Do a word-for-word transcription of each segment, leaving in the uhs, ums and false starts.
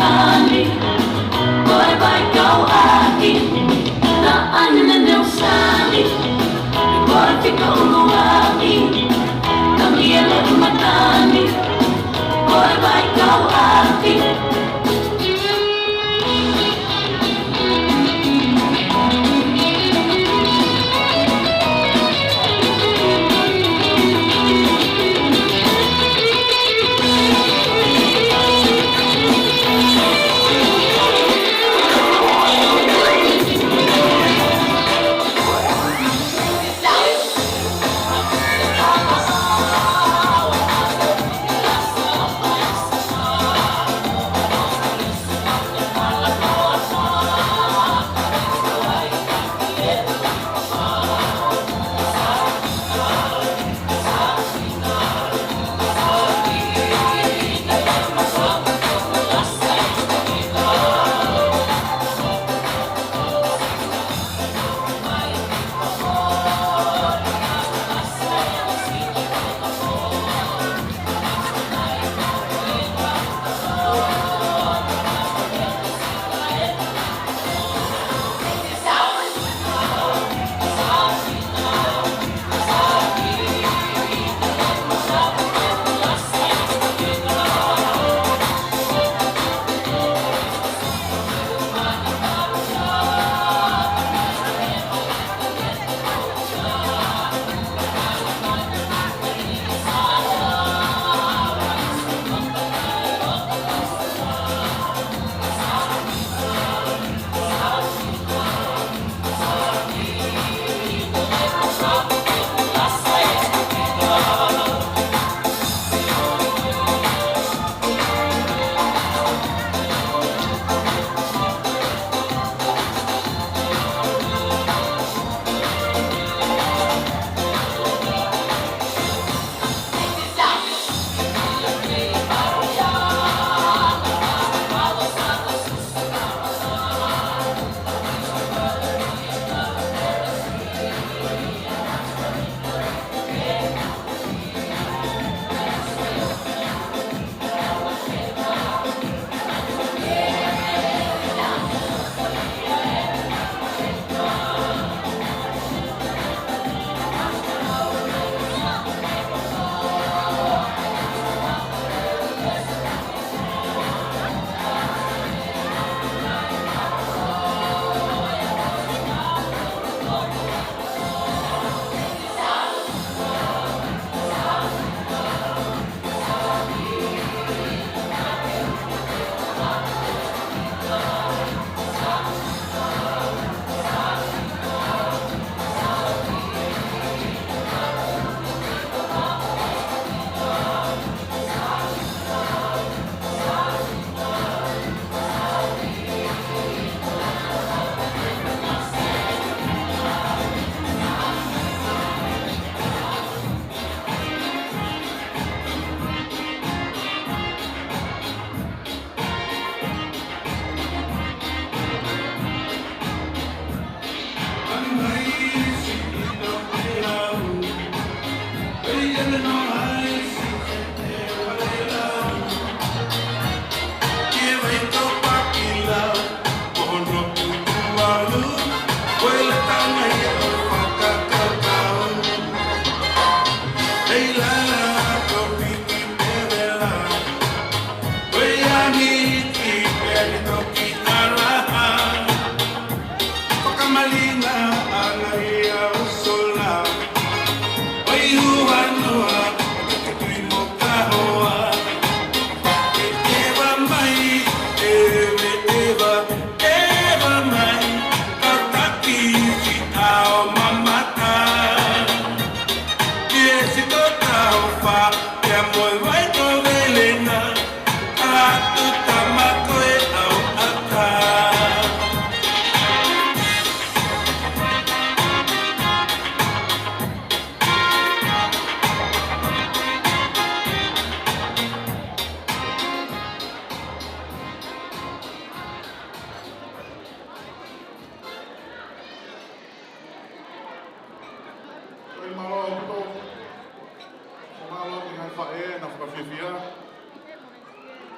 Ani, ko e vaikauʻaki, naʻa ne ne usani, ko e fika ʻuluaki, ka mia le umatani, ko e vaikauʻaki.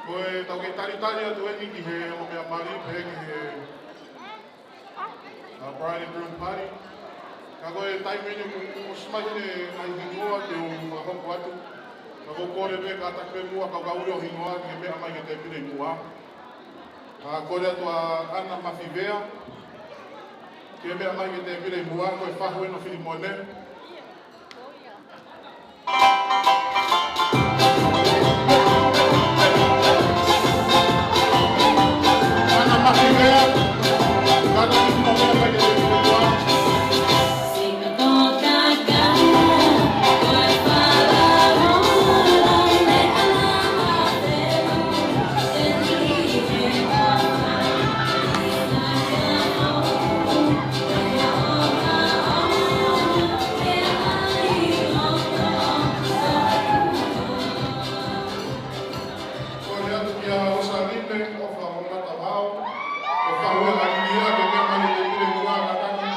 Ko e tau kei talitali atu eni ki he ongo meʻa mali, pehē ki he, uh, bride and groom party. Ka ko e taimi ni kuo, kuo ʻosi mai ʻene ngaahi hingoa ke u fakahoko atu. Ka ʻoku ou kole pē kātaki pē muʻa kau ka ui ʻo hingoa ke meʻa mai ki he tēpile ʻi muʻa. Ka kole atu ʻa Ana Mafivea ke meʻa mai ki he tēpile ʻi muʻa, ko e fahu eni ʻo Filimone. Kole atu kia Rosaline ʻOfa ʻo Matavao, ʻo fahu ʻa Lilia ke meʻa mai ki he tēpile ʻi muʻa kātaki.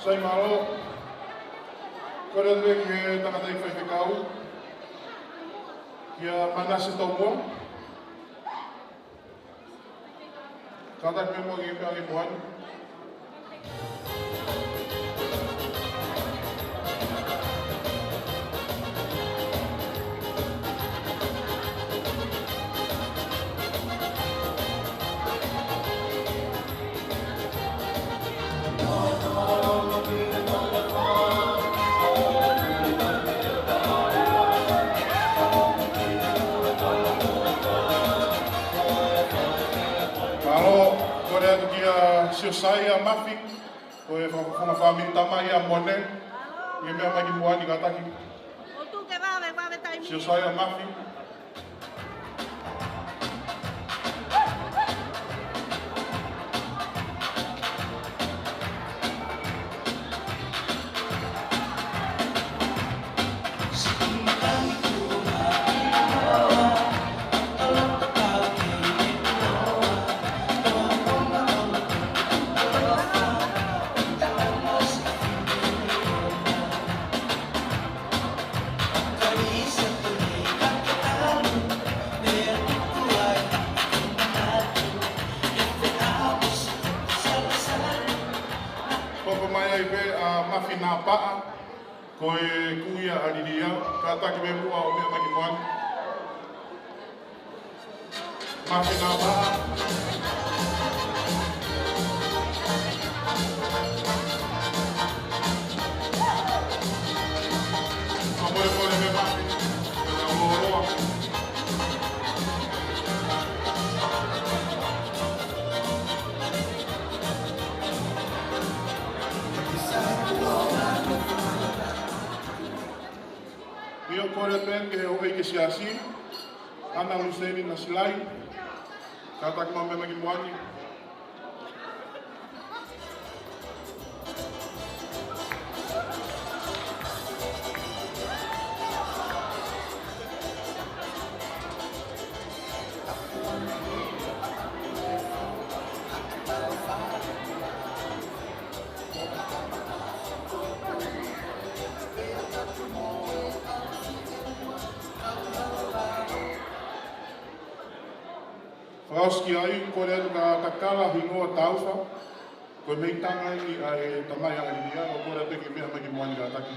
Sai mālō. Kole atu ki he tangataʻeiki faifekau, kia Manase Tomoa. Kātaki pē muʻa ke meʻa mai ki muʻa ni. Mālō, kole atu kia Siosaia Mafi, ko e fakafofonga fāmili tamai ʻa Mone, ke meʻa mai ki muʻa ni kātaki. Siosaia Mafi. Hoko mai ai pē ʻa Mafi Napaʻa, ko e kui ʻa Lilia, kātaki pē muʻa ʻo meʻa mai ki muʻa ni. Mafi Napaʻa. Kole pē ki he houʻeiki Siasi, ʻAna Luseini Nasilai, kātaki maʻu meʻa mai ki muʻa ni. Fakaʻosi ki ai, kole atu ka kakala hingoa taufa, ko e meʻitanga eni ʻa e tamai ʻa ʻAlilia, ʻo kole atu ke meʻa mai ki muʻa ni kātaki.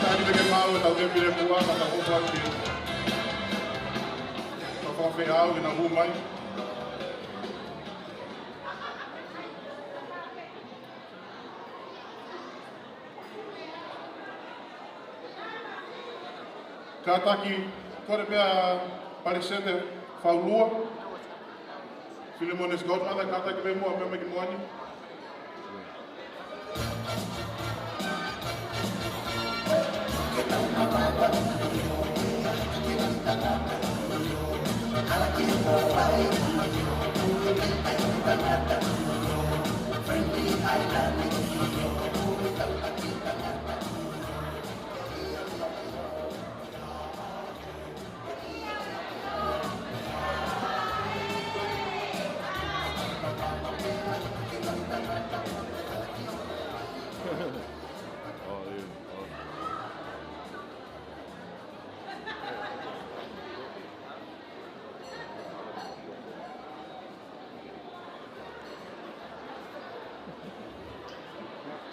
Tani peke mau, tau ke pile pua, mata ko pua ki. Tau fakafeʻao ke nau hū mai. Kātaki, kole pē ʻa Palesete Faulua, Philemon's godmother, kātaki pē muʻa, meʻa mai ki muʻa ni.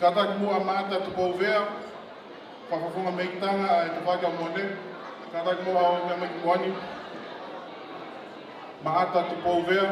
Kātaki muʻa Maʻata Tupouvea, fakafofonga meʻitanga ʻa e Tavake ʻo Mone. Kātaki muʻa ʻo meʻa mai ki muʻa ni. Maʻata Tupouvea.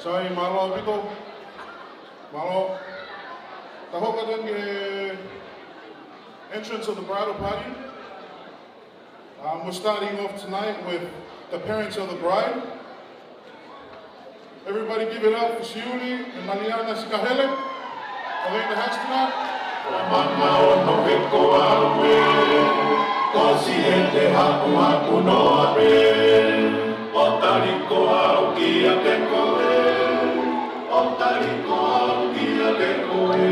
Sai, mālō ʻaupito. Mālō. Tau hoko atu ki he entrance of the bridal party. Um, we're starting off tonight with the parents of the bride. Everybody give it up for Siuli and Maliana Sikahele. Are they in the house tonight? Mama ono he ko au ē, ko Siete hakuhaku noa pē, ʻo tali ko au kiate koe, ʻo tali ko au kiate koe.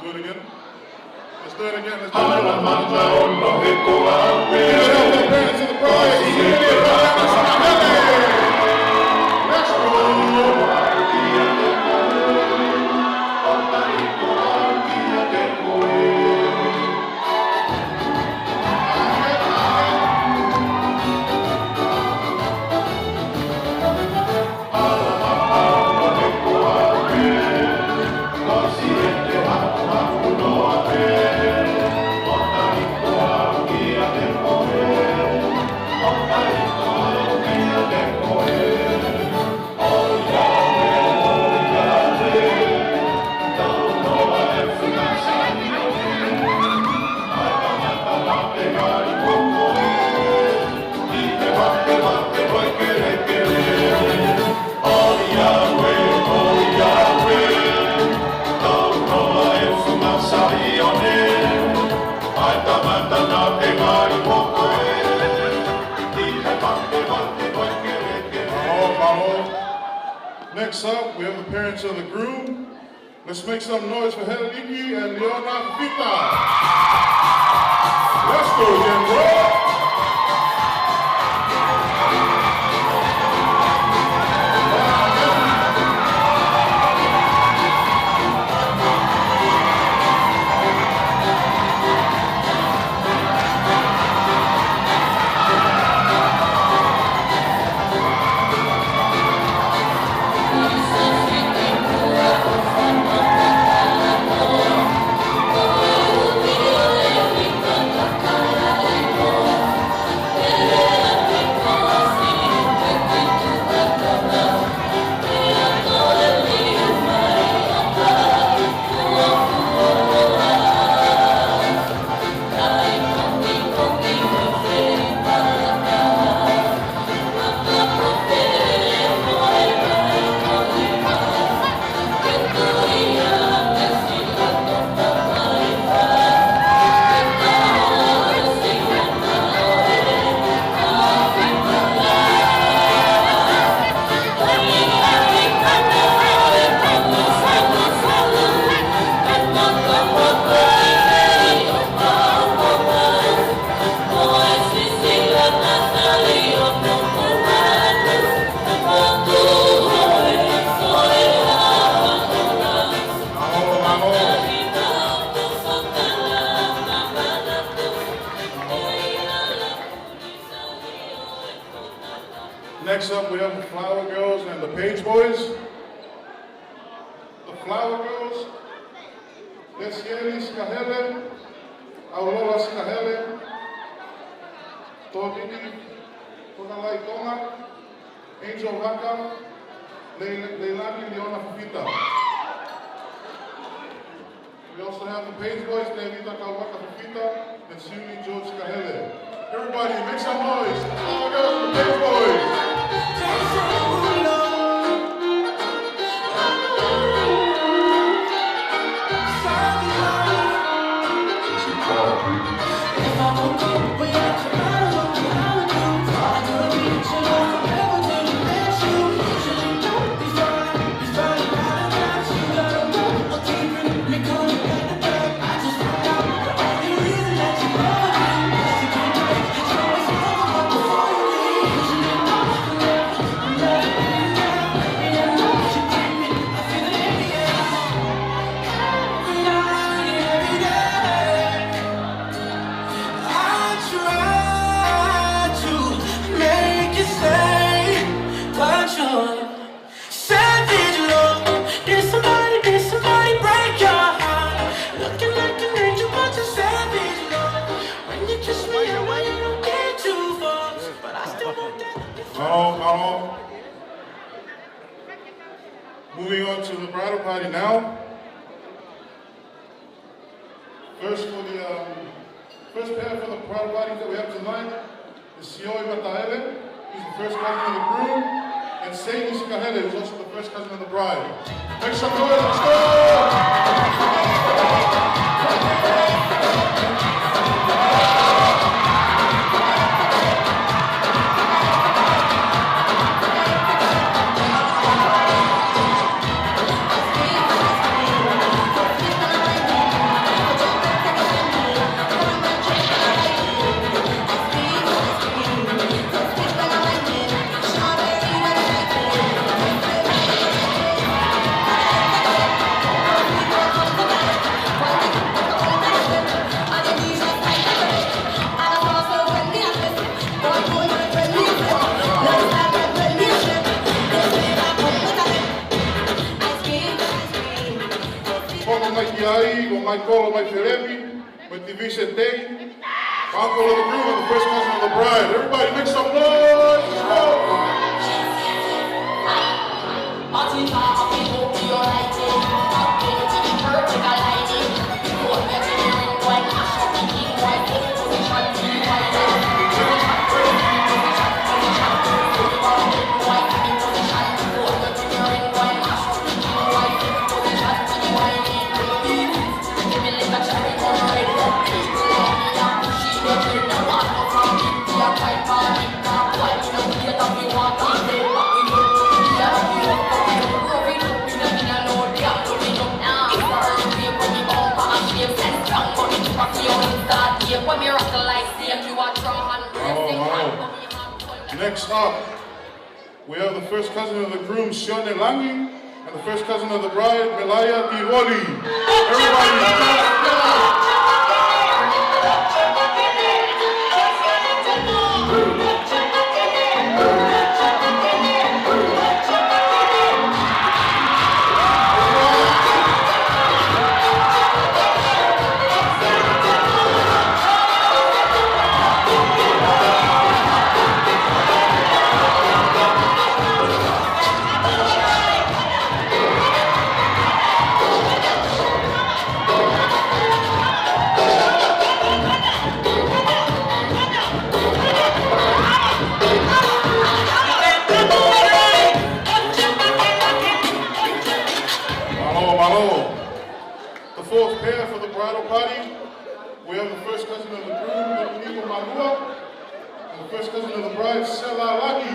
Do it again. Let's do it again. Let's do it again. Give it up for the parents of the prize. Let's go. Next up, we have the parents of the groom. Let's make some noise for Heliki and Leona Fita. Let's go again, bro. Next up, we have the Flower Girls and the Page Boys. The Flower Girls, Lesieli Sikahele, Auloa Sikahele, Tōtini Tokalai Tonga, Angel Haka, Lei-, Leilani Leona Fifita. We also have the Page Boys, Tevita Kauaka Fifita, and Siuni George Kahele. Everybody, make some noise. Let's all go to the Page Boys. Savage love. Did somebody, did somebody break your heart? Looking like an angel, but you're savage love. When you kiss me, I know you don't get two fucks, but I still want that. Hello, hello. Moving on to the bridal party now. First for the, um, first pair for the bridal party that we have tonight is Sioi Mataele, who's the first cousin of the groom, and Sadie Sikahele, who's also the first cousin of the bride. Make some noise, let's go! Ki ai, ko Michael, Mike Feremi, with the Vision Day. Uncle of the groom and the first cousin of the bride. Everybody make some noise. Let's go. Next up, we have the first cousin of the groom, Sione Langi, and the first cousin of the bride, Melaya Tivoli. Everybody, clap, clap. Mālō, mālō. The fourth pair for the bridal party. We have the first cousin of the groom, Nico Malua, and the first cousin of the bride, Sela Lagi.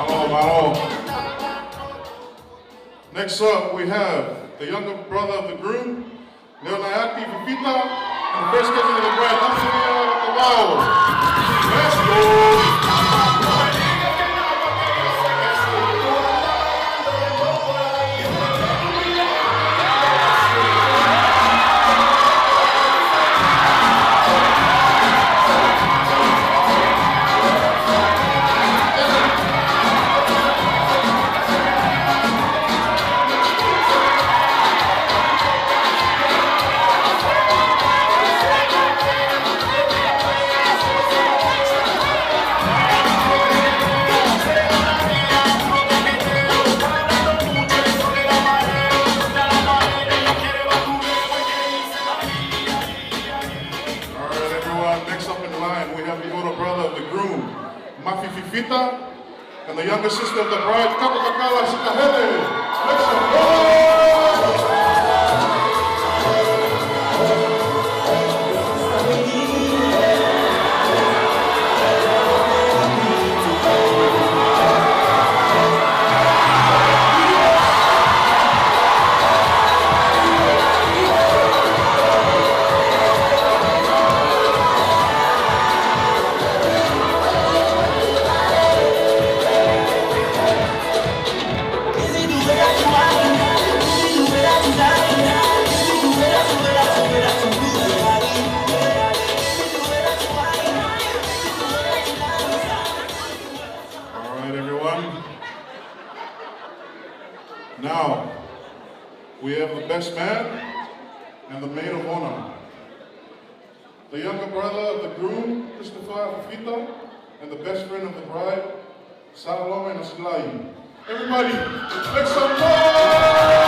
Mālō, mālō. Next up, we have the younger brother of the groom, Leonaiati Fifita, and the first cousin of the bride, Lamia Kavao. Let's go! All right, everyone, next up in line, we have the older brother of the groom, Mafi Fifita, and the younger sister of the bride, Kapakakala Sikahele. Make some noise! All right, everyone. Now, we have the best man and the maid of honor. The younger brother of the groom, Christopher Fifita, and the best friend of the bride, Salome Nasilai. Everybody, make some noise!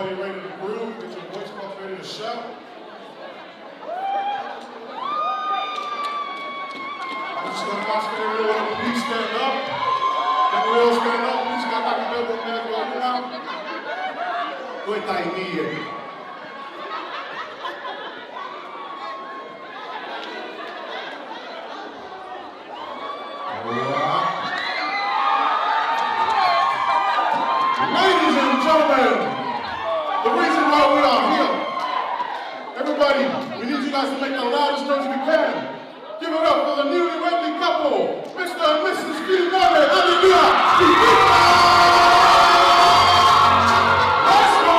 Ready to groove, get your voice box ready to shout. I'm just gonna ask everyone to please stand up. Can we all stand up? Please, kātaki pē mo meʻa ki ʻolunga. Ko e taimi ē. Ladies and gentlemen, the reason why we are here, everybody, we need you guys to make the loudest noise we can. Give it up for the newlywedly couple, Mister and Missus Filione. Hallelujah! Let's go!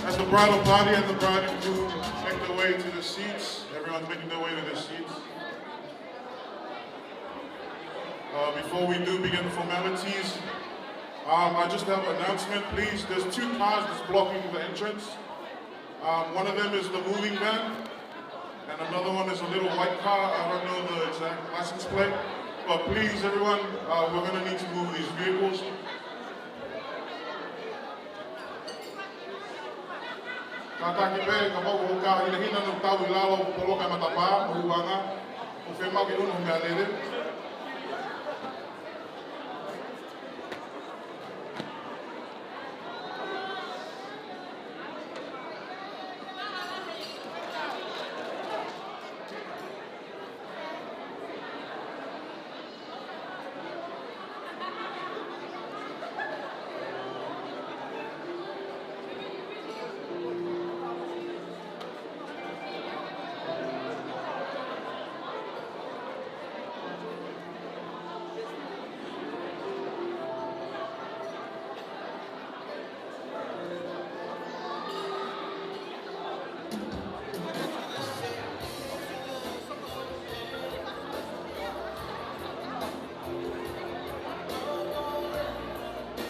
As the bridal party and the bride and groom make their way to the seats, everyone's making their way to their seats. Uh, before we do begin the formalities, um, I just have an announcement, please. There's two cars that's blocking the entrance. Um, one of them is the moving van, and another one is a little white car. I don't know the exact license plate, but please, everyone, uh, we're gonna need to move these vehicles. Kātaki pē, kapau ʻoku ka hinehina ʻo tau ʻi lalo, poloka e matapā, ʻo huanga, ʻo fiemaʻu ke ʻunu meʻalele.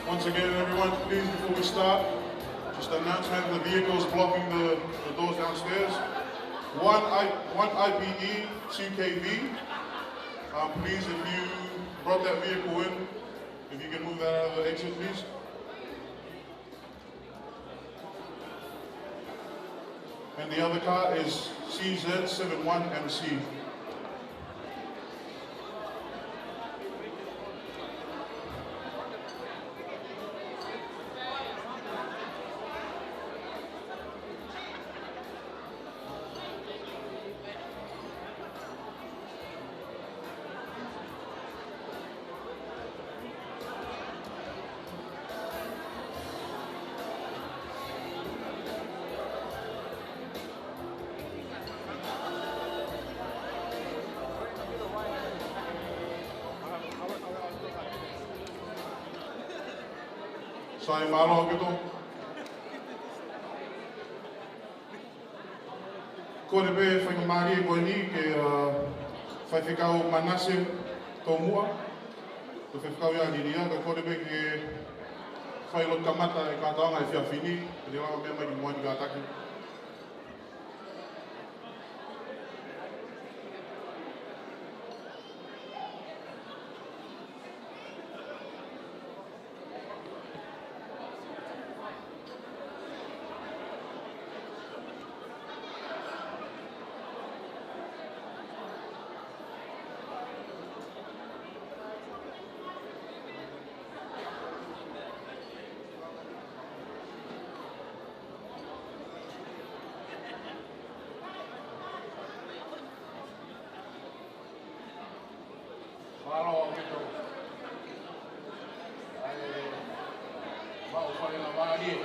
Once again, everyone, please, before we start, just an announcement, the vehicles blocking the, the doors downstairs. One I, one I P E, two K V. Um, please, if you brought that vehicle in, if you can move that out of the exit, please. And the other car is C Z seven one M C. Sai, mālō ʻaupito. Kole pē faingamālie ko eni ke, ʻa, Faifekau Manase Tomuʻa, ko e faifekau ia ʻa Lilia, ka kole pē ke fai lotu kamata e kātoanga he efiafi ni, ke lava meʻa mai ki muʻa ni kātaki. Mālō ʻaupito. ʻAi, mau faingamālie.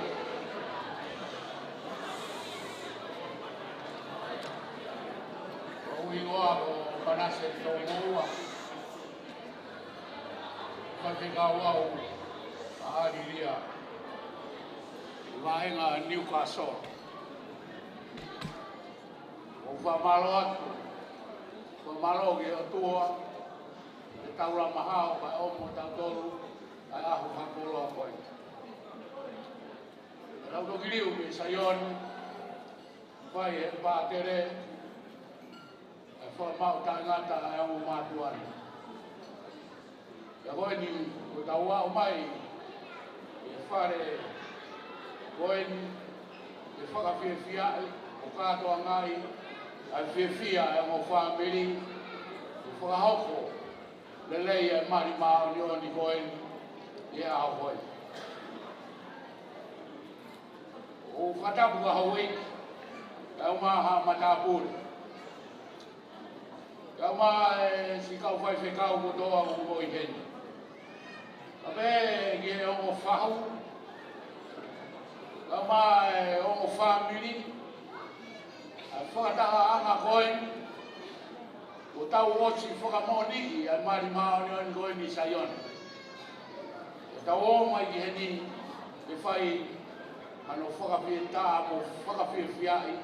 Ko hoku hingoa ko Manase Tomuʻa. Faifekau au ʻa Lilia, vaʻinga Newcastle. ʻOku ou fakamālō atu, fakamālō ki he ʻOtua, he taula mahaʻu, kae ʻomi ʻe kitautolu ʻa e ʻaho fakakoloa ko eni. Ka tau toki liliu ki Saione, fai e pātele, ʻa e fakamaʻu taʻengata ʻa e ongo mātuʻa ni. Pea ko eni, kuo tau aʻu mai ki he fale ko eni, ke fakafiefiaʻi, ʻo kātoangaʻi ʻa e fiefia ʻa e ongo fāmili, ke fakahoko lelei ʻa e mali māʻoniʻoni ko eni ʻi he ʻaho ko eni. ʻOku ou fakatapu ki he houʻeiki, kae ʻumaʻā haʻa matāpule, kae ʻumaʻā e siʻi kau faifekau kotoa ʻoku mou ʻi heni. Kae pehē ki he ongo fahu, kae ʻumaʻā e ongo fāmili, ʻa e fakatahaʻanga ko eni, kuo tau ʻosi fakamoʻoniʻi ʻa e mali māʻoniʻoni ko eni ʻi Saione. Kuo tau ō mai ki heni ke fai hano fakafietaʻa mo fakafiefiaʻi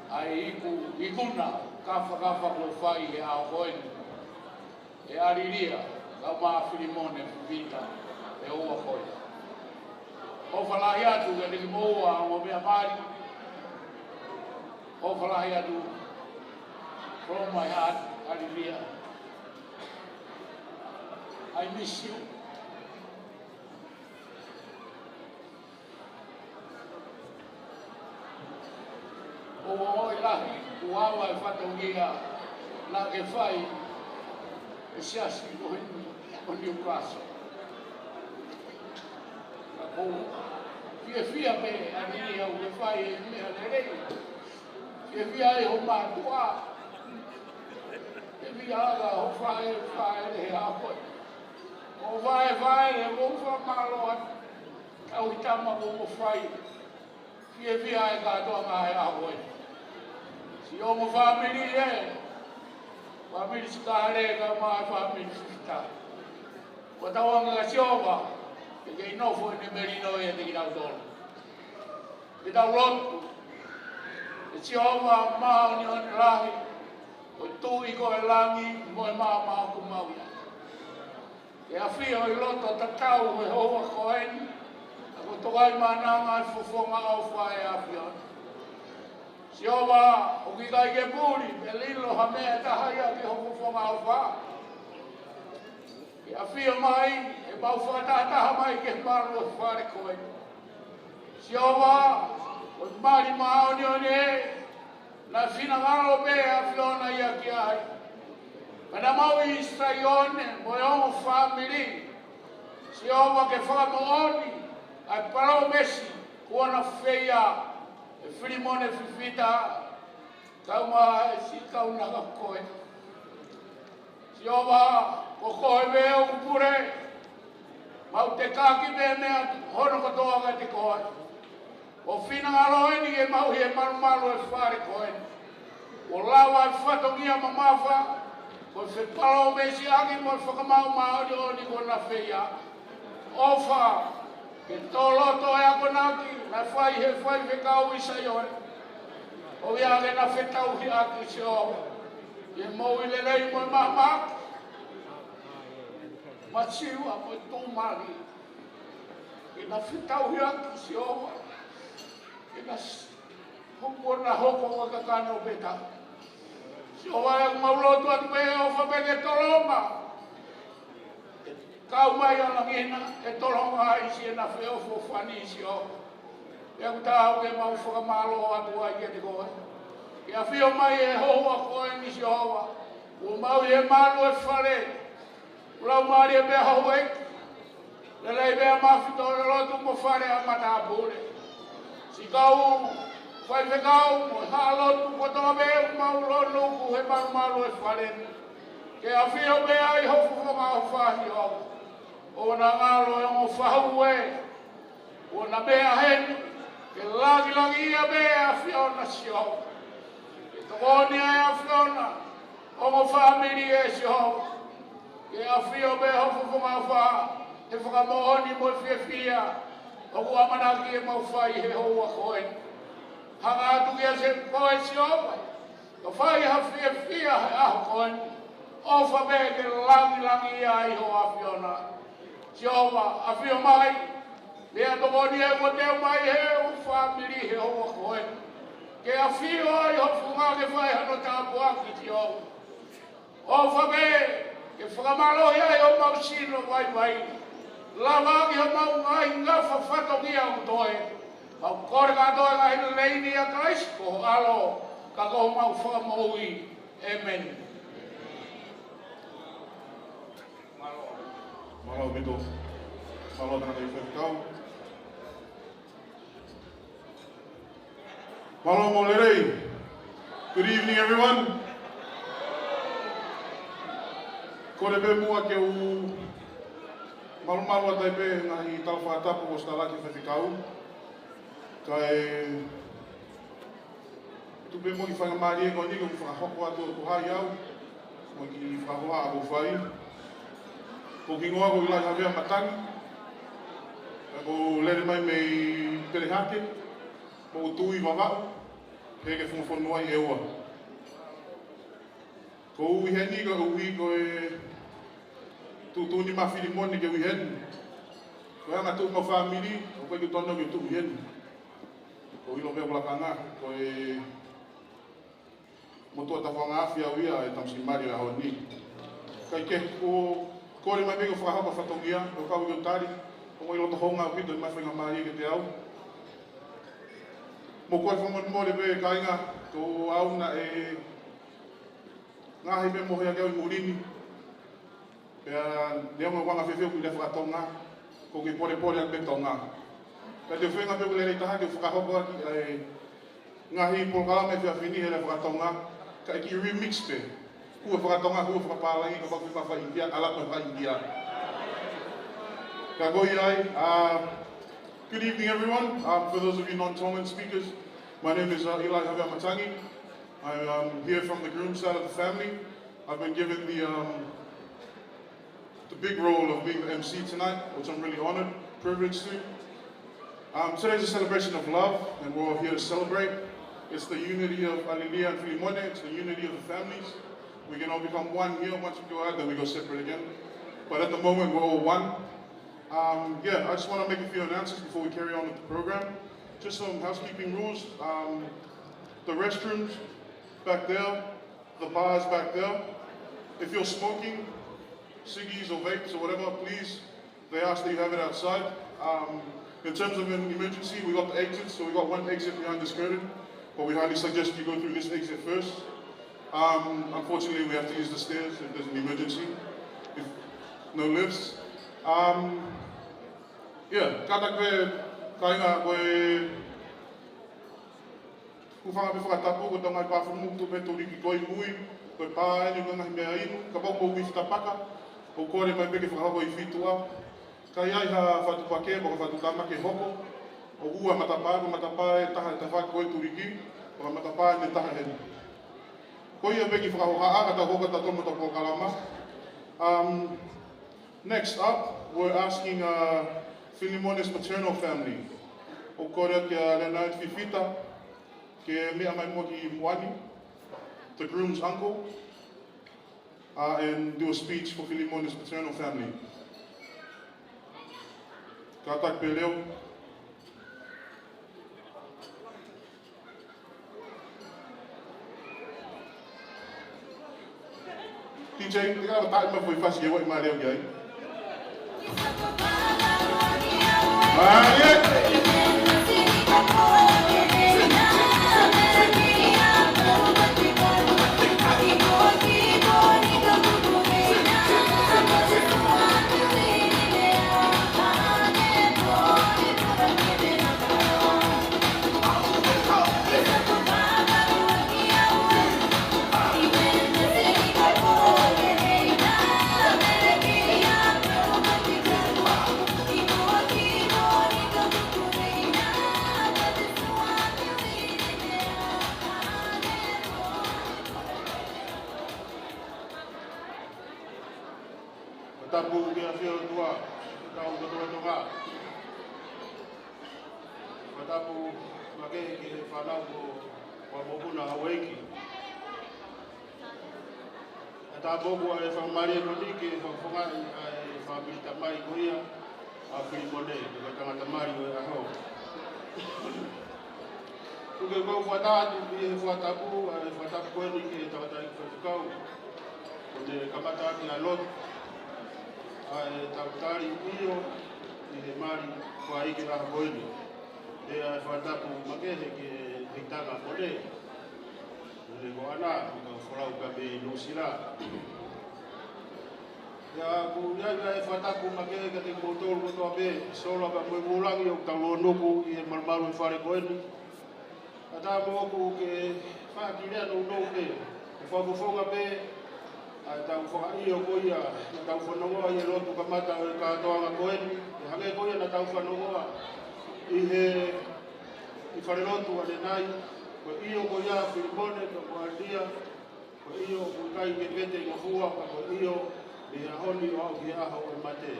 ʻa e iku, ikuna kafakafa kuo fai he ʻaho ko eni ʻe ʻa Lilia, kae ʻumaʻā Filimone Fifita, ʻe ua ko ia. ʻOfa lahi atu kiate kimoua ongo meʻa mali. ʻOfa lahi atu from my heart, ʻa Lilia. I miss you. ʻOku ou ongoʻi lahi, kuo ava e fatongia naʻa ke fai he siasi ko eni ʻo Newcastle. Ka ʻoku ou fiefia pē ʻa Lilia ʻoku ke fai e meʻa lelei. Fiefia ai ho mātuʻa. Fiefia ai ho faʻē, faʻē he ʻaho ko eni. ʻO faʻē, faʻē, ʻoku ou fakamālō atu. Kau ʻi tama ko mo fai. Fiefia e kātoanga he ʻaho ko eni. Siʻi ongo fāmili ē. Fāmili Sikale kae ʻumaʻā e fāmili Fifita. Kuo tauange ʻa Sihova ke kei nofo ʻene melino ʻiate kitautolu. Ke tau lotu. ʻE Sihova māʻoniʻoni lahi, ko e Tuʻi ko e langi mo e maama ʻoku mau ʻi ai. Ke ʻafio ʻi loto tatau he houa ko eni, ʻa ko e tokaʻi mananga e fofonga ʻofa ʻa e ʻAfiona. Sihova, ʻoku ʻikai ke muli pe lilo ha meʻa ʻe taha ia ki ho fofonga ʻofa. Ke ʻafio mai, ʻemau fakatahataha mai ki he malu ʻo e fale ko eni. Sihova, ko Mali māʻoniʻoni ē, naʻe finangalo pē ʻa e ʻAfiona ia ki ai. Pea naʻa mau ʻi Saione mo e ongo fāmili. Sihova ke fakamoʻoni ʻa e palōmesi kuo na feia ʻe Filimone Fifita, kaeʻumaʻā e siʻi kaunanga ko ē. Sihova, ko koe pē ʻoku pule, mau tekaki pē meʻa hono kotoa kiate koe. ʻOku finangalo eni ke mau ʻi he malumalu ʻo e fale ko eni. Kuo lava e fatongia mamafa, ko e fepalōmesiʻaki mo e fakamaau māʻoniʻoni kuo na feia. ʻOfa ke tō loto e akonaki naʻe fai ʻe he faifekau ʻi Saione. ʻOku ʻi ai ke na fetauhiʻaki, Sihova, ʻi he moʻui lelei mo e mahamahaki, masiva mo e tuʻumālie. Ke na fetauhiʻaki, Sihova. Ke na s-, hoko na hoko ʻo kakano pē taha. Sihova, ʻoku mau lotu atu pē, ʻofa pē ke tolonga. Kau mai ʻa Langina, ʻe tolonga ai siʻena feʻofoʻofani, Sihova. Pea ʻoku taau ke mau fakamālō atu ai kiate koe. Ke ʻafio mai ʻi he houa ko eni, Sihova. Kuo mau ʻi he malu e fale. Kuo lau mālie pē ʻa houʻeiki. Lelei pē ʻa Mafito, Lolotu mo Fale ʻa Matāpule. Siʻi kau faifekau mo e haʻa lotu kotoa pē ʻoku mau lōnuku he malumalu e fale ni. Ke ʻafio pē ai ho fofonga ʻofa, Sihova. ʻOua naʻa ngalo e ongo fahu ē. ʻOua naʻa meʻa heni. Ke langilangiʻia pē ʻa e ʻAfiona, Sihova. Ke tokoni ʻa e ʻAfiona, ongo fāmili ē, Sihova. Ke ʻafio pē ho fofonga ʻofa, he fakamoʻoni mo e fiefia ʻoku ʻamanaki ke mau fai he houa ko eni. Hanga atu kiate koe, Sihova, ke fai ha fiefia he ʻaho ko eni. ʻOfa pē ke langilangiʻia ai ho ʻAfiona. Sihova, ʻafio mai. Meʻatokoni ē kuo teu mai he ʻū fāmili he houa ko eni. Ke ʻafio ai ho fofonga ke fai hano tāpuaki, Sihova. ʻOfa pē ke fakamālohi ai homau sino vaivai. Lavaʻaki homau ngaahi ngafa fatongia ʻoku toe. Mau kole kātoa e ngaahi lelei ni ʻia Kalaisi ko ho ʻAlo, ka ko homau Fakamoʻui. ʻĒmeni. Mālō ʻaupito. Mālō tangataʻeiki faifekau. Mālō mo lelei. Good evening, everyone. Kole pē muʻa ke u malumalu atu ai pē ngaahi tala fakatapu kuo ʻosi talaki ʻe he faifekau. Kae tuku pē muʻa ke u faingamālie ko eni ke u fakahoko atu ʻoku hai au, mo e kiʻi fakahohaʻa kuo fai. Ko hoku hingoa ko ʻIlai Havea Matangi. Pea ʻoku ou lele mai mei Pelehake, mo ʻUtuʻi, Vavaʻu, pehē ki he funga fonua ʻi ʻEua. ʻOku ou ʻi heni koeʻuhi ko e tuʻutuʻuni mai ʻa Filimone ke u ʻi heni. Ko e anga e tuʻu ʻemau fāmili, ʻoku ʻikai ke u totonu ke u tuʻu ʻi heni. ʻOku ou ʻilo pē ʻoku ou lakanga, ko e motuʻa tafaʻaki afi au ia ʻi he tamasiʻi mali ʻo e ʻaho ni. Kae kehe, ʻoku ou kole mai pē ke u fakahoko e fatongia, ʻo kau ke u tali, ʻoku ou ʻi loto houngaʻia ʻaupito, ʻomai faingamālie kiate au. Mo e kole fakamolemole pē kāinga, ko au naʻe ngaohi pē mo e hea ke au ʻi muli ni. Pea neongo ʻeku anga fēfē ʻeku ʻilo faka-Tonga, ʻoku ou kei polepole atu pē Tonga. Pea te u feinga pē ʻoku lelei taha ke u fakahoko ʻaki ʻa e ngaahi polokalama he efiafi ni he lea faka-Tonga, kae kiʻi remix pē. Hū e faka-Tonga, hū e fakapālangi, kapau ʻoku fiemaʻu faka-ʻInitia, ʻalu atu e faka-ʻInitia. Ka ko ia ai, uh, good evening, everyone. Um, for those of you non-Tongan speakers, my name is, uh, Eli Havea Matangi. I'm, um, here from the groom side of the family. I've been given the, um, the big role of being the M C tonight, which I'm really honored, privileged to. Um, today's a celebration of love, and we're all here to celebrate. It's the unity of ʻAlilia and Filimone. It's the unity of the families. We can all become one here. Once we go out, then we go separate again. But at the moment, we're all one. Um, yeah, I just wanna make a few announcements before we carry on with the program. Just some housekeeping rules. Um, the restrooms back there, the bars back there. If you're smoking ciggies or vapes or whatever, please, they ask that you have it outside. Um, In terms of an emergency, we got the exit, so we got one exit behind this curtain, but we highly suggest you go through this exit first. Um, unfortunately, we have to use the stairs if there's an emergency, if no lifts. Um, yeah, kātaki pē kāinga, ko e hūfanga pē fakatapu, ko e tau ngaahi pāfulu mo e tau pē tuliki ko e ui, ko e pā eni, ko e ngaahi meʻa inu, kapau ʻoku mou ui fitapaka, ʻoku kole mai pē ke fakahoko ʻi fitu ʻa. Ka ʻi ai ha fatu pake, pe ko ha fatu tama ke hoko, ʻoku ua matapā, ko e matapā ʻe taha ʻe tafaʻaki ko e tuliki, ko e matapā ʻe taha heni. Ko ia pē ki he fakahohaʻa, ka tau hoko atu mo e tau polokalama. Um, next up, we're asking, uh, Filimone's paternal family. ʻOku kole atu kia Leonard Fifita, ke meʻa mai muʻa ki muʻa ni, the groom's uncle, uh, and do a speech for Filimone's paternal family. Kātaki pē Leo. T J, te ka taʻi mai foʻi fasi ke ʻai mai Leo ki ai. Mālie. Fakatapu ki he ʻafio ʻOtua, kau kotoa Tonga. Fakatapu makehe ki he fānau ko, ko e mokopuna houʻeiki. ʻA e tāpuaki ʻa e faingamālie ko eni ke fakafofongaʻi ʻa e fāmili tamai ko ia ʻa Filimone, ko e tangata mali ʻo e ʻaho. Tuku ke u fakatapu atu ʻi he fakatapu, ʻa e fakatapu ko eni ki he tangataʻeiki faifekau, kuo ne kamata ʻaki ʻa e lotu, ʻa e tau tali ʻio ʻi he mali kuo ʻai ki he ʻaho ko eni. Pea ʻa e fakatapu makehe ki he Heitanga Mone, ʻo ne ko ʻana, ʻo ka folau ka mei Nuʻusila. Pea ʻoku ʻi ai ʻa e fakatapu makehe kiate kimoutolu kotoa pē, sola pea mo e vūlangi ʻoku tau lōnuku ʻi he malumalu ʻo e fale ko eni. Kae ʻatā moʻoku ke fakakilea nounou pē, ke fakafofonga pē ʻa e tau fakaʻio ko ia naʻa tau fanongoa ʻi he lotu kamata ʻo e kātoanga ko eni, ʻo hangē ko ia naʻa tau fanongoa ʻi he, ʻi falelotu ʻanenai, ko e ʻio ko ia ʻa Filimone, ko e ʻio ko ia, ko e ʻio ʻoku ʻikai ke pete ngofua, ka ko e ʻio mei he ʻaho ni ʻo aʻu ki he ʻaho ʻo e mate.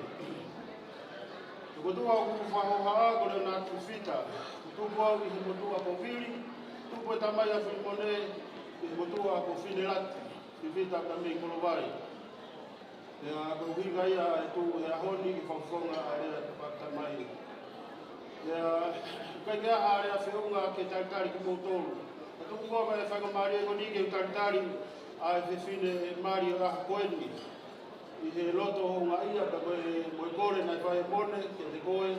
Ko e motuʻa ʻoku fakahohaʻa ko Leonard Fifita, ʻoku tupu au ʻi he motuʻa ko Vili, tupu e tamai ʻa Filimone ʻi he motuʻa ko Finelati Fifita pea mei Kolovai. Pea ko e ʻuhinga ia e tuʻu he ʻaho ni ke fakafofonga ʻa e lea ʻa e Tamai. Pea ʻikai ke ʻi ai ha lea feʻunga ke talitali kimoutolu. Ka tuku muʻa ʻa e faingamālie ko eni ke talitali ʻa e fefine mali ʻo e ʻaho ko eni ʻi he loto houngaʻia pea mo e, mo e kole naʻe fai ʻe Mone kiate koe,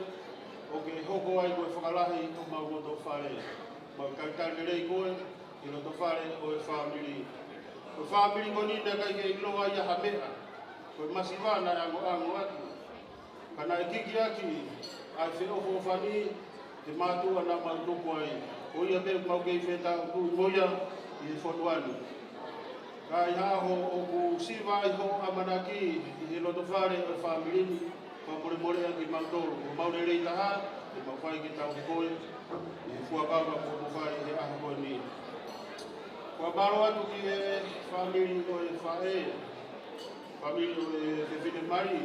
ʻo ke hoko ai ko e fakalahi ʻo homau loto fale. Mau talitali lelei koe ki he loto fale ʻo e fāmili. Ko e fāmili ko eni naʻe ʻikai ke ʻiloa ia ha meʻa. Ko e masiva naʻe angoango atu. Ka naʻe kiki ʻaki ʻa e feʻofoʻofani he mātuʻa naʻa mau tupu ai. Ko ia pē ʻoku mau kei fetautuʻi mo ia ʻi he fonua ni. Ka ʻi he ʻaho ʻoku siva ai hoʻo ʻamanaki ʻi he loto fale ʻo e fāmili ni, fakamolemole ʻa kimautolu, ko homau lelei taha, te mau fai ke tauhi koe ʻi he fuakava kuo mou fai he ʻaho ko eni. Fakamālō atu ki he fāmili ʻo e faʻē, fāmili ʻo e fefine mali,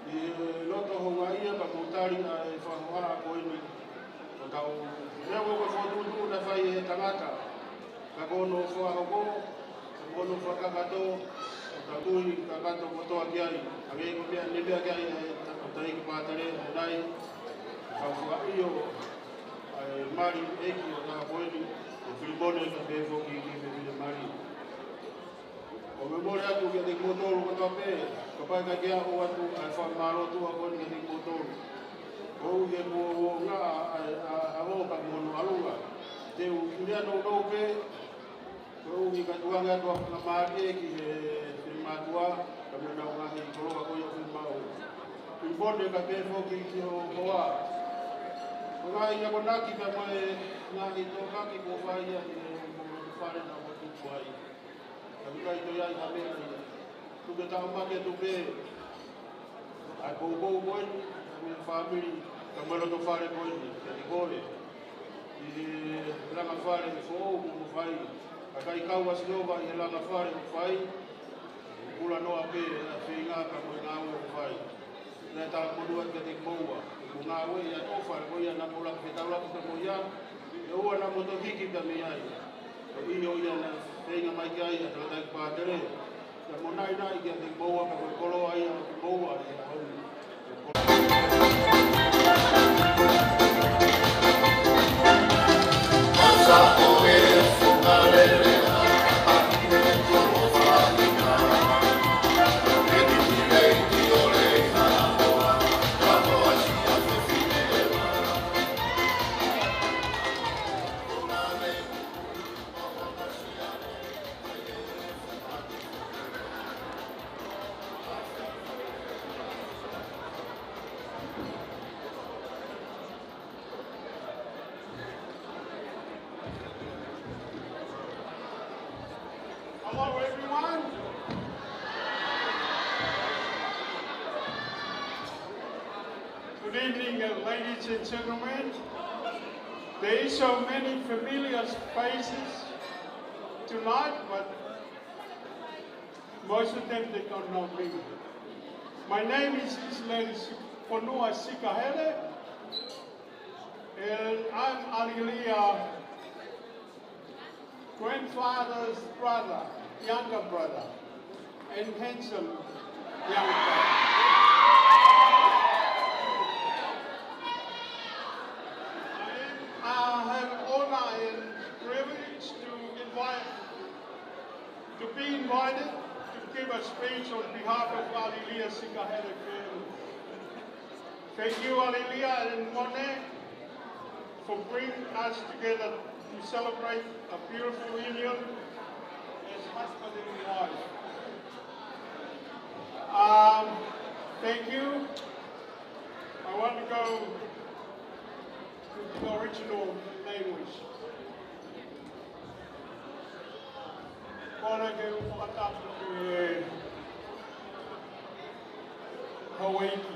ʻi he loto houngaʻia pea mo e tali ʻa e fakahohaʻa ko eni. Ko e tau, meʻa ko e fokotuʻutuʻu naʻe fai ʻe he tangata, ka ko hono fakahoko, ka ko hono fakakakato, ko e tau tui kakato kotoa ki ai. Hangē ko e meʻa ne meʻa ki ai ʻa e tangataʻeiki pātele ʻanenai, ka fakaʻio ʻa e mali ʻeiki ʻo e ʻaho ko eni, ko Filimone ka pehē foki ki he fefine mali. ʻOku ou momole atu kiate kimoutolu kotoa pē, kapau ʻe ʻikai ke u ʻoatu ʻa e fakamālō ʻa e tuʻa ko eni kiate kimoutolu. Ko e ʻuhi he kuo ngata ʻa e, ʻa, ʻa e ʻaho ka mo hono ʻalu. Te u kilia nounou pē, ko e ʻuhi ka tuanga atu ʻa e fakamālie ki he finemātuʻa, ka mo ʻenau ngaahi koloa ko ia ʻoku mau. Ki Mone kae pehē foki ki ho hoa. Ko e ngaahi akonaki pea mo e ngaahi tokaki kuo fai ia ki he fale naʻa mau tupu ai. Ka ʻoku ʻikai toe ʻi ai ha meʻa ia. Tuku ke tau ʻomai atu pē ʻa e poupou ko eni, ʻa e fāmili, ka mo e loto fale ko eni, kiate koe. ʻI he langa fale foʻou ʻoku mo fai. Ka ʻikai kau ʻa Sihova ʻi he langa fale ʻoku fai, ʻoku lanoa pē ʻa e feinga ka mo e ngāue ʻoku fai. Naʻe talamonū atu kiate kimoua, ʻoku ngāue ʻi he ʻofa ko ia naʻa mou laka fetaulaki pea mo ia, ʻe ʻoua naʻa mou toe hiki pea mei ai. Ko e ʻuhi ia naʻe feinga mai ki ai ʻa e tangataʻeiki pātele, pea mo naʻinaʻi kiate kimoua, ka ko e koloa ia ʻo kimoua ʻi he ʻaho ni. Hello, everyone. Good evening, uh, ladies and gentlemen. There is so many familiar faces tonight, but most of them, they don't know me. My name is Isileli Sik-, Fonua Sikahele, and I'm ʻAlilia grandfather's brother, younger brother, and handsome young brother. And I have honor and privilege to invite, to be invited to give a speech on behalf of ʻAlilia Sikahele family. Thank you, ʻAlilia and Mone, for bringing us together to celebrate a beautiful union as husband and wife. Um, thank you. I want to go to the original language. Kole ke u fakatapu ki he houʻeiki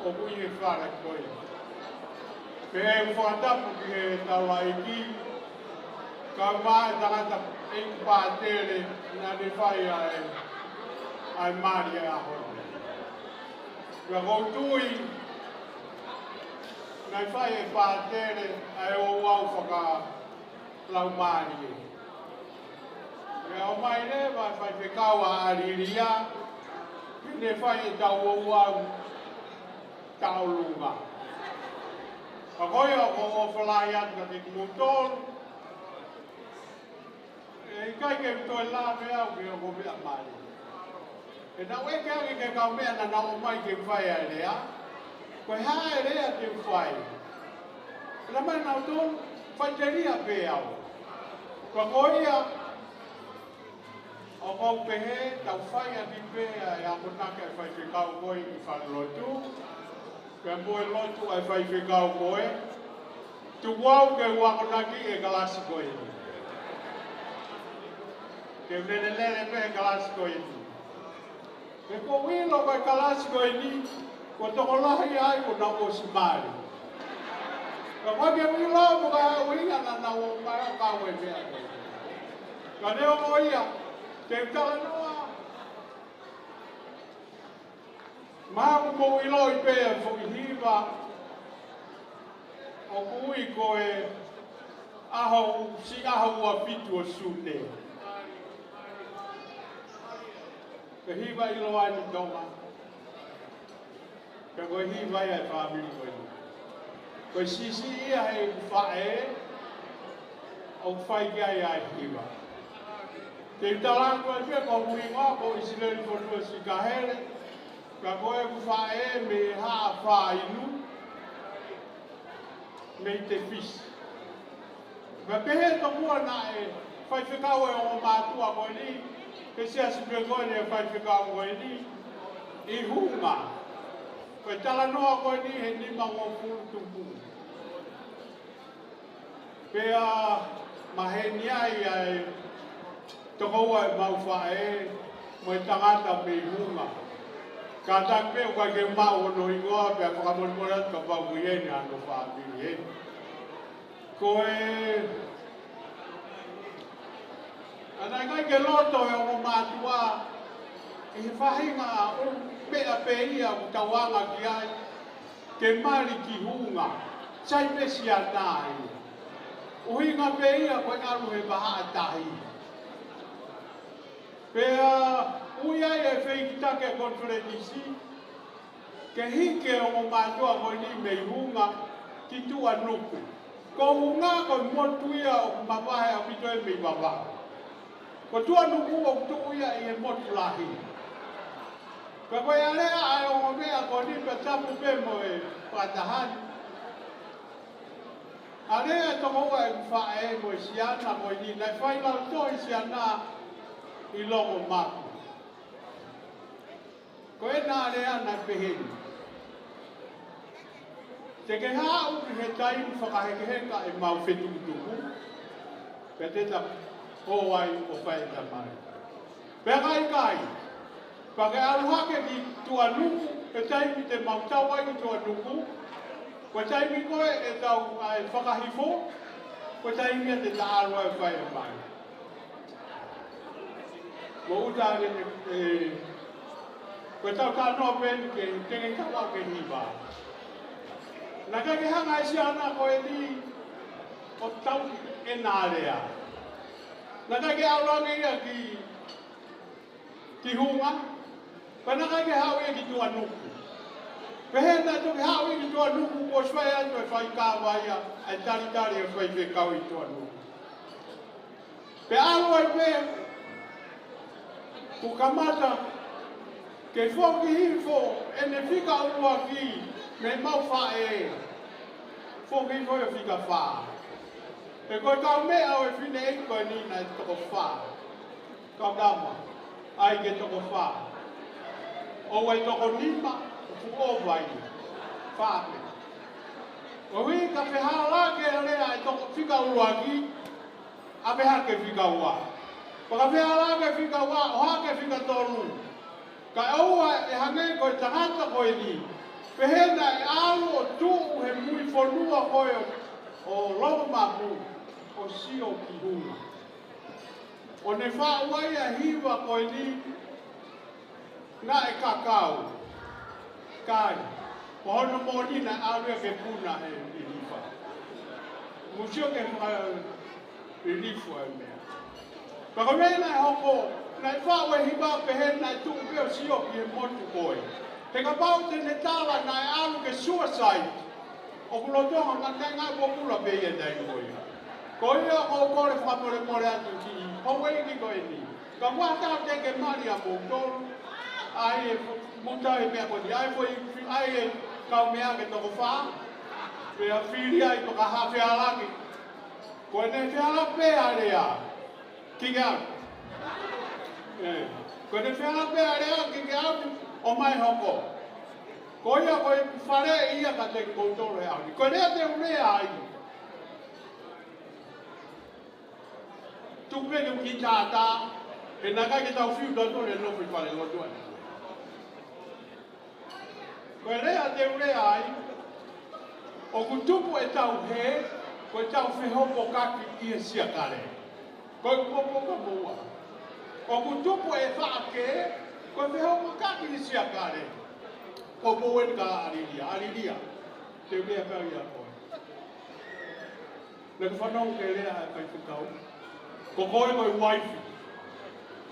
ʻoku ʻi he fale ko ē. Pea u fakatapu ki he taulaʻeiki, kae ʻumaʻā e tangataʻeiki pātele naʻa ne fai ʻa e, ʻa e mali ʻo e ʻaho ni. Pea ʻoku ou tui naʻe fai ʻe he pātele ʻa e ouau faka- laumālie. Pea ʻomai leva ʻa e faifekau ʻa ʻAlilia, ke ne fai ʻetau ouau tauʻolunga. Ka ko ia ʻoku ou ʻofa lahi atu kiate kimoutolu. ʻE ʻikai ke u toe lave au ki he ongo meʻa mali. He naʻa ku ʻeke ange ki he kaumeʻa naʻa nau ʻomai ke u fai ʻa e lea, ko e hā e lea te u fai? Pea naʻa nau tō faʻiteliha pē au. Ka ko ia, ʻoku ou pehē, tau fai ʻaki pē ʻa e akonaki ʻa e faifekau ko ē ʻi falelotu. Pea mo e lotu ʻa e faifekau ko ē, tuku au ke u akonaki he kalasi ko eni. Ke u lelelele pē he kalasi ko eni. He ʻoku ou ʻilo ko e kalasi ko eni, kuo tokolahi ai kuo nau ʻosi mali. Ka ʻoku ʻikai ke u ʻilo pe ko e hā e ʻuhinga naʻa nau ʻomai ʻo kau he meʻa ko ē. Ka neongo ia, te u talanoa. Mahalo ʻoku mou ʻiloʻi pē ʻa e foʻi hiva ʻoku ui ko e ʻaho, siʻi ʻaho ua fitu ʻo Sune. Ko e hiva ʻiloa ʻi Tonga. Pea ko e hiva ia ʻa e fāmili ko eni. Ko e siʻisiʻi ia heʻeku faʻē, ʻoku fai ki ai ʻa e hiva. Te u tala atu ai pē ko hoku hingoa ko ʻIsileli Fonua Sikahele, pea ko ʻeku faʻē mei Haʻa Fainu, mei Tefisi. Pea pehē tokua naʻe faifekau e ongo mātuʻa ko eni, pe siasi pē ko eni e faifekau ko eni, ʻi Hunga. Ko e talanoa ko eni he nimangofulu tupu. Pea maheni ai ʻa e tokoua ʻemau faʻē mo e tangata mei Hunga. Kātaki pē ʻoku ʻikai ke u maʻu hono hingoa pea fakamolemole atu kapau ʻoku ʻi heni hano fāmili heni. Ko e, ʻa naʻe ʻikai ke loto e ongo mātuʻa ʻi he faʻahinga ʻo meʻa pē ia ʻoku tau anga ki ai, ke mali ki Hunga, sai pē siana ia. ʻUhinga pē ia ko e ʻalu he vahaʻa tahi. Pea ui ai e feikitake konifelenisi ke hiki e ongo mātuʻa ko eni mei Hunga ki Tuʻanuku. Ko Hunga ko e motu ia ʻoku mavahe ʻaupito ia mei Vavaʻu. Ko Tuʻanuku ʻoku tuʻu ia ʻi he motu lahi. Pea ko e aleʻa ʻa e ongo meʻa ko eni pea tapu pē mo e fakataha ni. Alea e tokoua ʻeku faʻē mo e siana ko eni, naʻe fai lautohi siana ʻi Longomapu. Ko ʻena alea naʻe pehē ni: Te ke haʻu ki he taimi fakahekeheka ʻemau fetukutuku, pea te ta ō ai ʻo fai e tamai. Pea ka ʻikai, pea ke ʻalu hake ki Tuʻanuku, he taimi te mau tau ai ki Tuʻanuku, ko e taimi ko ē ʻe tau ʻai fakahifo, ko e taimi ia te ta ʻalu ai ʻo fai e tamai. Mou ʻuta ange, ē, ko e tau talanoa pē eni ke, ke ngai kau au ke hiva. Naʻe ʻikai ke hanga ʻe he siana ko eni ʻo tau ʻena alea. Naʻe ʻikai ke ʻalu ange ia ki, ki Hunga, pea naʻe ʻikai ke haʻu ia ki Tuʻanuku. Pehē naʻe toki haʻu ia ki Tuʻanuku, kuo ʻosi fai atu e faikava ia, ʻa e talitali e faifekau ʻi Tuʻanuku. Pea ʻalu ai pē, kuo kamata ke foki hifo ʻene fika ʻuluaki mei heʻemau faʻē, foki hifo ia fika fā. He ko e kaumeʻa ʻo e fineʻeiki ko eni naʻe toko fā. Kau tama, ʻai ke toko fā. ʻOua ʻe toko nima, ʻoku ʻova ia. Fā pē. Koeʻuhi ka fehālaaki e alea ʻa e toko fika ʻuluaki, ʻave hake fika ua. Pea ka fehālaaki e fika ua, ʻohake fika tolu. Kae ʻoua ʻe hangē ko e tangata ko eni, pehē naʻe ʻalu ʻo tuʻu he mui fonua ko ē ʻo Longomapu, ʻo sio ki Hunga. ʻO ne faʻu ai ʻa e hiva ko eni, naʻe kakau. Kai, ko hono moʻoni naʻe ʻalu ia ke puna he ʻIlifa. Mou sio ki he fakalilifu ʻa e meʻa. Pea ko e meʻa naʻe hoko, naʻe faʻu e hiva pehē naʻe tuʻu pē ʻo sio ki he motu ko ē. He kapau te ne tala naʻe ʻalu ke suicide, ʻoku lolotonga mate ngaahi pōpula pē ia ʻi he taimi ko ia. Ko ia ʻoku ou kole fakamolemole atu ki he houʻeiki ko eni. Ka ʻoku ʻatā ke ke mali ʻa moutolu. ʻAi e muta e meʻa ko eni. ʻAi foʻi, ʻai e kaumeʻa ke toko fā. Pea fili ai pea ka ha fehālaaki. Ko ʻene fehālaaki pē alea ki ke ʻalu. ʻE, ko ʻene fehālaaki pē alea ki ke ʻalu ʻo mai hoko. Ko ia ko e fale ia ka te kimoutolu he ʻaho ni. Ko e lea te u lea ai. Tuku pē ke u kiʻi tātā, he naʻe ʻikai ke tau fiu tautolu he nofo ʻi falelotu ʻanenai. Ko e lea te u lea ai, ʻoku tupu ʻetau hē, ko ʻetau fehopokaki ʻi he siakale. Ko e kuopoka moua. ʻOku tupu e faʻa kē, ko e fehopokaki ʻi he siakale. Ko e poweni ka ʻaliʻalia, ʻaliʻalia. Te u lea pē au ia koe. Naʻa ku fanongo ki he lea ʻa e faifekau. Ko koe ko e uaifi.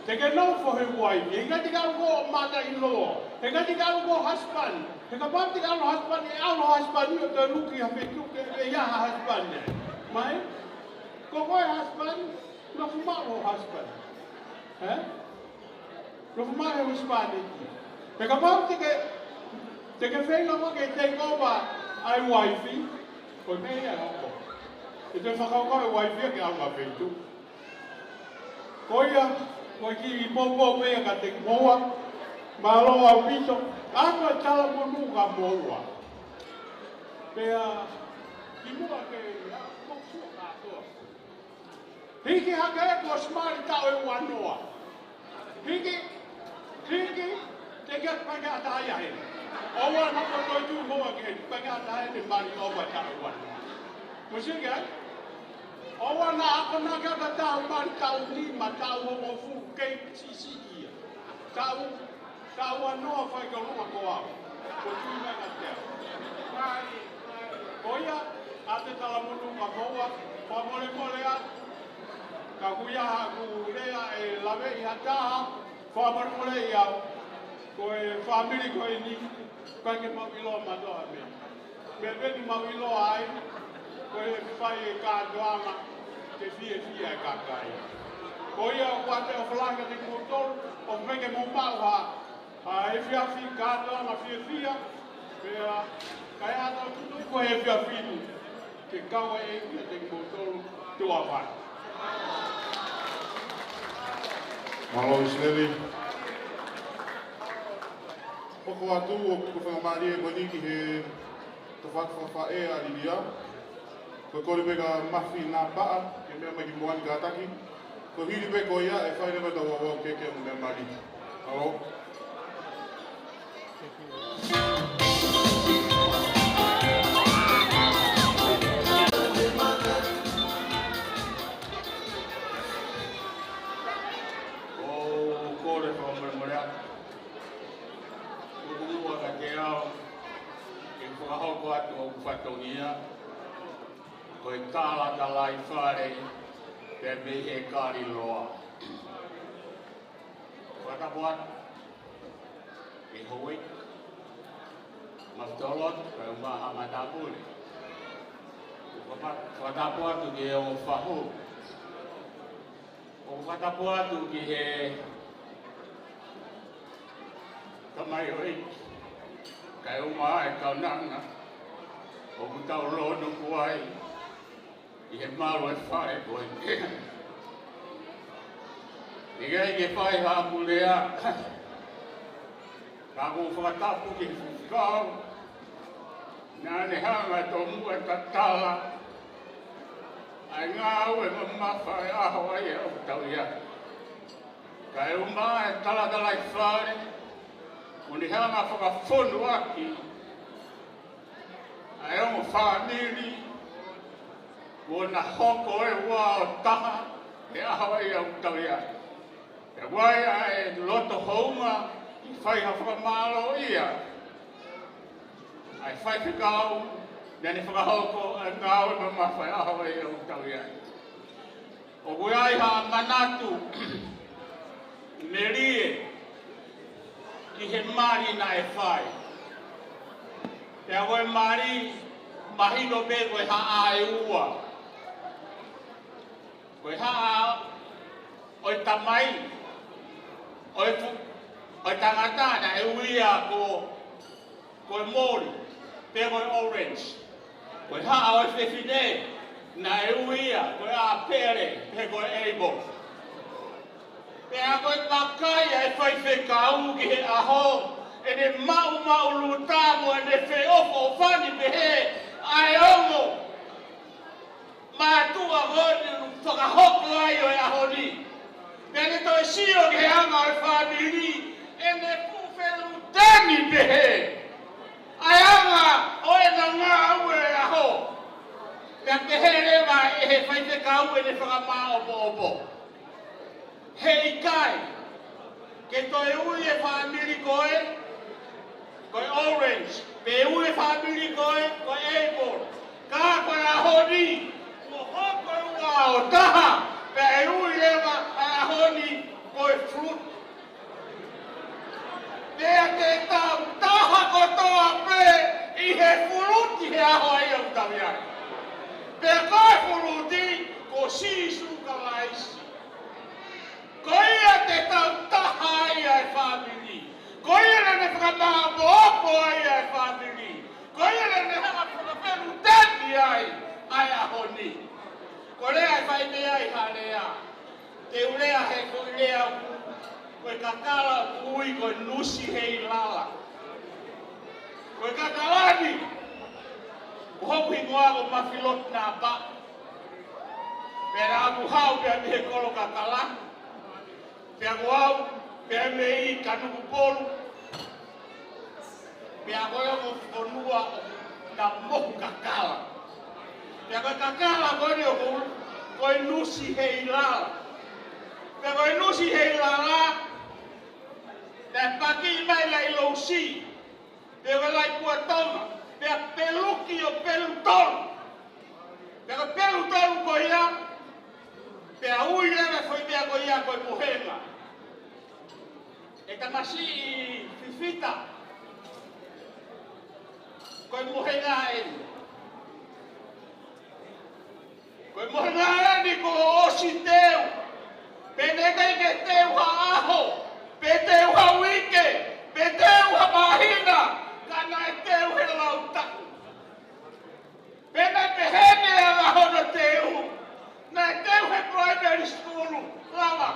Te ke nofo he uaifi. He ʻikai te ke ʻalu ko e mother-in-law. He ʻikai te ke ʻalu ko e husband. He kapau te ke ʻalu husband, ʻe ʻalu husband ʻo te luki ha feituʻu ke ʻe ʻi ai ha husband ē. Mai? Ko koe husband, nofo maʻu ho husband. Ē? Nofo maʻu e husband. He kapau te ke, te ke feinga mo ke take over ʻa e uaifi, Ko e meʻa ia ʻe hoko. ʻE toe fakakaukau e uaifi ia ke ʻalu ki ha feituʻu. Ko ia, ko e kiʻi poupou pē ia kiate kimoua. Mālō ʻaupito. Ako e talamonū kia moua. Pea, kimuʻa ke, ʻa, mou sio kātoa. Hiki hake e kuo ʻosi mali taʻu ʻe uanoa. Hiki, hiki, teʻeki ai ke paenga ʻatā ia heni. ʻOua naʻa ko e toitui moa ke heni, paenga ʻatā heni mali ʻoku taʻu ʻe uanoa. Mou sio ki ai? ʻOua naʻa ko na ke ʻatā taʻu mali taʻu nima, taʻu hongofulu, kei siʻisiʻi ia. Taʻu Ka ua noa fai ka luma ko au. Ko tui mai ka tea. Ko ia, ʻa e talamonū kia moua, fakamolemole atu. Ka kuia haku lea ʻe laveʻi ha taha, fakamolemole ia. Ko e fāmili ko eni, ʻikai ke mau ʻiloa mātou ha meʻa. Meʻa pē ʻoku mau ʻiloa ai, ko e fai e kātoanga, ke fiefia e kakai. Ko ia ʻoku ʻoatu e ʻofa lahi kiate kimoutolu, ʻoku ʻikai ke mou maʻu ha, ha efiafi kātoanga fiefia, pea, ka e ʻoatu atu ko e efiafi ni, ke kau ai ʻEiki kiate kimoutolu, tuʻa ʻofa. Mālō ʻIsileli. Hoko atu ʻoku fakamālie ko eni ki he tafaʻaki fakafaʻē ʻa Lilia. Ko e kole pē kia Mafi Napaʻa, ke meʻa mai ki muʻa ni kātaki. Ko e hili pē ko ia, ʻe fai leva ʻetau ouau kehekehe mo e meʻa mali. Mālō. ʻOku ou kole fakamolemole atu. ʻOku ʻikai ke u fakahoko atu hoku fatongia, ko e talatalaifale pē mei he Kaliloa. Fakatapu atu ki he houʻeiki, Mafitoloto, kae ʻumaʻā haʻa matāpule. Fakatapu atu ki he ongo fahu. ʻOku fakatapu atu ki he tamaioʻeiki, kae ʻumaʻā e kaunanga ʻoku tau lōnuku ai ʻi he malu e fale ko eni. ʻIkai ke fai haʻaku lea, ka ʻoku ou fakatapu ki he faifekau, naʻa ne hanga ʻo tomuʻa tatala ʻa e ngāue mamafa e ʻaho ʻa ia ʻoku tau ʻi ai. Kae ʻumaʻā e talatalaifale, ʻoku ne hanga ʻo fakafonu ʻaki ʻa e ongo fāmili, kuo na hoko ʻo uaotaha he ʻaho ʻa ia ʻoku tau ʻi ai. Pea ʻoku ʻi ai ʻa e loto houngaʻia ke fai ha fakamālōʻia ʻa e faifekau naʻa ne fakahoko ʻa e ngāue mamafa he ʻaho ʻa ia ʻoku tau ʻi ai. ʻOku ʻi ai ha manatu melie ki he mali naʻe fai. Pea ko e mali mahino pē ko e haʻa ʻe ua. Ko e haʻa ʻo e tamai, ʻo e fu-, ʻo e tangata naʻe ui ia ko, ko e moli, pe ko e orange. Ko e haʻa ʻo e fefine, naʻe ui ia ko e ʻāpele, pe ko e apple. Pea ko e vakai ʻa e faifekau ki he ʻaho, ʻene maʻumaʻuluta mo ʻene feʻofoʻofani pehē ʻa e ongo mātuʻa ko eni ʻoku fakahoko ai ʻo e ʻaho ni. Pea ne toe sio ki he anga ʻo e fāmili, ʻene fuʻu feluteni pehē ʻa e anga ʻo ʻena ngāue ʻaho. Pea pehē leva ʻe he faifekau ʻene fakamāʻopoʻopo. Heʻikai ke toe ui e fāmili ko ē, ko e orange, pe ui e fāmili ko ē, ko e apple. Ka ko e ʻaho ni, kuo hoko e ua ʻo taha, pea ʻe ui leva ʻa e ʻaho ni ko e fruit. Pea te tau taha kotoa pē ʻi he fuluti he ʻaho ʻa ia ʻoku tau ʻi ai. Pea ko e fuluti, ko Sīsū Kalaisi. Ko ia te tau taha ai ʻa e fāmili. Ko ia naʻa ne fakamāʻopoʻopo ai ʻa e fāmili. Ko ia naʻa ne hanga ʻo fakafeluteni ai Ko e lea ʻe fai mei ai ha lea. Te u lea he ko e lea ʻoku, ko e kakala ʻoku ui ko e nusi heilala. Ko e kakala ni, ko hoku hingoa ko Mafilotu Napa. Pea naʻa ku haʻu pē mei he kolo kakala. Pea ko au, pea mei Kanukupolu. Pea ko e ongo fonua ʻoku na mohu kakala. Pea ko e kakala ko eni ʻoku, ko e nusi heilala. Pea ko e nusi heilala, naʻe paki mai ʻa e lousi. Pea ko e lai kuatoma, pea peluki ʻo pelu tolu. Pea ko e pelu tolu ko ia, pea ui leva e foʻi meʻa ko ia ko e mohenga. ʻE tamasiʻi fifita, ko e mohenga eni. Ko e mohenga eni kuo ʻosi teu. Pe naʻe ʻikai ke teu ha ʻaho, pe teu ha uike, pe teu ha māhina, ka naʻe teu he lau taʻu. Pe naʻe pehē ni ʻa hono teu. Naʻe teu he primary school, lava.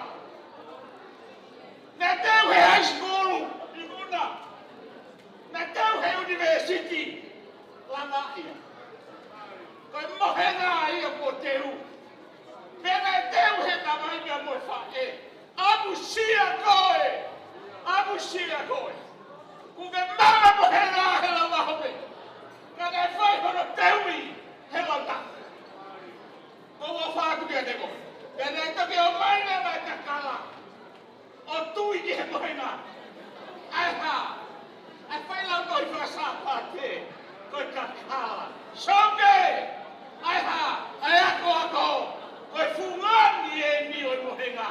Naʻe teu he high school, ikuna. Naʻe teu he university, lava ia. Ko e mohenga ia kuo teu. Pe naʻe teu he tamai ia mo e faʻē. ʻAmusia koe. ʻAmusia koe. Kuo ke maʻu e mohenga he lau ʻaho pē. Ka naʻe fai hono teuʻi he lau taʻu. Ko ua fatu kiate koe. Pea naʻe toki ʻomai leva e kakala ʻo tui ki he mohenga. ʻA e hā? ʻA e fai lau ko e faka-Sāpate, ko e kakala. Soke! ʻA e hā? ʻA e akoako. Ko e fungani eni ʻo e mohenga.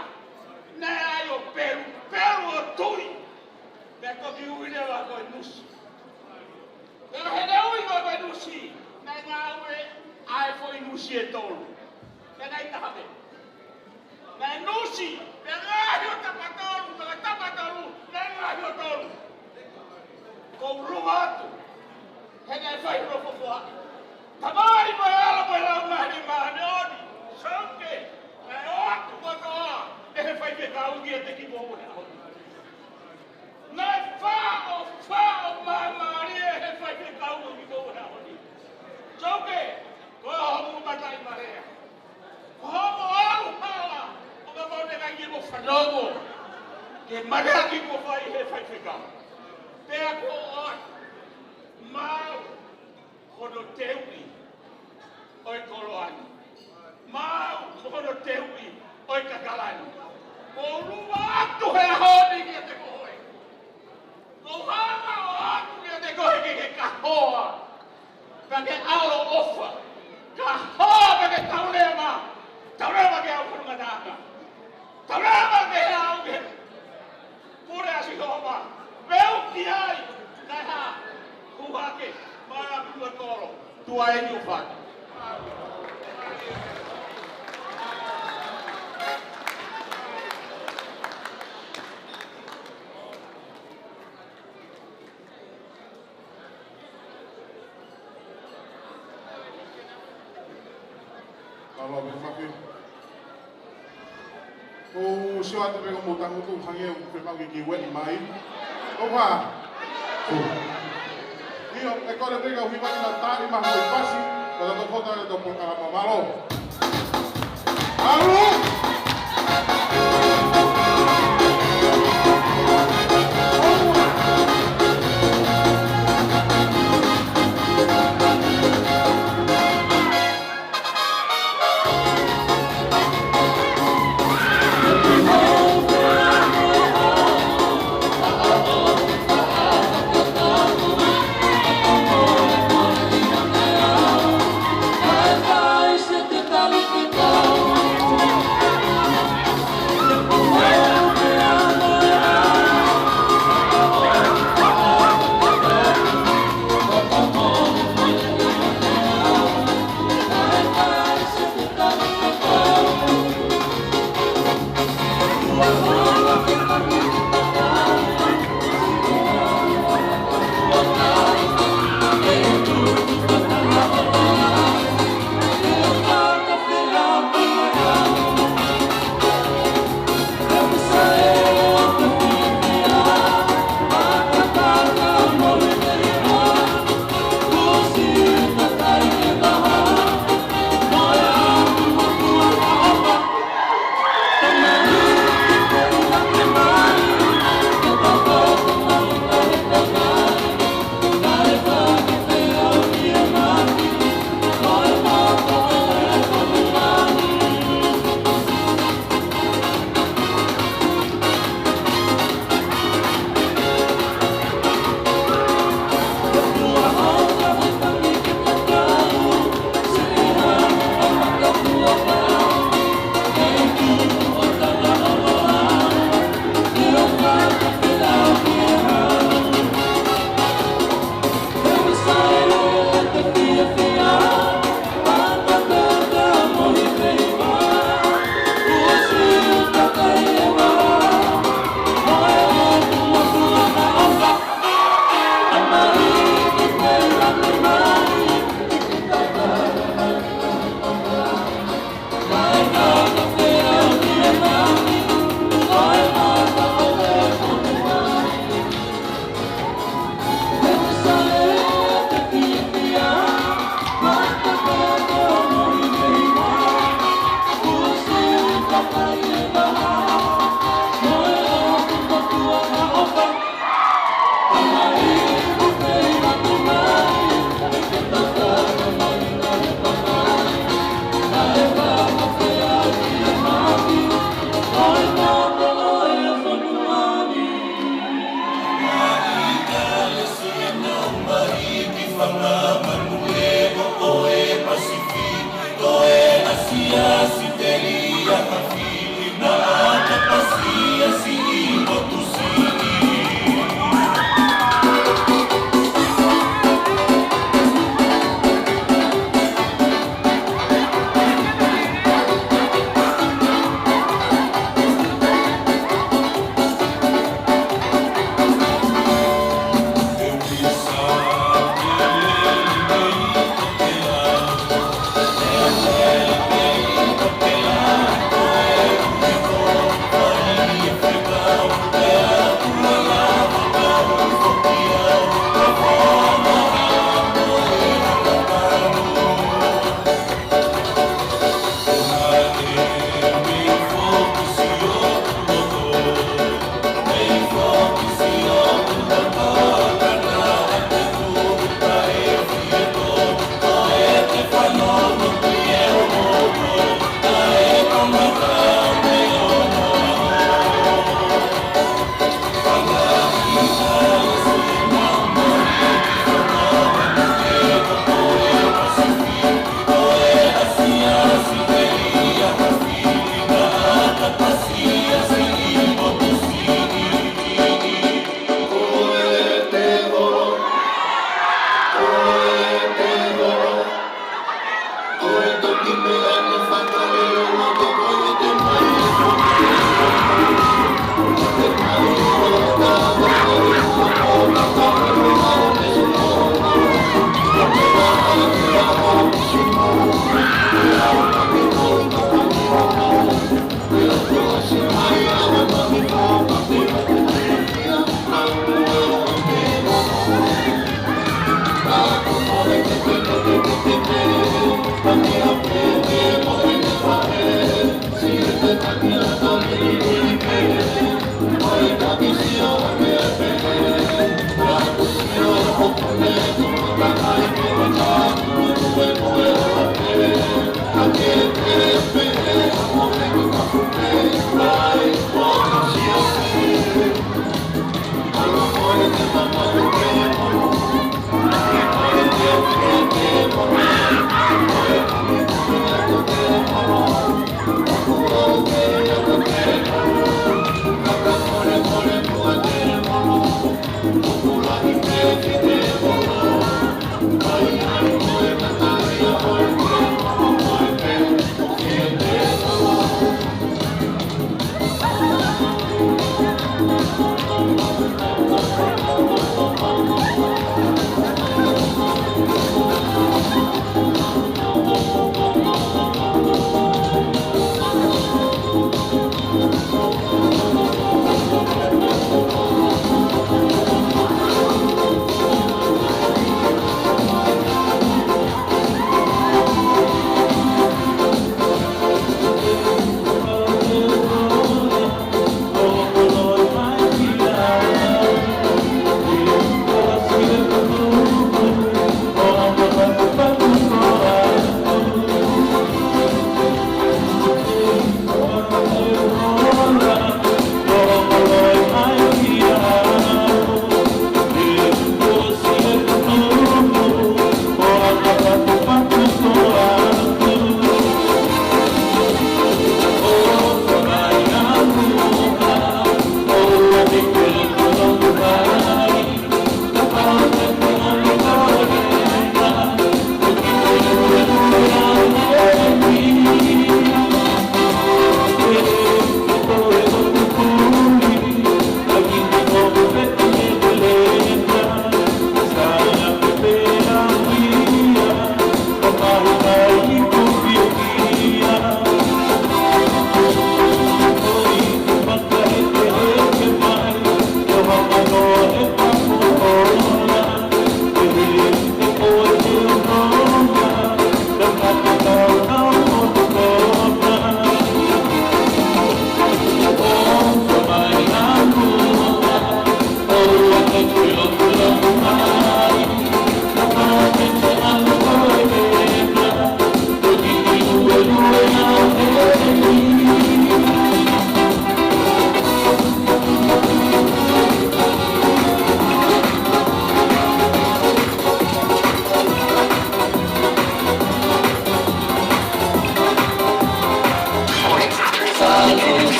Naʻe ʻai ʻo pelu, pelu ʻo tui. Pea toki ui leva ko e nusi. Pea heʻene ui ko e nusi, naʻe ngāue ʻa e foʻi nusi ʻe tolu. Pea naʻe taha pē. Naʻe nusi, pea ngaohi ʻo tapa tolu, pea tapa tolu, naʻe ngaohi ʻo tolu. Ko u lua atu, he naʻe fai hono fofoa. Tamai mo e ʻAlo mo e Laumālie Māʻoniʻoni, soke, naʻe ʻoatu kotoa ʻe he faifekau kiate kimoua he ʻaho ni. Naʻe faʻo, faʻo māmālie he faifekau ʻo kimoua he ʻaho ni. Soke, ko homo mataʻi marea. Ko homo ʻalu hala, ʻo ka mau ne kai ke mo fanongo. Ke manaki mo fai he faifekau. Pea ko ʻoe, mau, hono teuʻi ʻo e koloa ni. Mau, hono teuʻi ʻo e kakala ni. Ko u lua atu he ʻaho ni kiate koe. Ko u hanga ʻo ʻoatu kiate koe ke ke kahoa. Pea ke ʻaloʻofa. Kahoa pea ke tauleva. Tauleva ke au kuru mataka. Tauleva ke au ke Pule ʻa Sihova, veuki ai, kae hā, hū hake, mai ʻa Pulekolo, tuai ni ʻo fata. Mālō, Misa Mafi. ʻOku ou sio atu pē ko hoʻomou tangutu hangē ʻoku fiemaʻu ke kiʻi ueʻi mai. ʻOfa. ʻIo, ʻe kole pē kau hiva ni nau tali mai ha kiʻi pasi, ka tau toki fota ʻetau polokalama. Mālō. ʻAlu!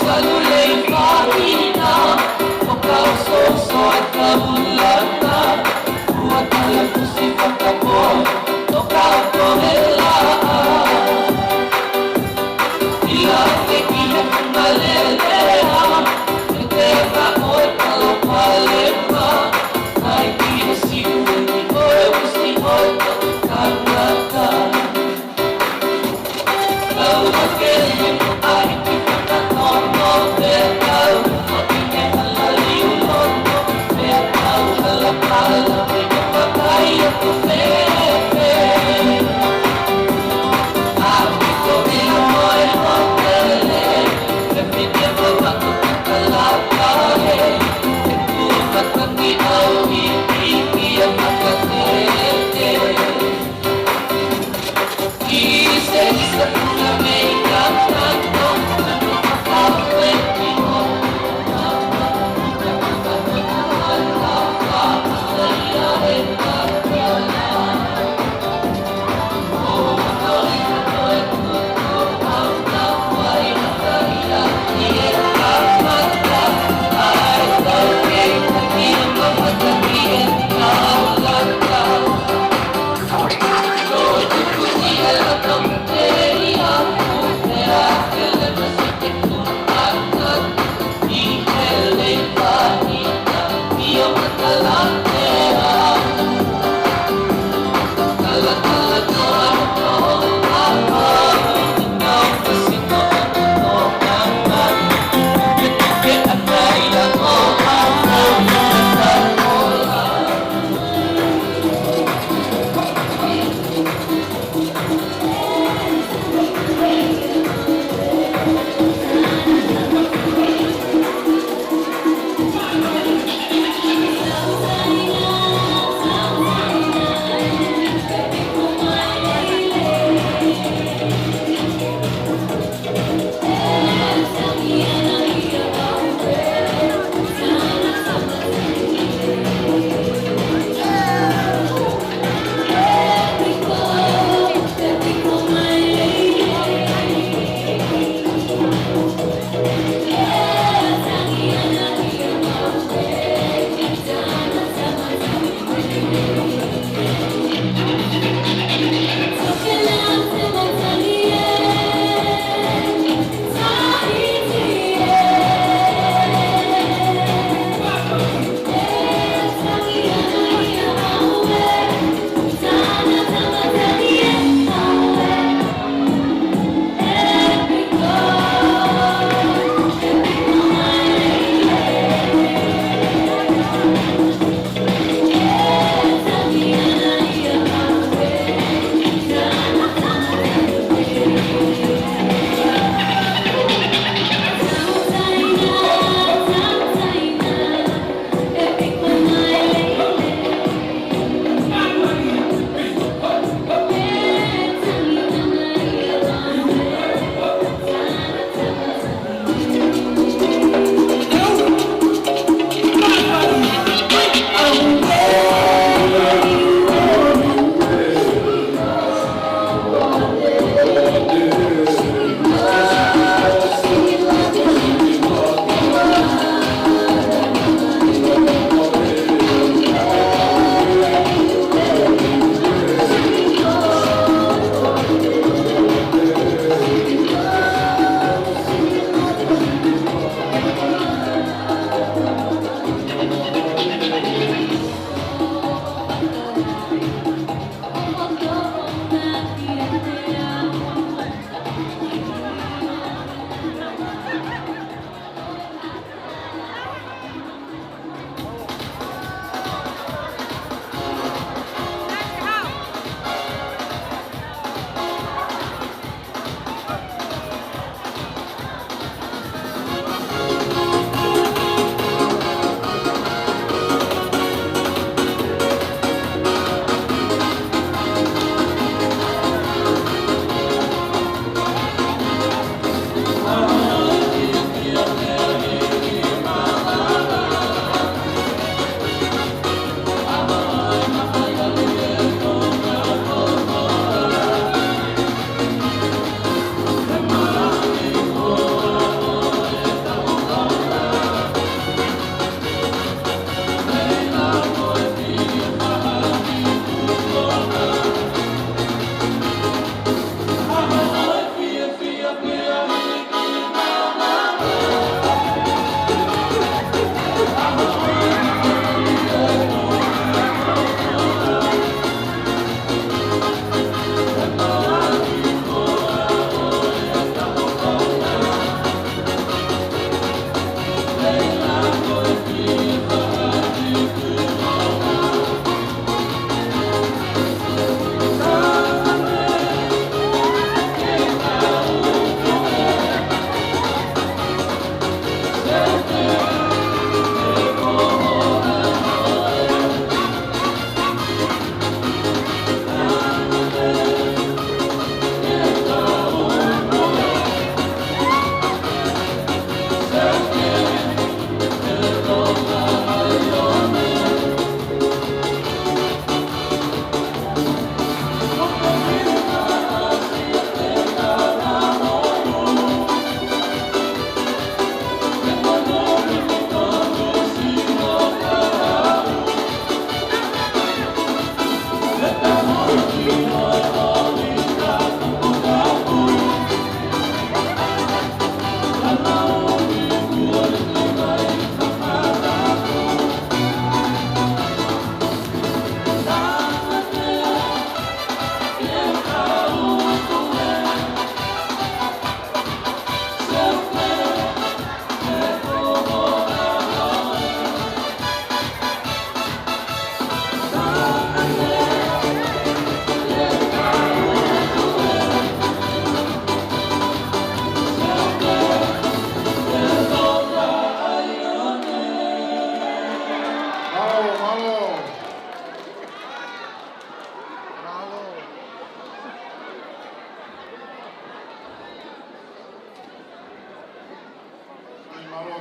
Talu lei fāhina, ʻo kau soso ʻa e kaulana, ua tala kusi fakapō, ʻo kau kohela. ʻI la ke ki he funga lelea, ʻe te ka ʻo e palopalema, ʻai ki he siʻi ʻo e usi ʻo e tangata.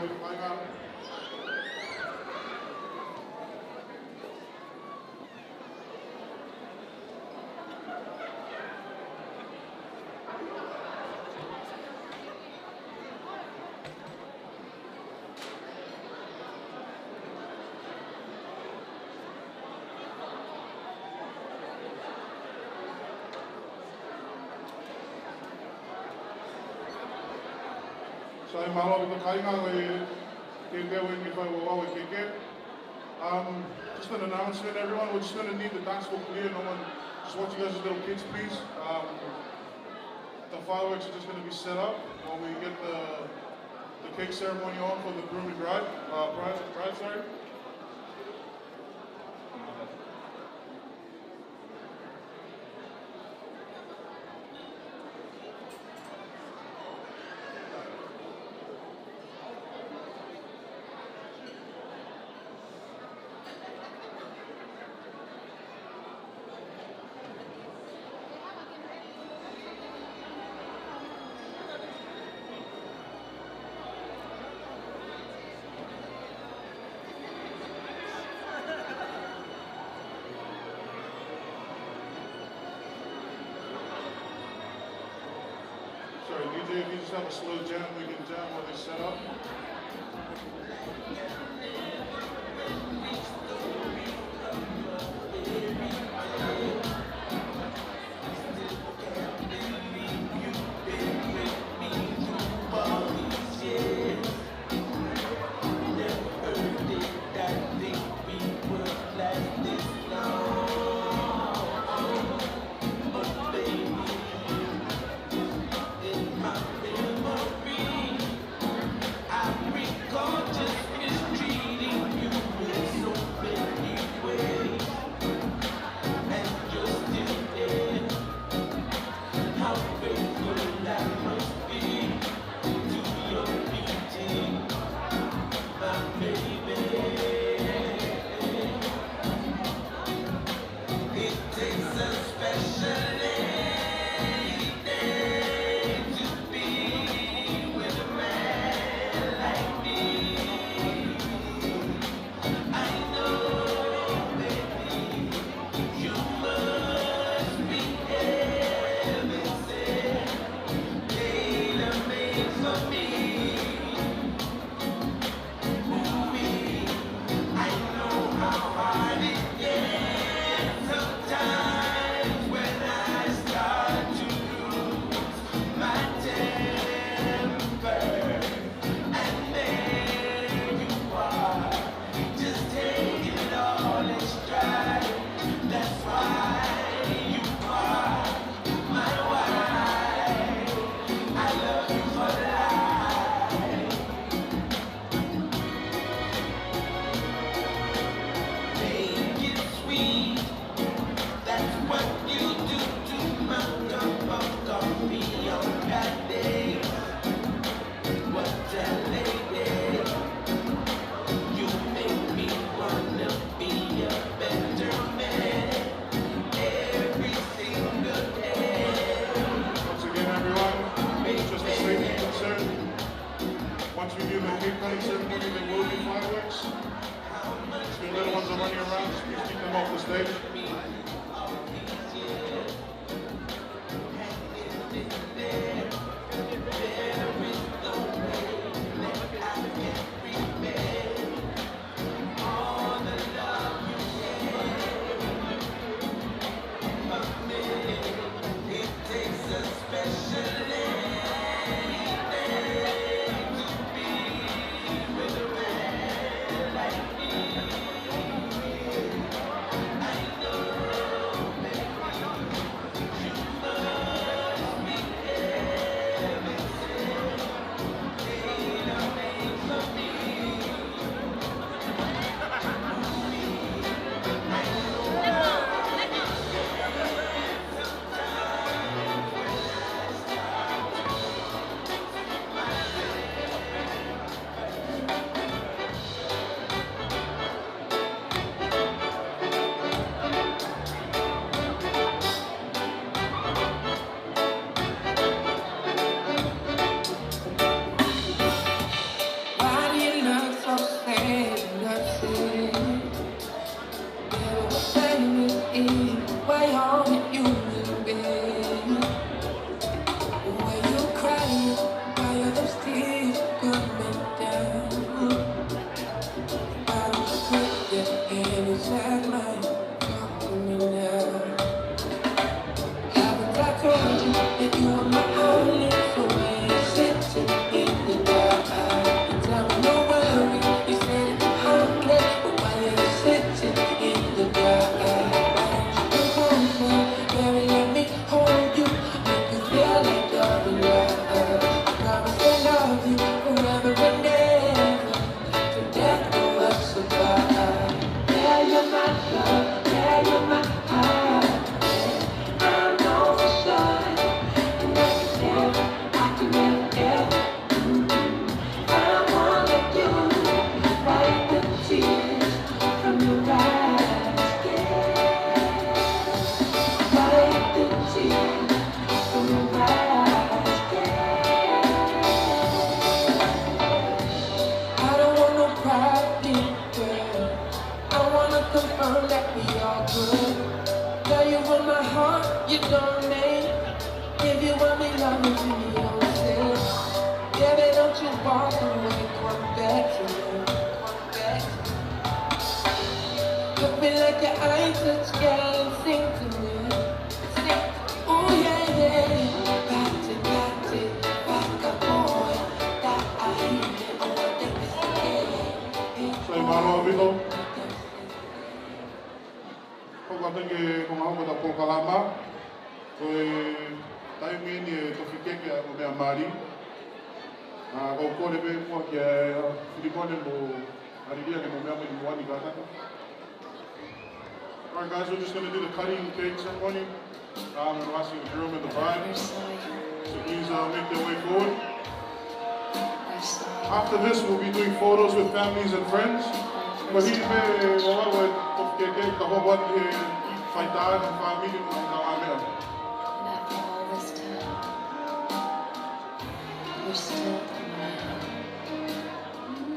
Kāinga. Sai, mālō ʻaupito kāinga, ʻoku ou kiʻi pē ʻeni ke fai ʻa e vavau ʻa e keke. Um, just an announcement, everyone. We're just gonna need the dance floor clear. No one, just want you guys as little kids, please. Um, the fireworks are just gonna be set up while we get the, the cake ceremony on for the groom and bride, uh, bride, bride, sorry. Sorry, D J, if you just have a slow jam, we can jam while they set up. Walk away, come back to me, come back to me. You feel like your eyes touch, girl, and sing to me, sing to me. Ooh, yeah, yeah. Got it, got it, got the boy, got it, oh, this is it. Sai mālō ʻaupito. Hoko atu ki he konga hoko ʻetau polokalama. Ko e taimi eni e tofi keke ʻa e meʻa mali. ʻA, kau kole pē muʻa kia, ʻa, Filimone mo ʻAlilia ke nau meʻa mai ki muʻa ni kātaki. All right, guys, we're just gonna do the cutting cake ceremony. Um, and we're asking the groom and the bride to please, uh, make their way forward. After this, we'll be doing photos with families and friends. Ko e hili pē ʻo aʻu e tofi keke, ka hoko atu ki he faitā mo e fāmili mo e ngaahi meʻa. And after all this time, we're still around.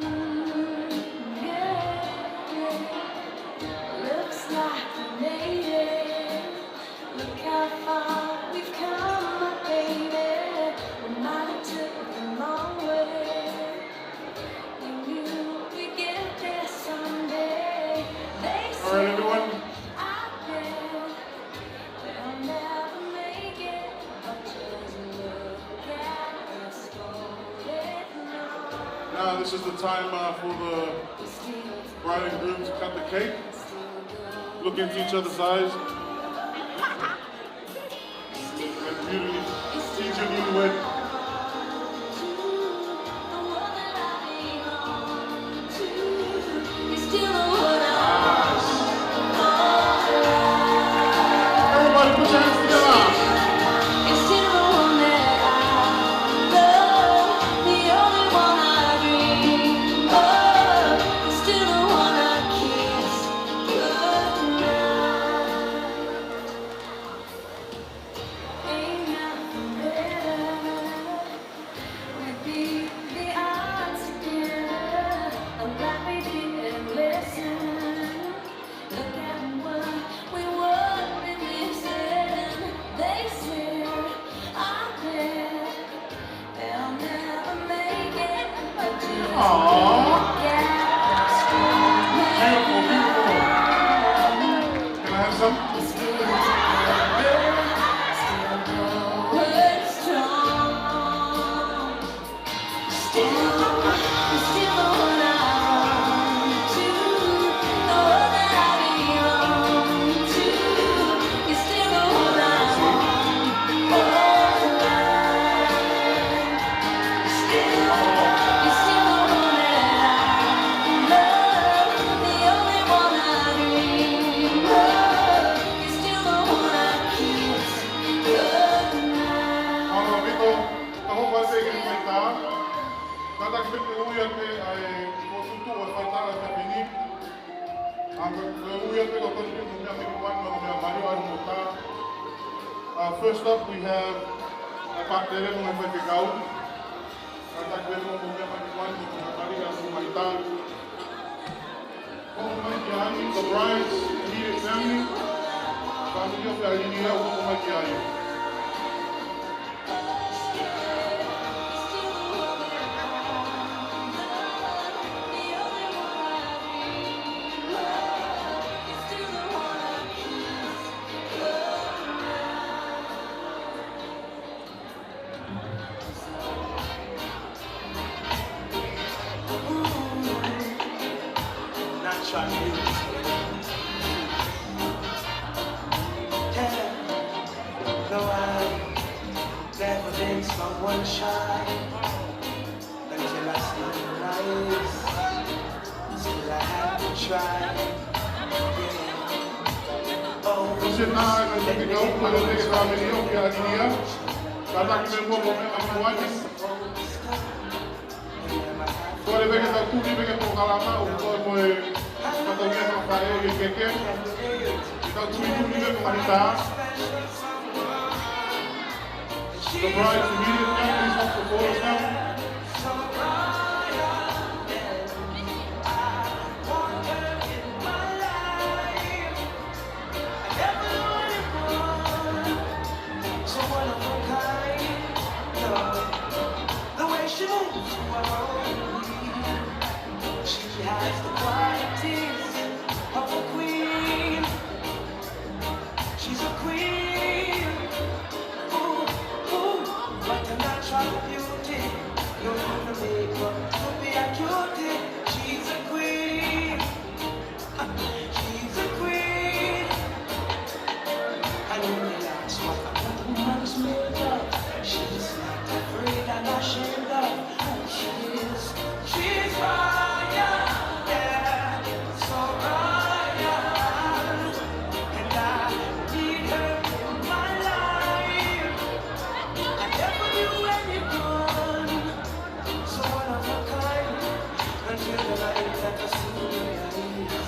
Mm, yeah, yeah. Looks like we made it. Look how far we've come, my baby. We might have took the long way. We knew we'd get there someday. They said, all right, everyone. I bet they'll never make it, but just look at us holding on. Now, this is the time, uh, for the bride and groom to cut the cake. Look into each other's eyes. And beautifully, teach your newlywed. Everybody put your hands together. Ain't nothing better. We beat the odds together. I'm glad we didn't listen. Look at what we would be missing. They said, I bet they'll never make it, but just look at us. Beautiful, beautiful. Can I have some? Mālō ʻaupito, ka hoko atu ki he faitā. Kātaki pē ke ui atu ʻa e fokotuʻutuʻu ʻo e faitā ʻa e taʻu ni. ʻA, ko e ui atu pē ko e kau tonu pē mo e meʻa mali, mo e meʻa mali ʻo e ʻalu mo tā. Uh, first up, we have ʻa e pātele mo e faifekau. Kātaki pē mo e meʻa mali mo e meʻa mali ʻo e ʻalu mo tā. Hoko mai ki ai, the bride's immediate family. Fāmili ʻo Fiaʻalilia, hoko mai ki ai. Not trying to be. Yeah. No, I've never been someone shy until I see the lights. Still I have to try. Yeah. Oh, Kuo ʻosi e taimi ke tau kau atu ki he fāmili ʻo Fiaʻalilia. Kātaki pē mo e meʻa mali. Kole pē ke tau tuli pē ki he polokalama ʻo kau mo e fatongia fakafaʻeʻi e keke. Ke tau tulituli pē mo e ngaahi tā. The bride's immediate family is up for photos now. She has the qualities of a queen. She's a queen. Ooh, ooh, what a natural beauty. No need no makeup to be a cutie. She's a queen. She's a queen. And when they ask what a woman's made of, she's not afraid and ashamed of who she is. She's royal, yeah, so royal. And I need her in my life. I never knew where you'd gone. So one of a kind, until the light that I see in your eyes.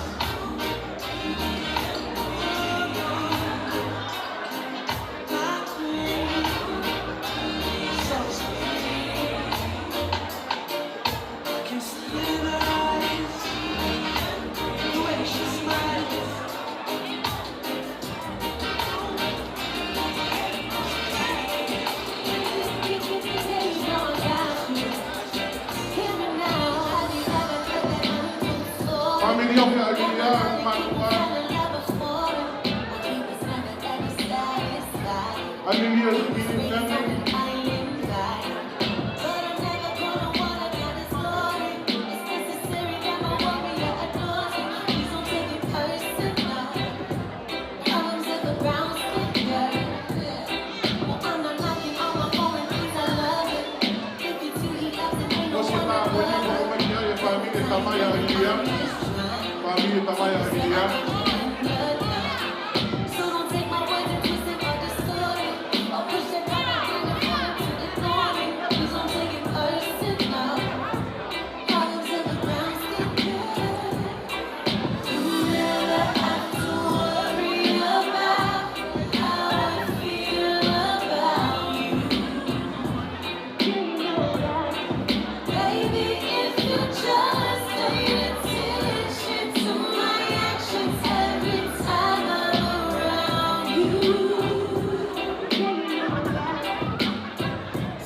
My queen, so sweet. I can see it in her eyes, the way she smiles. Fāmili ʻo e ʻAliʻi, mātuʻa. ʻAliʻi ʻo e ʻAliʻi, family. Ko e sēniti ʻoku ou ʻoatu ki ai e fāmili ʻa Tamaia ʻAliʻi. Fāmili ʻa Tamaia ʻAliʻi.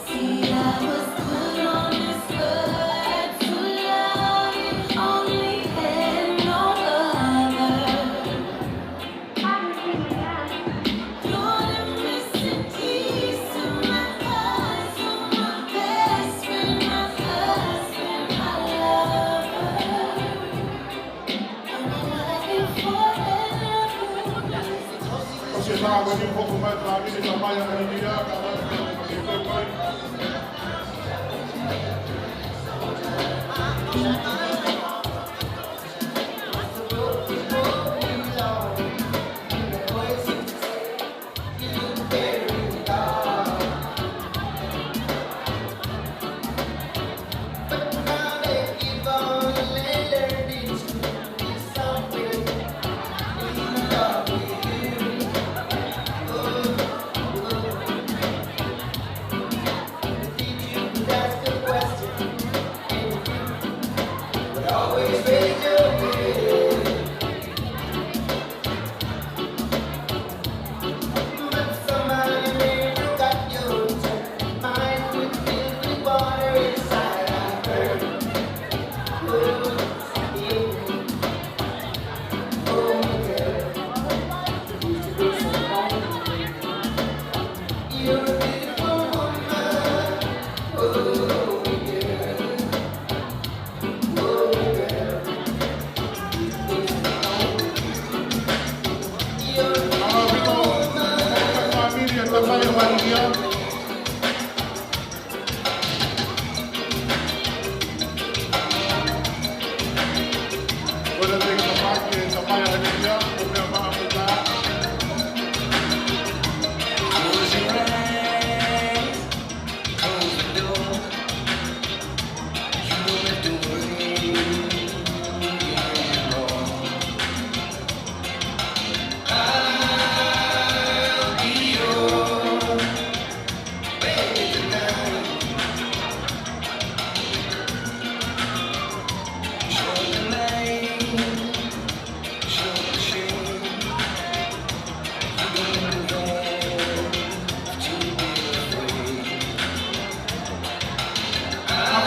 See, I was put on this earth to love you, only had no other. You're the missing piece to my puzzle, my best friend, my husband, my lover. Ko e sēniti ʻoku ou ʻoatu ki ai e fāmili ʻa Tamaia ʻAliʻi, ka ʻoku ou ʻoatu ki ai.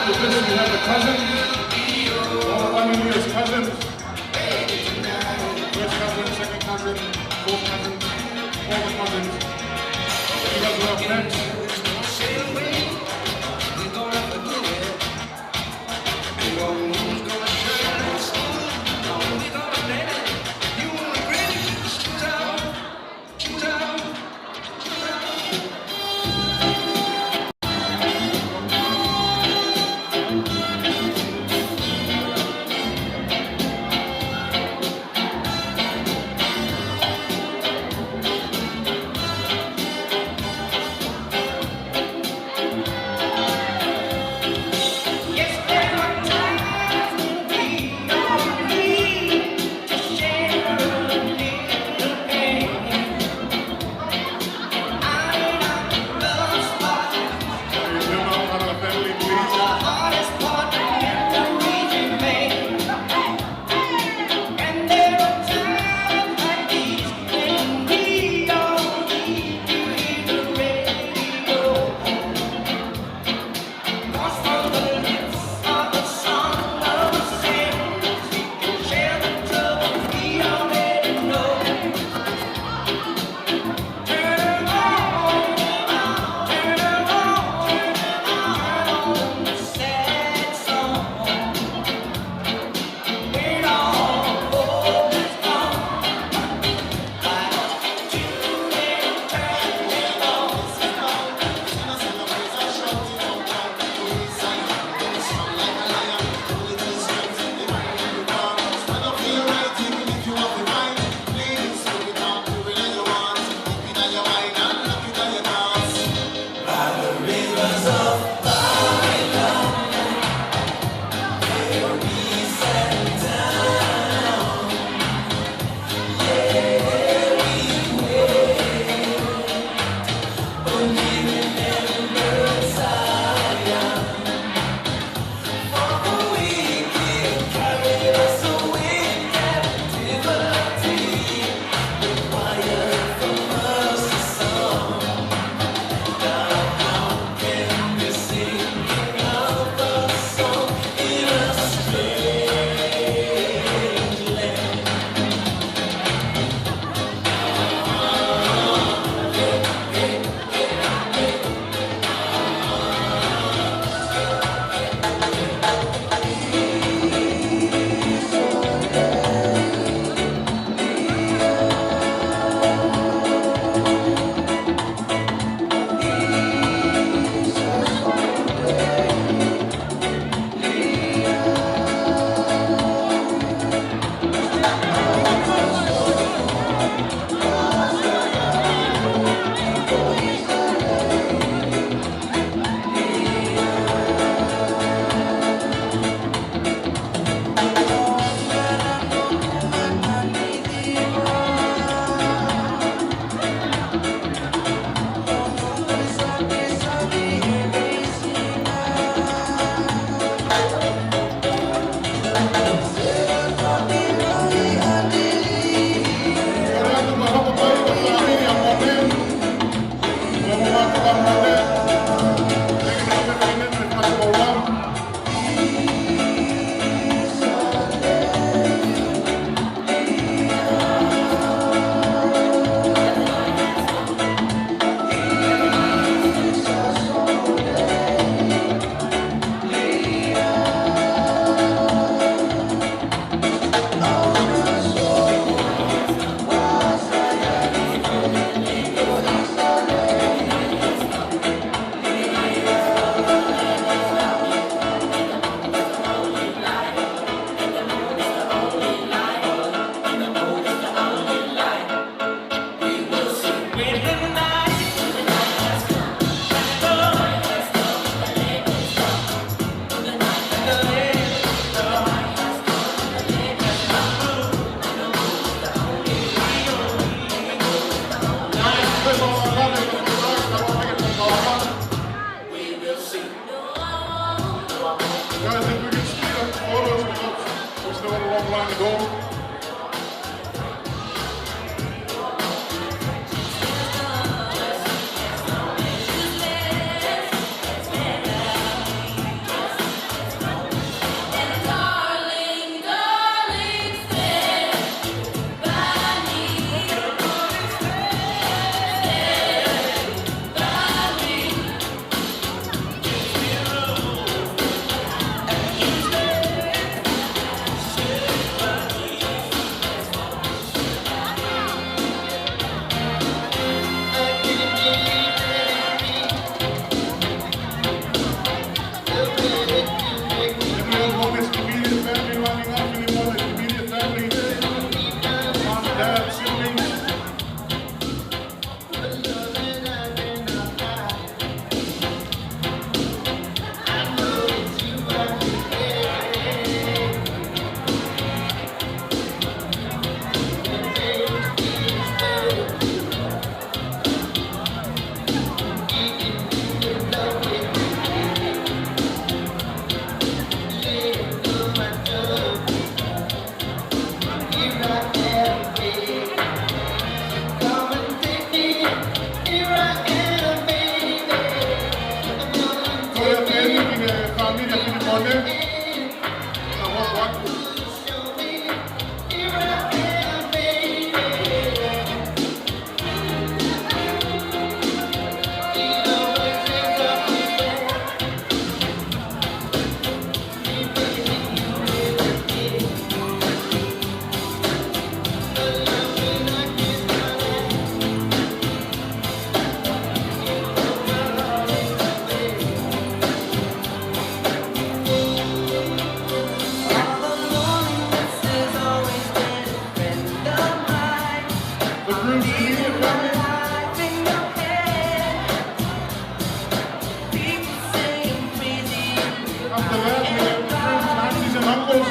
This we have the cousins. All the family is cousins. First cousin, second cousin, fourth cousin, all the cousins. You guys are up next. Guys, if we can speed up the photos, we got, we still got a long line to go. Familia Filipone, na wako aku. The groom's immediate family. After that, we have the groom's aunties and uncles.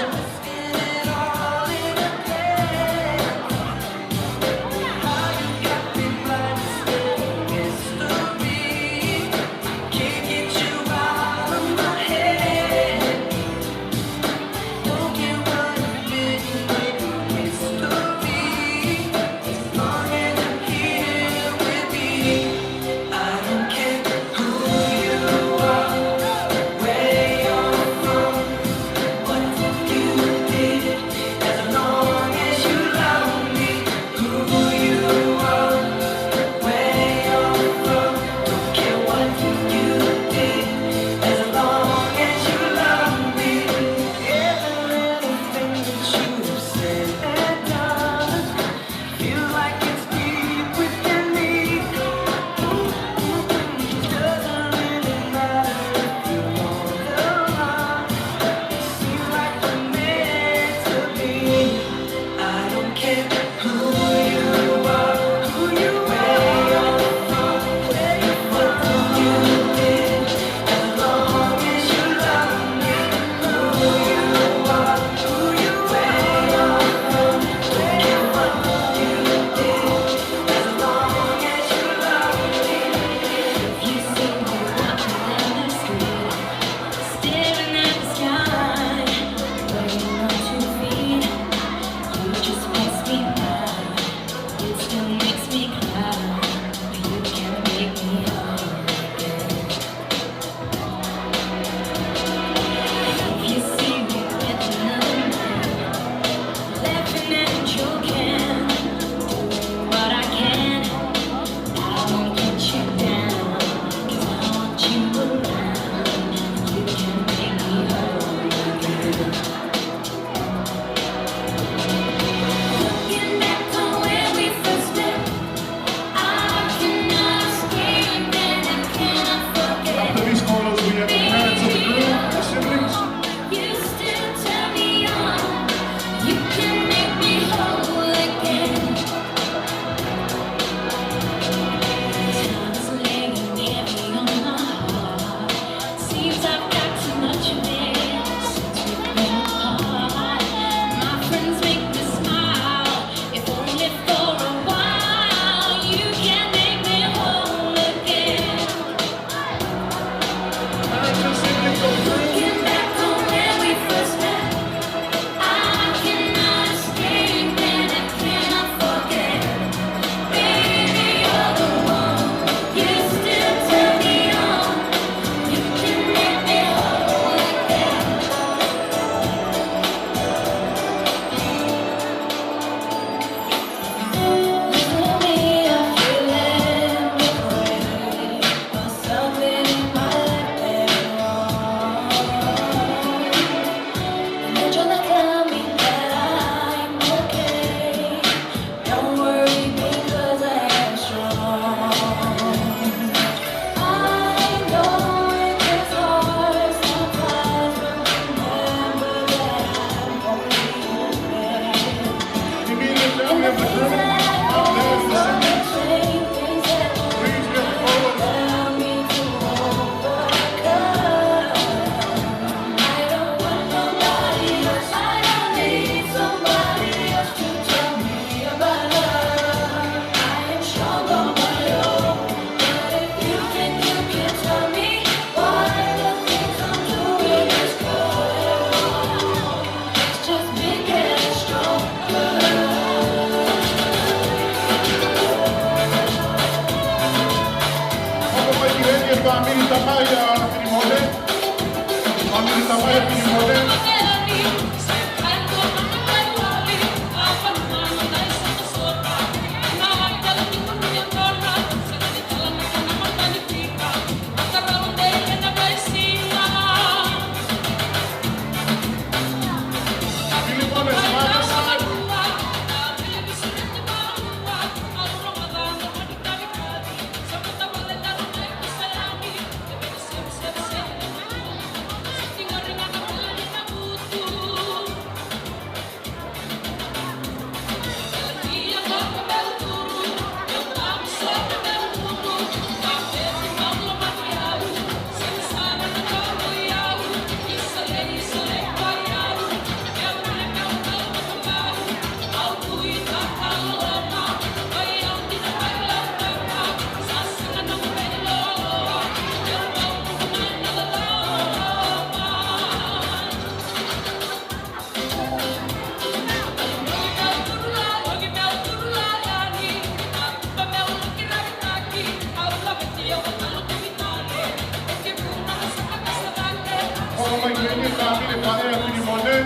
Fāmili Faʻē Filimone.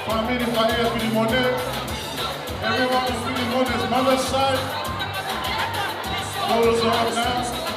Fāmili Faʻē Filimone. Everyone in Filimone's mother's side. Photos are up now.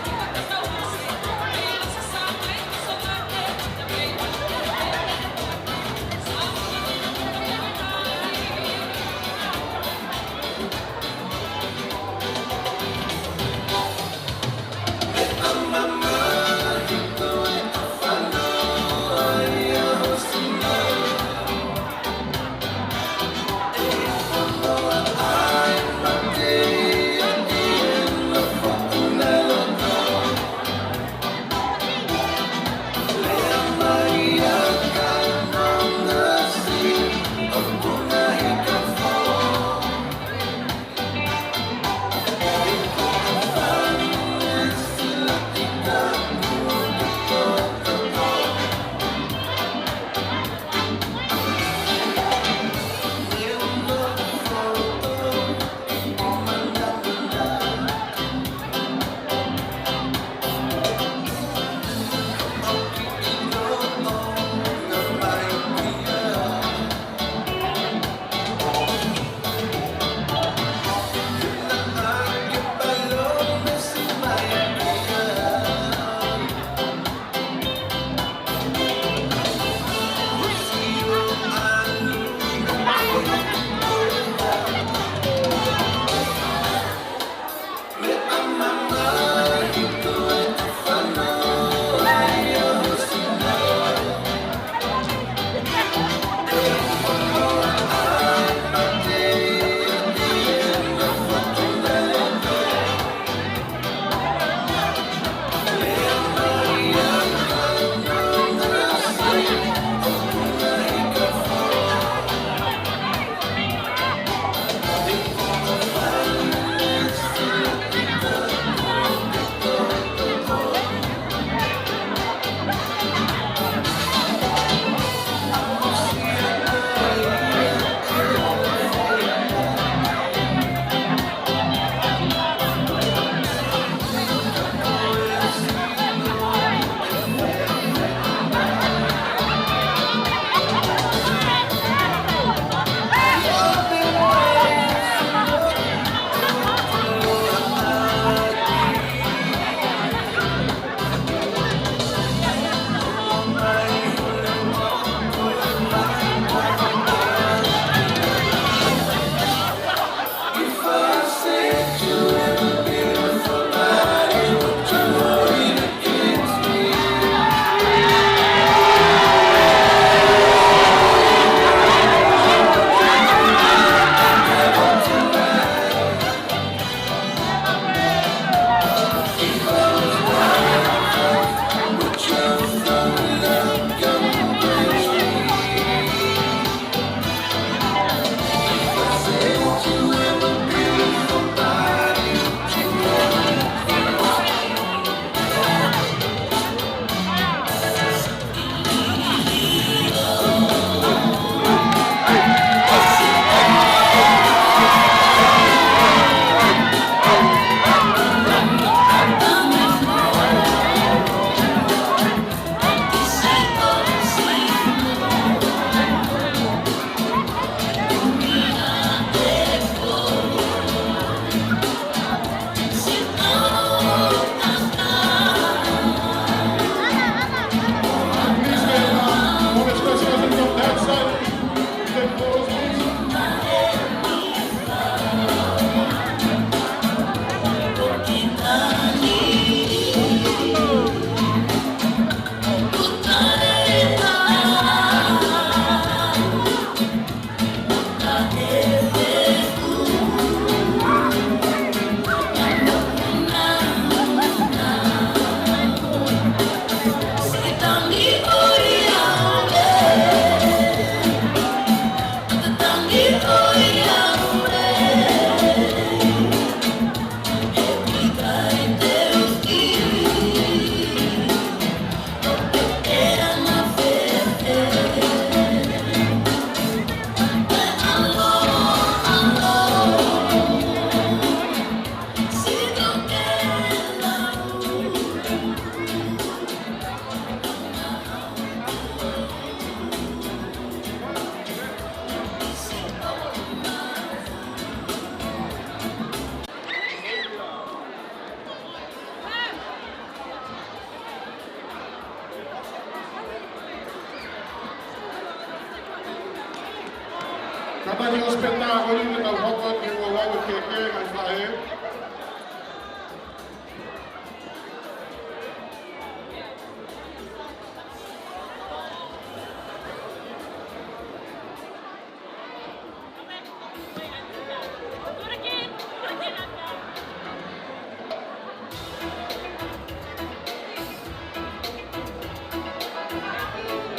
Thank you, Speta. Ko eni ke tau hoko atu ki he ua ua ʻo e keke, ngaahi faʻē.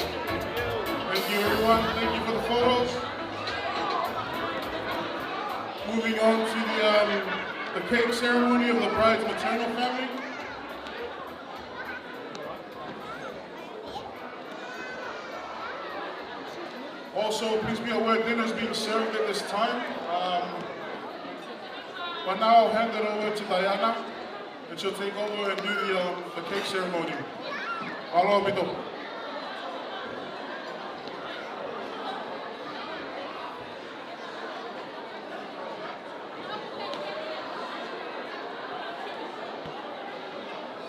Thank you, everyone. Thank you for the photos. Moving on to the, um, the cake ceremony of the bride's maternal family. Also, please be aware dinner is being served at this time. Um, but now I'll hand it over to Diana, and she'll take over and do the, um, the cake ceremony. Mālō ʻaupito.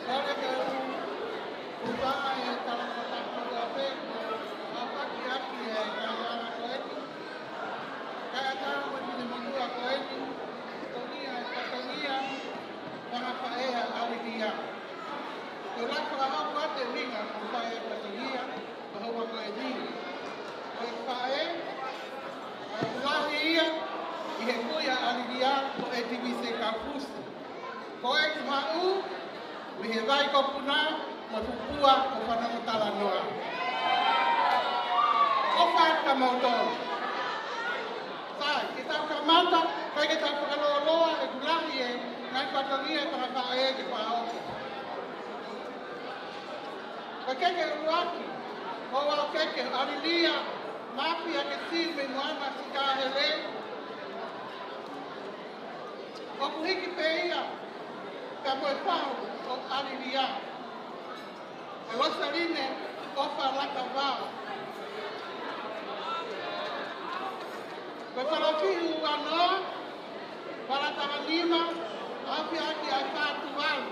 Kole ke u, u pā e talangataha kotoa pē, ʻo ʻapakiaki e taiana ko eni. Kae ʻatā mo e finemotuʻa ko eni, fatongia e fatongia, fanga faʻē ʻa ʻAlilia. Ko e lahi fakahoko atu e ʻuhinga ko e faʻē fatongia, ʻa houa ko eni. Ko e faʻē, ʻa e lahi ia, ʻi he kui ʻa ʻAlilia, ko ʻEtivise Kaufusi. Ko e tuhaʻu, mei he Vai ko Puna, mo Tupua, ko Fanongo Talanoa. ʻOfa atu kia moutolu. Sai, ke tau kamata, kae ke tau fakalōloa, ʻeku lahi e, ngaahi fatongia e fanga faʻē ke fakaʻosi. Ko e keke ʻuluaki, ko e keke ʻa ʻAlilia, Mafi ʻa ke siu mei Moana Sikahele. ʻOku hiki pē ia, pea mo e fahu ʻo ʻAlilia. Ko Losaline ʻOfa Lakavao. Ko e falafihu ua noa, Falatava nima, ʻAfiaki ʻa e Fā Tuvalu.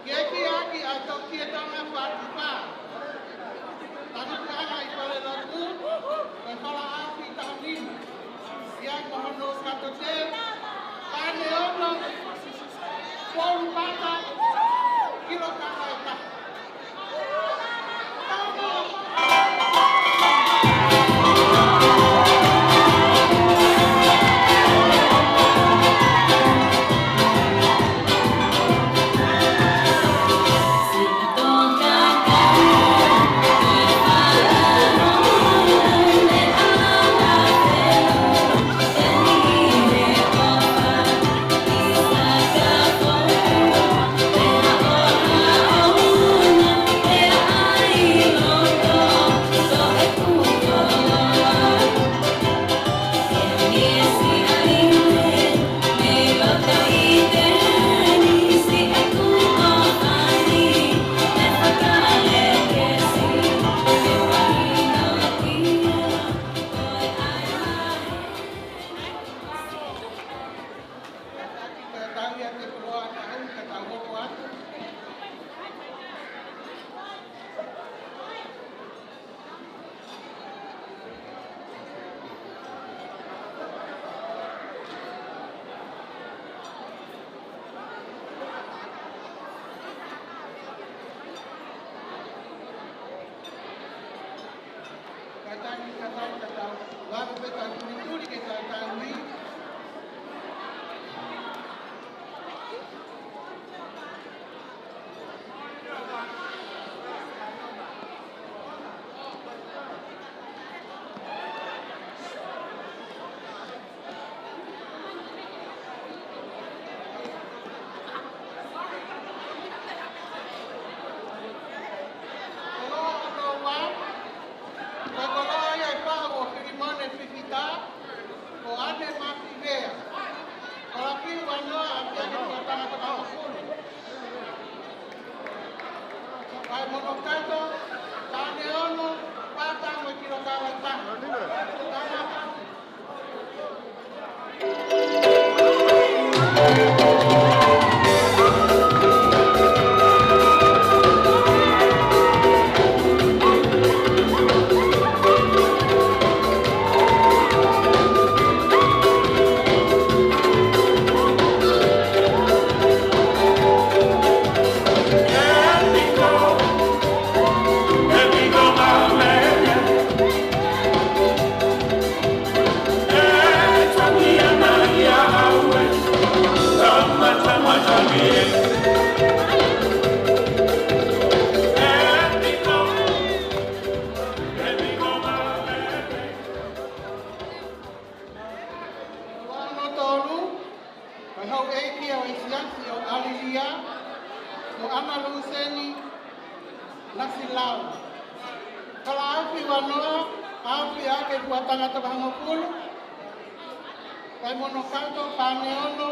Ke ʻekiaki ʻa e Tokietonga Fā Tupa. Tangutu ʻa e Falelotu, ko e Fala ʻAfi taha nima. ʻI ai mo hono katote, pane ono, polu pata, kilo kaka e taha. Kae tangi, kae tangi, kae tangi. Lave pē kae tulituli ke kae tangi. Koloa hono ua, ko e koloa ia ʻe fahu ʻo Filimone Fifita, ko ʻAne Mativea. Falafihu ua noa, ʻAfiaki ʻa e Tangata Kauapulu. Kae mono kato, pane ono, pata mo e kilo kaka e taha. Tangata Ko Ana Luseni Nasilau. Kalafi ua noa, afi ake fua tangata hongofulu. Kai mono kato, pane ono,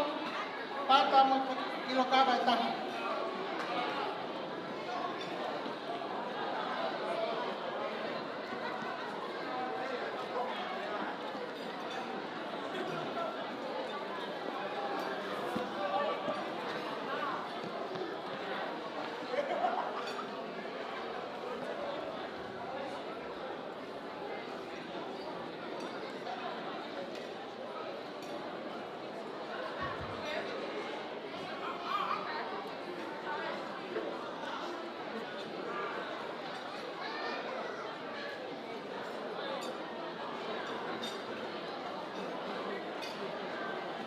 pata mo kilo kava ʻe taha.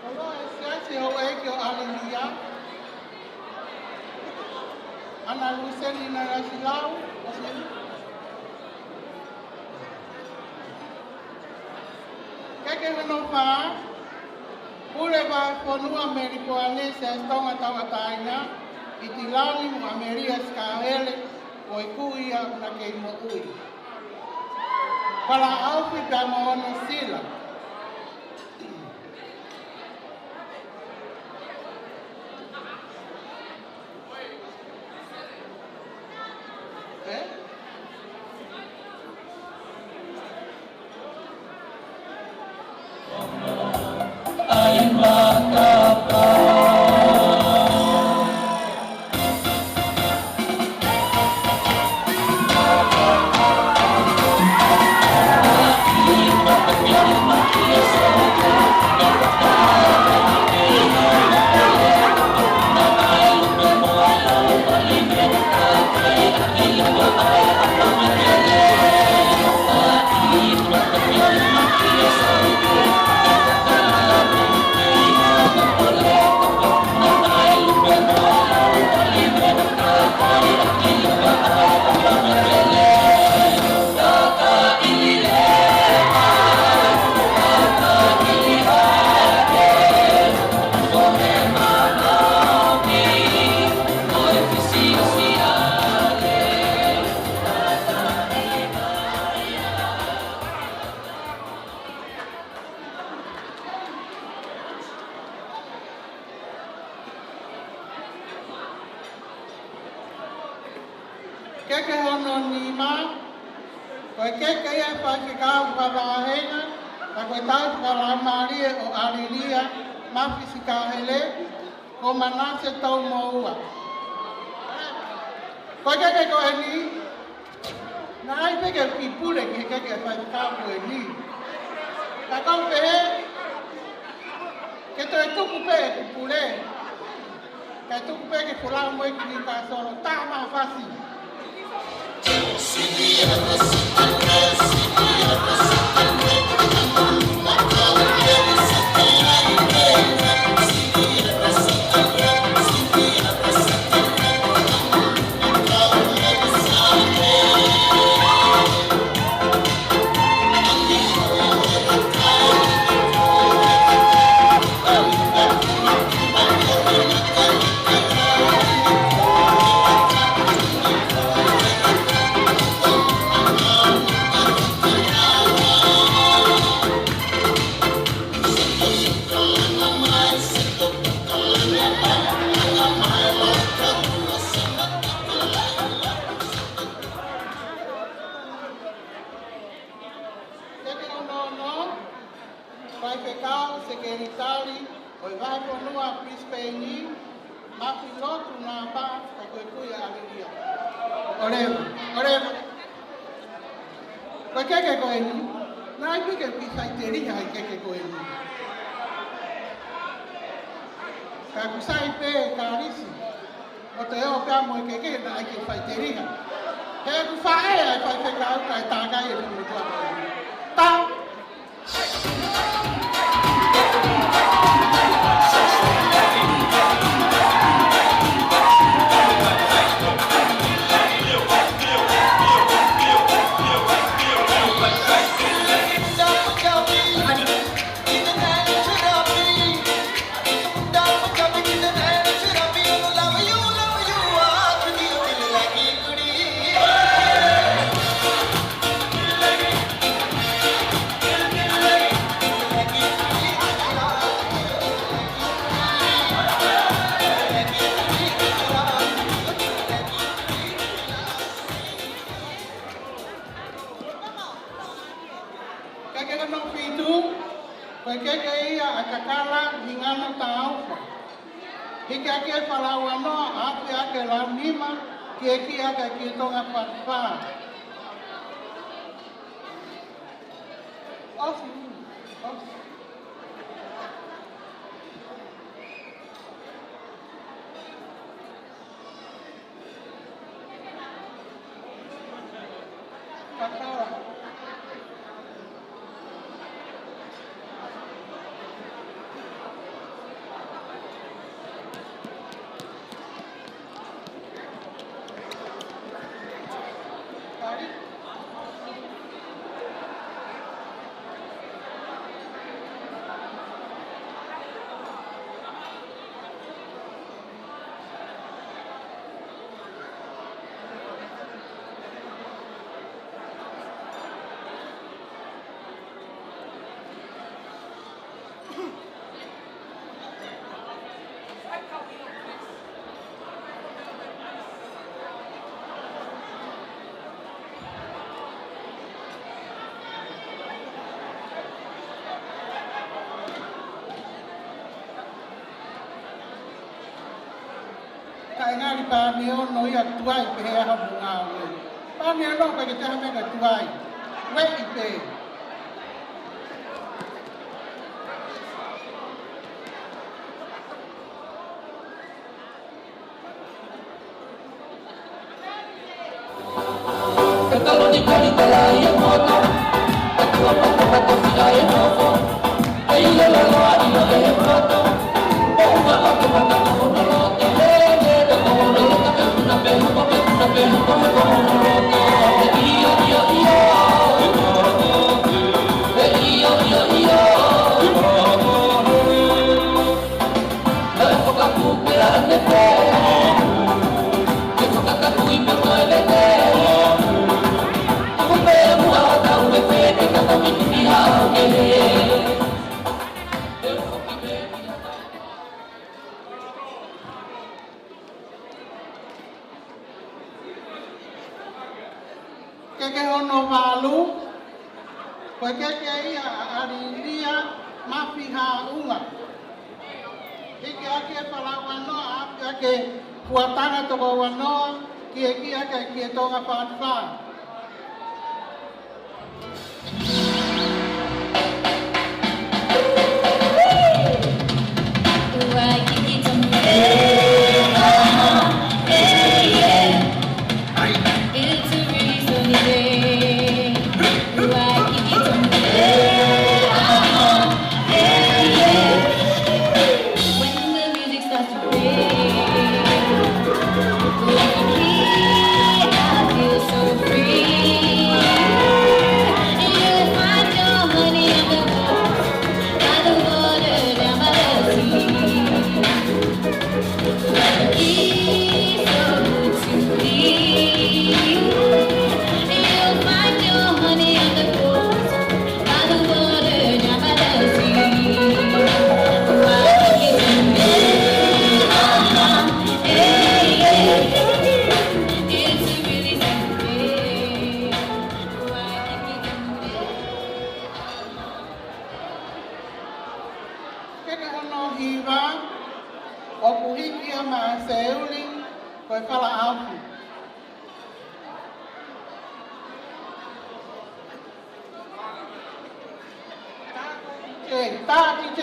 Koloa e siasi houʻeiki ʻo ʻAlilia. Ana Luseni Nasilau, ʻo si. Keke hono fā, Pule Vahefonua Meli Poanese Siaosi Tonga Tauʻatāina, ʻItilani mo ʻAmelia Sikahele, ko e kui ia ʻoku na kei moʻui. Kalaʻaufi pea mo hono sila. Keke hono nima, ko e keke ia ʻa e faifekau fakavahenga, ka ko e tauhi fakalaumālie ʻo ʻAlilia, Mafi Sikahele, ko Manase Toumoua. Ko e keke ko eni, naʻe ʻai pē ke u kiʻi pule ki he keke ʻa e faifekau ko eni. Ka ʻoku ou pehē, ke toe tuku pē ʻeku pule. Kae tuku pē ke folau mo e kini ka solo tā ma fasi. Keke hono ono, faifekau sekelitali ʻo e Vahefonua Brisbane, Mafi Lotu Napa, ko e kui ʻa ʻAlilia. ʻOleva, ʻoleva. Ko e keke ko eni, naʻe ʻai pē ke u kiʻi faʻiteliha ʻi he keke ko eni. Ka ʻoku sai pē Kalisi, ʻo te ō pē mo e keke naʻe ʻai ke u faʻiteliha. He ʻoku faʻē ʻa e faifekau kae tākai e funu tua ko eni. Tā. Ke Falaua noa, ʻapi ake launima, ke ki ake ki Tonga Fatu Fā. Ofi, ofi. Kae ngali pā meʻa ono ia tuai pehē ʻa e hā mo ngāue. Pā meʻa ono ka ke taha meʻa ka tuai. Ueʻi pē. Keke hono valu, ko e keke ia ʻa ʻAlilia Mafi Haʻunga. Hiki hake ʻe Falaua noa, ʻapi ake Fuataga Tokouanoa, ki he ki ake ki he Tonga Fatu Fā. When the music starts to play, like a key, I feel so free. You'll find your honey in the water, by the water, down by the sea. Like a key, so good to me. You'll find your honey in the water. Keke hono hiva, ʻoku hiki ia maʻa Seuli, ko e Fala ʻAofi. Hey, tā, D J.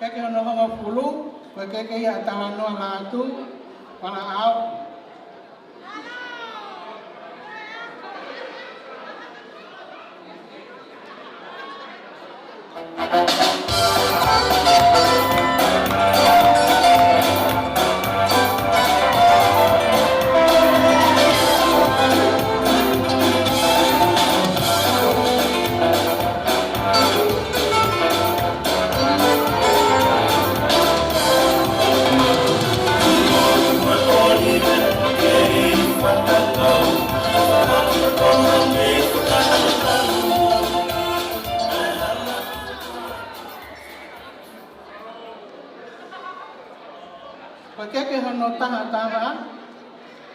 Keke hono hongofulu, ko e keke ia ʻa Talanoa Lātū, Fala ʻAofi. Ko e keke hono taha taha,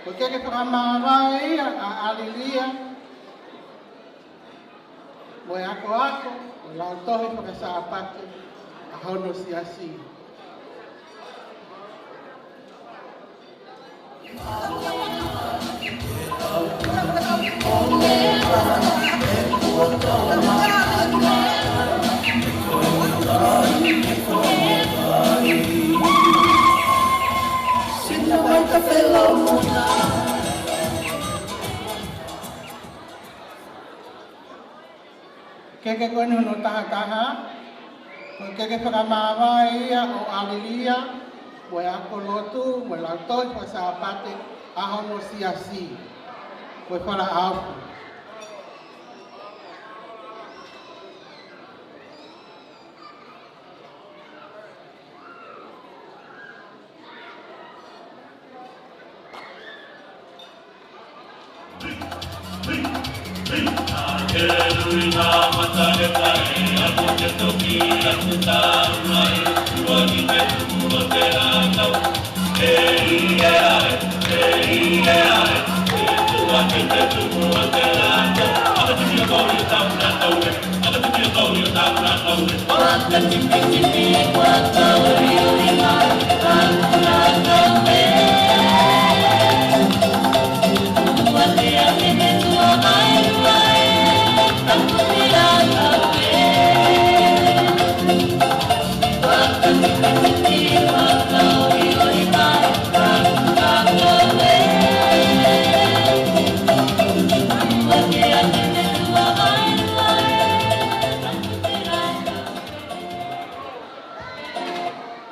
ko e keke fakamāvae ia ʻa ʻAlilia, mo e akoako ʻo e lautohi faka-Sāpate ʻa hono siasi. Keke ko eni hono taha taha, ko e keke fakamāvae ia ʻo ʻAlilia, mo e akolotu, mo e lautohi faka-Sāpate ʻa hono siasi. Ko e fala ʻaofi.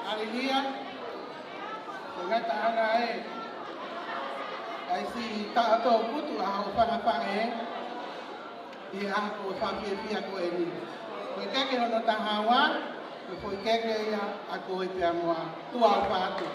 ʻAlilia, ko e ngataʻanga ē, ʻa e siʻi taʻoto putu ʻa hoʻo fanga faʻē, ʻi he ʻaho fakafiefia ko eni. Ko e keke hono taha ua, ko e foʻi keke ia ʻa koe pea mo au. Tuʻa ʻofa atu.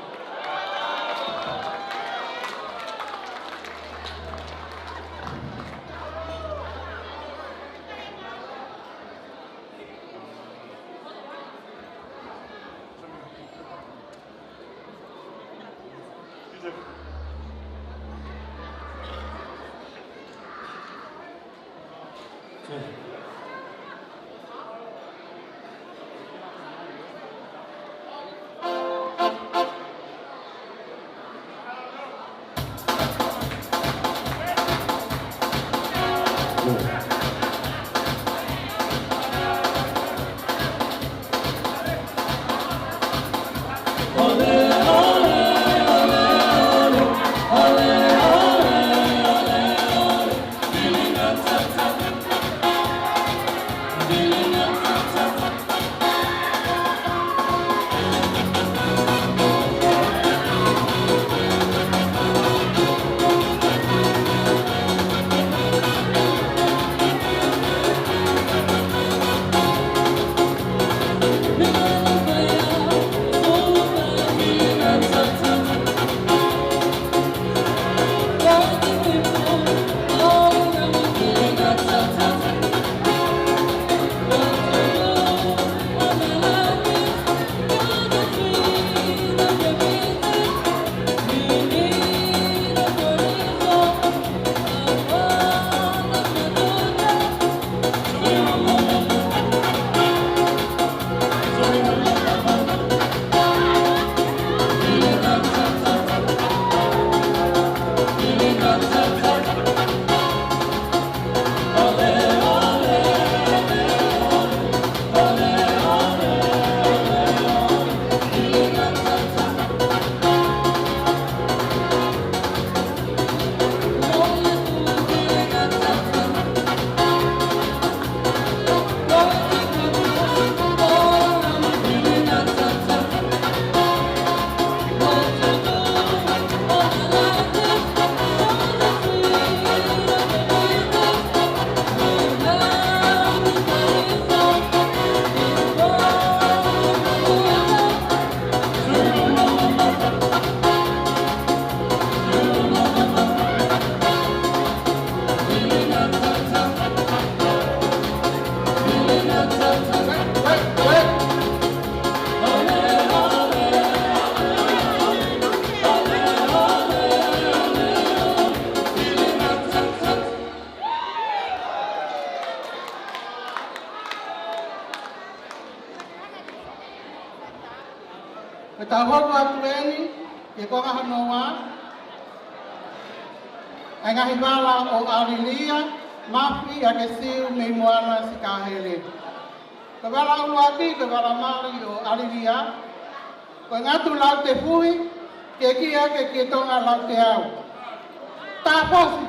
Tau hoko atu eni ki he konga hono ua, ʻa e ngaahi vala ʻo ʻAlilia Mafiakesiu mei Moana Sikahele. Ko e vala ʻuluaki, ko e vala mali ʻo ʻAlilia, ko e ngatu Lautefuhi, ke kia ke kia Tonga Lauteau. Tafosi.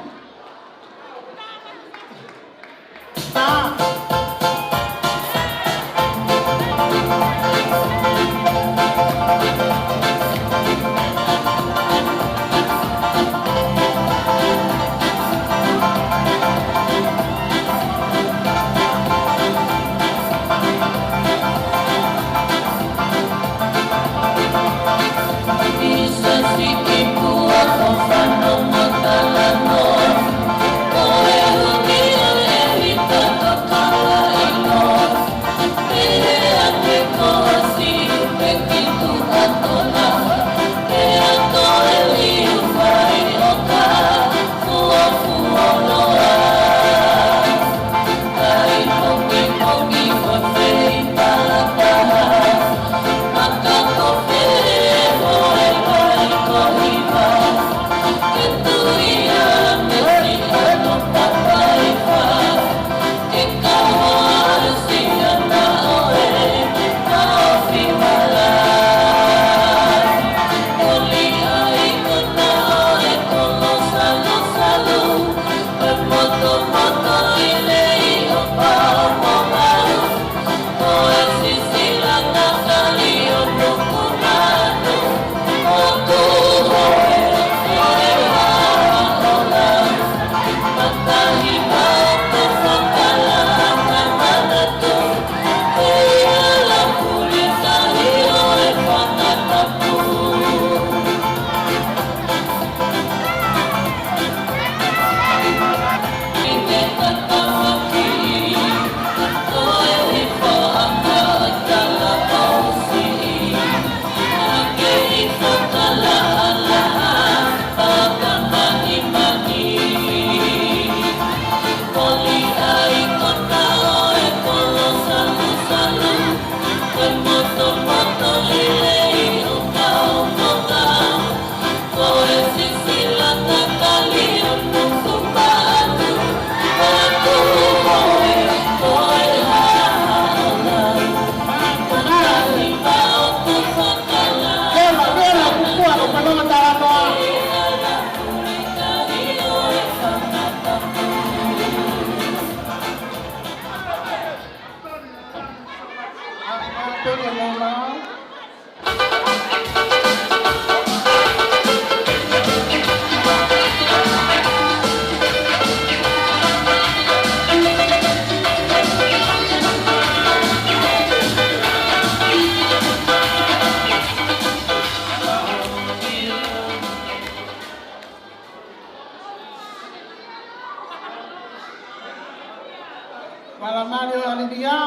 Vala mali ʻo ʻAlilia,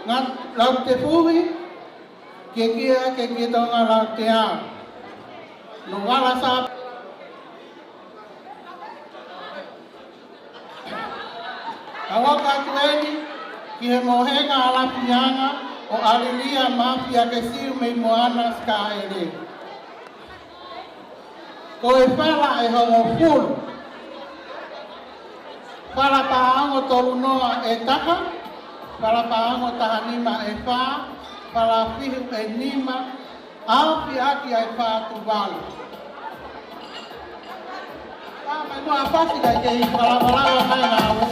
ngatu Lautefuhi, ke kia ke kia Tonga Lauteau. Hono vala sā. Tau hoko atu eni ki he mohenga ʻalafianga ʻo ʻAlilia Mafiakesiu mei Moana Sikahele. Ko e vala ʻe hongofulu. Vala paʻanga tolu noa ʻe taha, vala paʻanga taha nima ʻe fā, vala fiha ʻe nima, ʻaofi ʻaki ʻa e fā tuvalu. Pea mai muʻa Fasi kae kei fakalavalava mai ʻa e ngāue.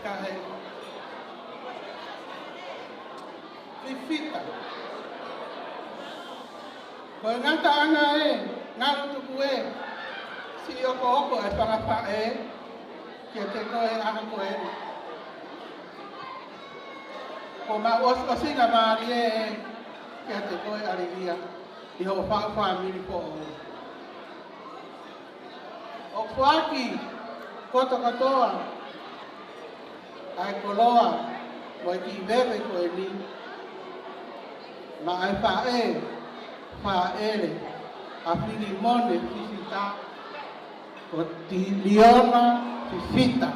Kae fifita. Ko e ngataʻanga ē, ngalu tuku ē, siʻi okooko ʻa e fanga faʻē kiate koe he ʻaho ko eni. Ko ʻemau ʻosiʻosingamālie ē kiate koe ʻAlivia ʻi hoʻo faʻu fāmili foʻou. ʻOku foaki kotokotoa ʻa e koloa mo e kiʻi veve ko eni maʻa e faʻē fāʻele ʻa Filimone Fifita, ko Tiliona Fifita.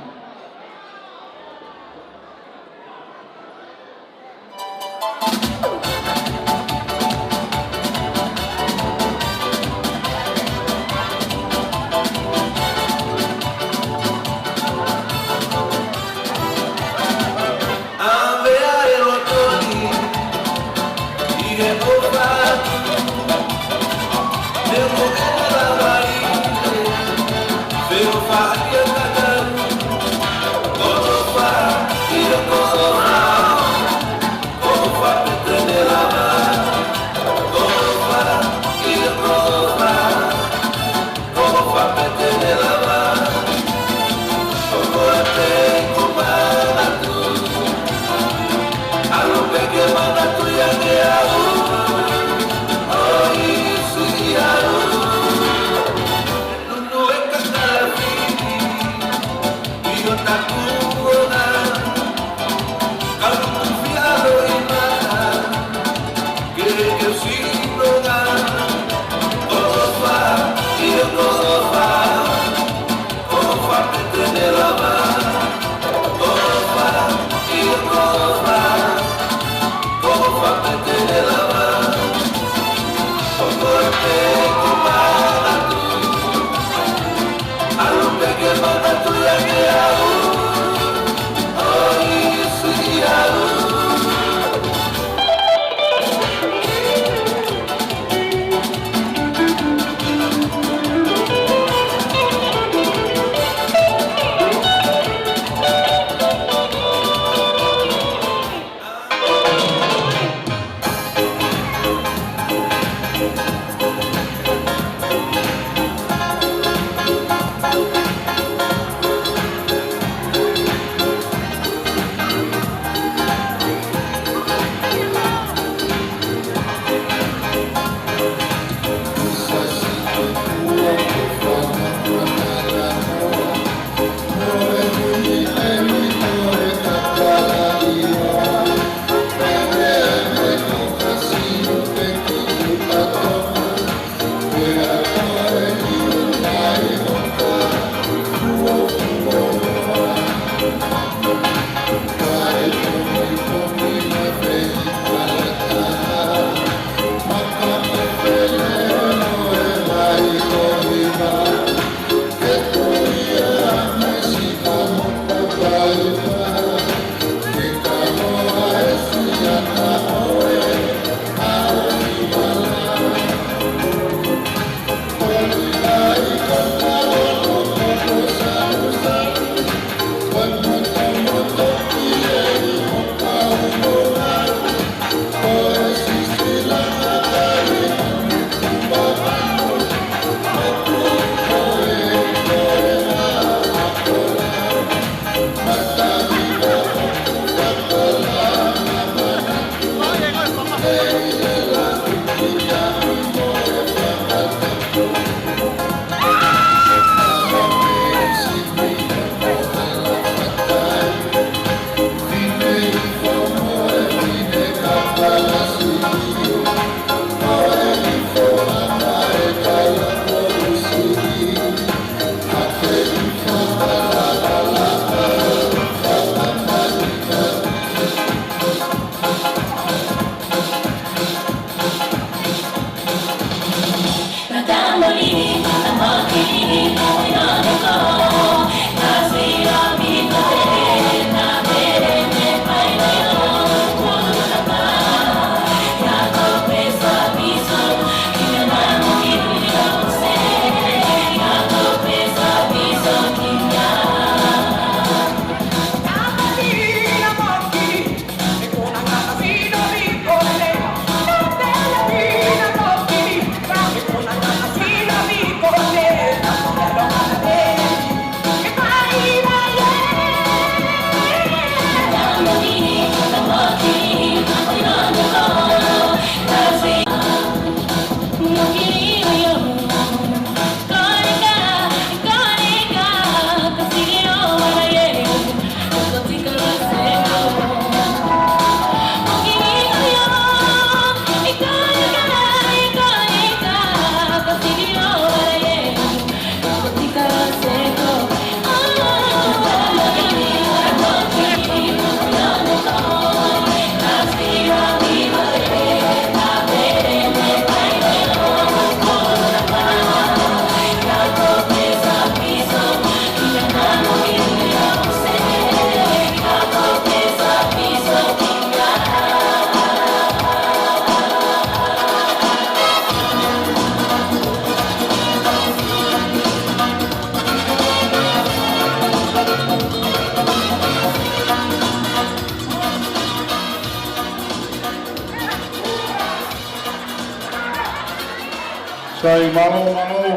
Sai, mālō, mālō.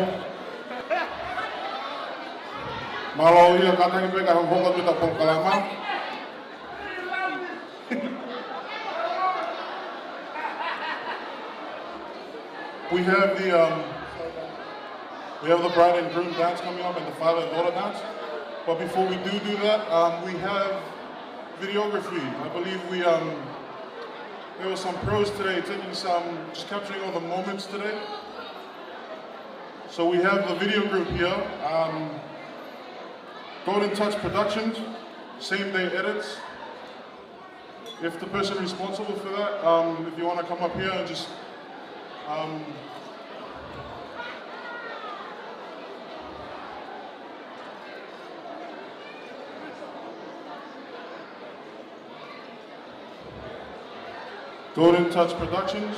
Mālō ia, kātaki pē kae hoko atu ʻetau polokalama. We have the, um, we have the bride and groom dance coming up and the father and daughter dance. But before we do do that, um, we have videography. I believe we, um, there were some pros today taking some, just capturing all the moments today. So we have the video group here, um, Golden Touch Productions, Same Day Edits. If the person responsible for that, um, if you wanna come up here and just, um, Golden Touch Productions.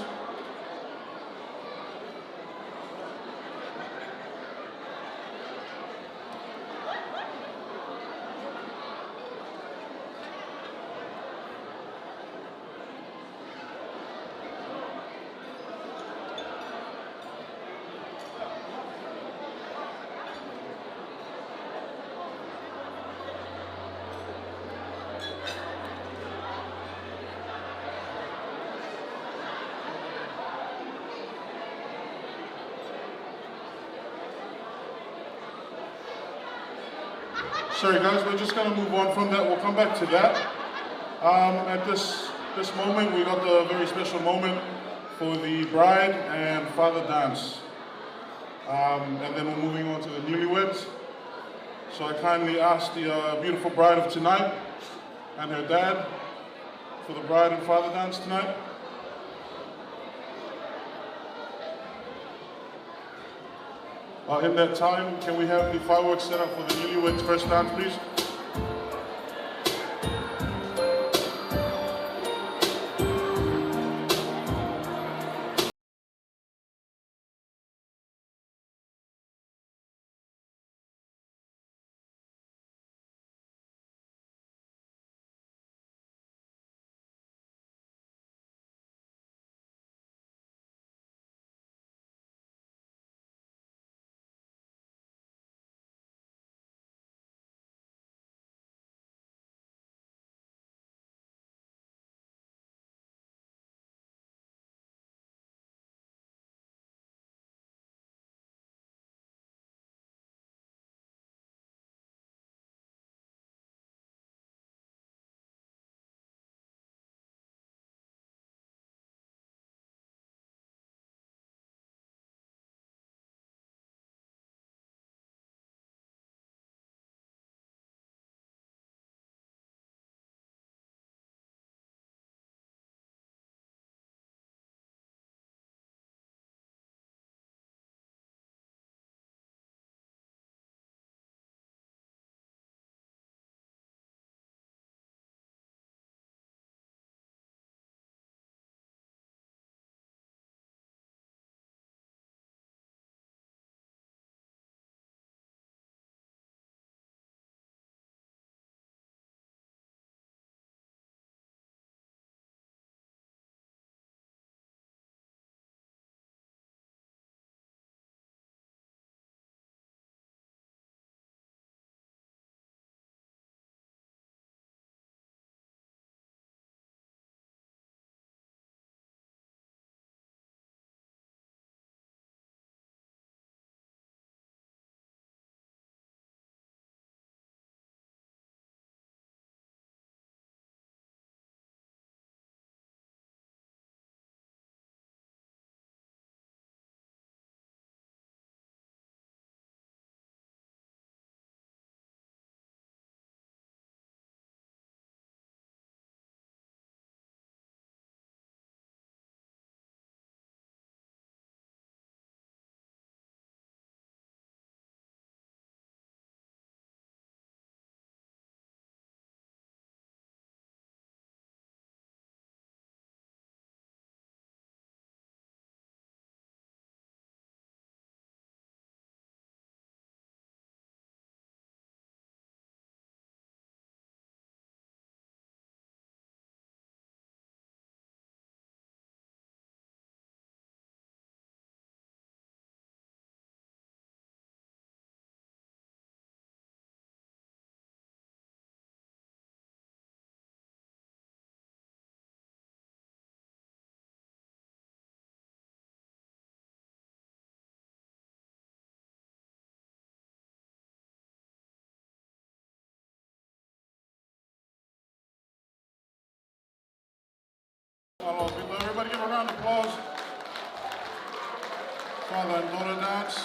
Sorry, guys, we're just gonna move on from that. We'll come back to that. Um, at this, this moment, we got the very special moment for the bride and father dance. Um, and then we're moving on to the newlyweds. So I kindly ask the, uh, beautiful bride of tonight and her dad for the bride and father dance tonight. Uh, in that time, can we have the fireworks set up for the newlyweds first dance, please? Hello, people. Everybody give a round of applause. Father and daughter dance.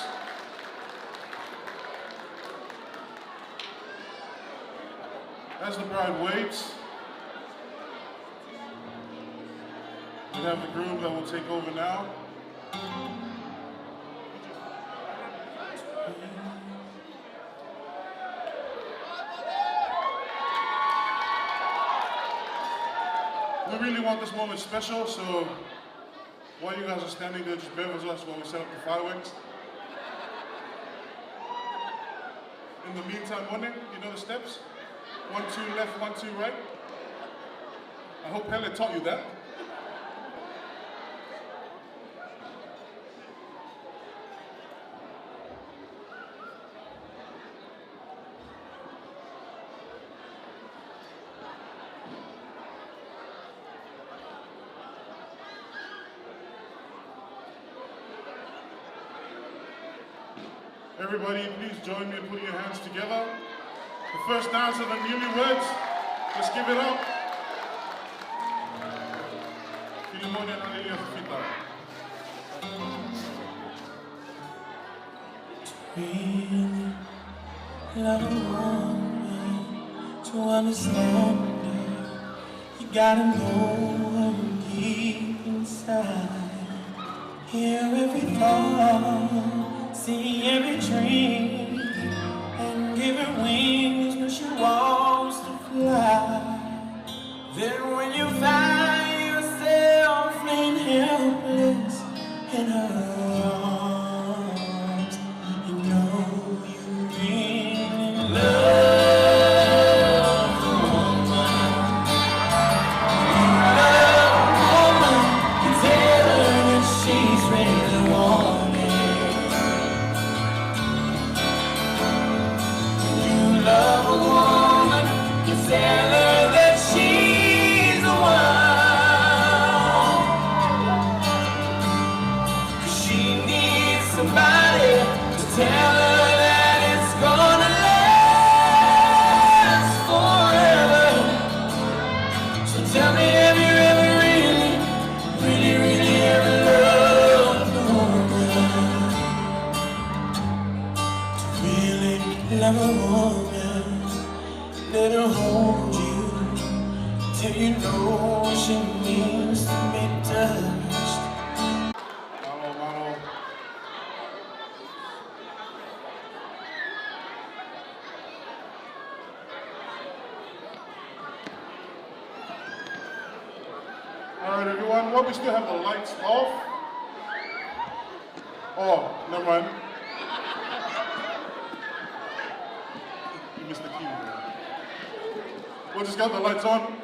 As the bride waits, we have the groom that will take over now. We really want this moment special, so while you guys are standing there, just bear with us while we set up the fireworks. In the meantime, morning, you know the steps? One, two left, one, two right. I hope Pele taught you that. Everybody, please join me in putting your hands together. The first dance of the newlyweds. Let's give it up. Filimone Halelia Fifita. Really love a woman to understand her. You gotta know her deep inside. Hear every thought, see every dream, and give her wings when she wants to fly. Then when you find yourself laying helpless in her arms, you know you really love the woman. You love the woman. You tell her that she's really wanted. You love a woman, you tell her that she's the one. 'Cause she needs somebody to tell her that it's gonna last forever. So tell me, have you ever really, really, really ever loved a woman? To really love a woman, let her hold you till you know she needs to be touched. Mālō, mālō. All right, everyone, while we still have the lights off. Oh, never mind. You missed the cue, man. We'll just got the lights on.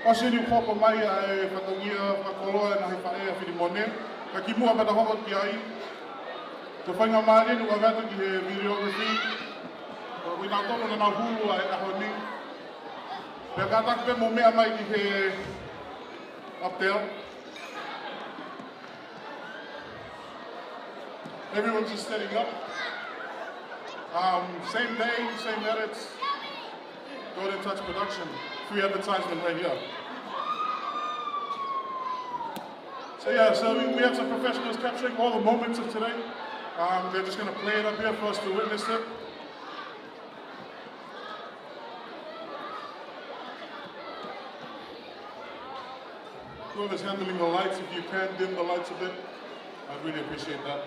ʻOsi eni hopo mai ʻa e fatongia fakakoloa ʻa e ngaahi faʻē ʻa Filimone. Ka kimuʻa pea ta hoko ki ai, ko e faingamālie eni ʻoku ʻave atu ki he videography. Ko kinautolu naʻa nau hulu ʻa e ʻaho ni. Pea kātaki pē mo meʻa mai ki he up there. Everyone's just setting up. Um, same day, same edits. Golden Touch Production. Free advertisement right here. So yeah, so we, we have some professionals capturing all the moments of today. Um, they're just gonna play it up here for us to witness it. Whoever's handling the lights, if you can dim the lights a bit, I'd really appreciate that.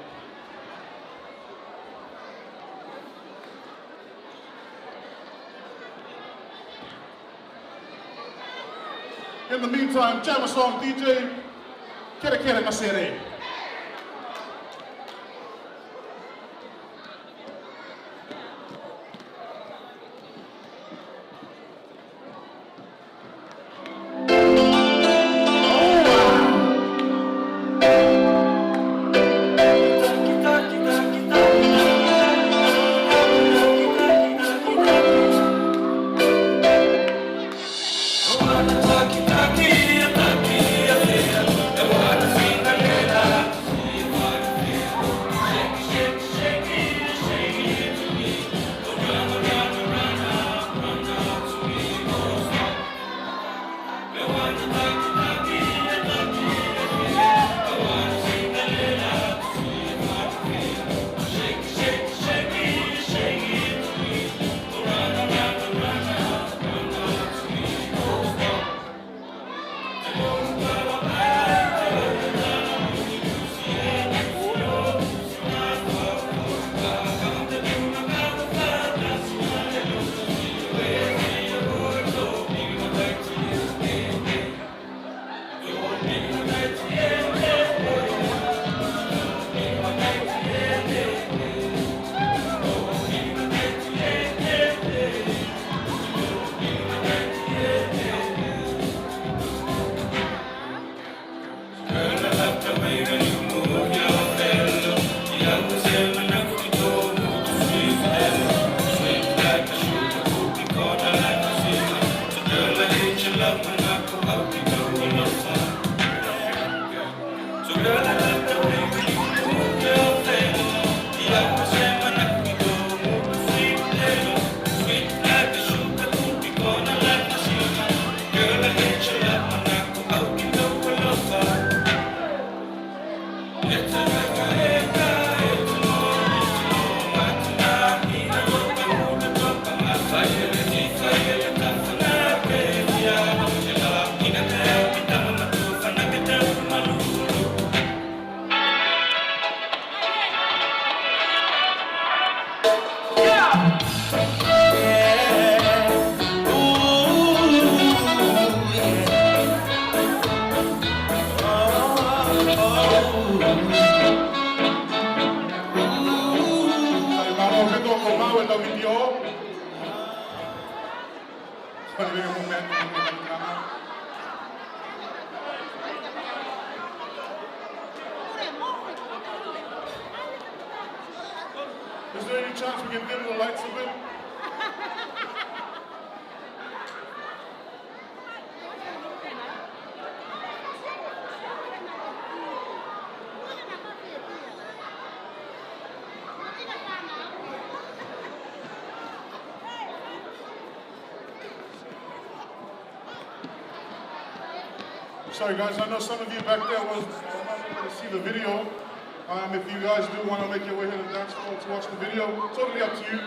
In the meantime, jam a song, D J. Kerekere Masere. Sai, mālō ʻaupito ko Maui e tau vitiō. Sai, lele mo meʻa ko meʻa. Is there any chance we can dim the lights a bit? Sorry guys, I know some of you back there was, were not able to see the video. Um, if you guys do want to make your way here to the dance floor to watch the video, totally up to you.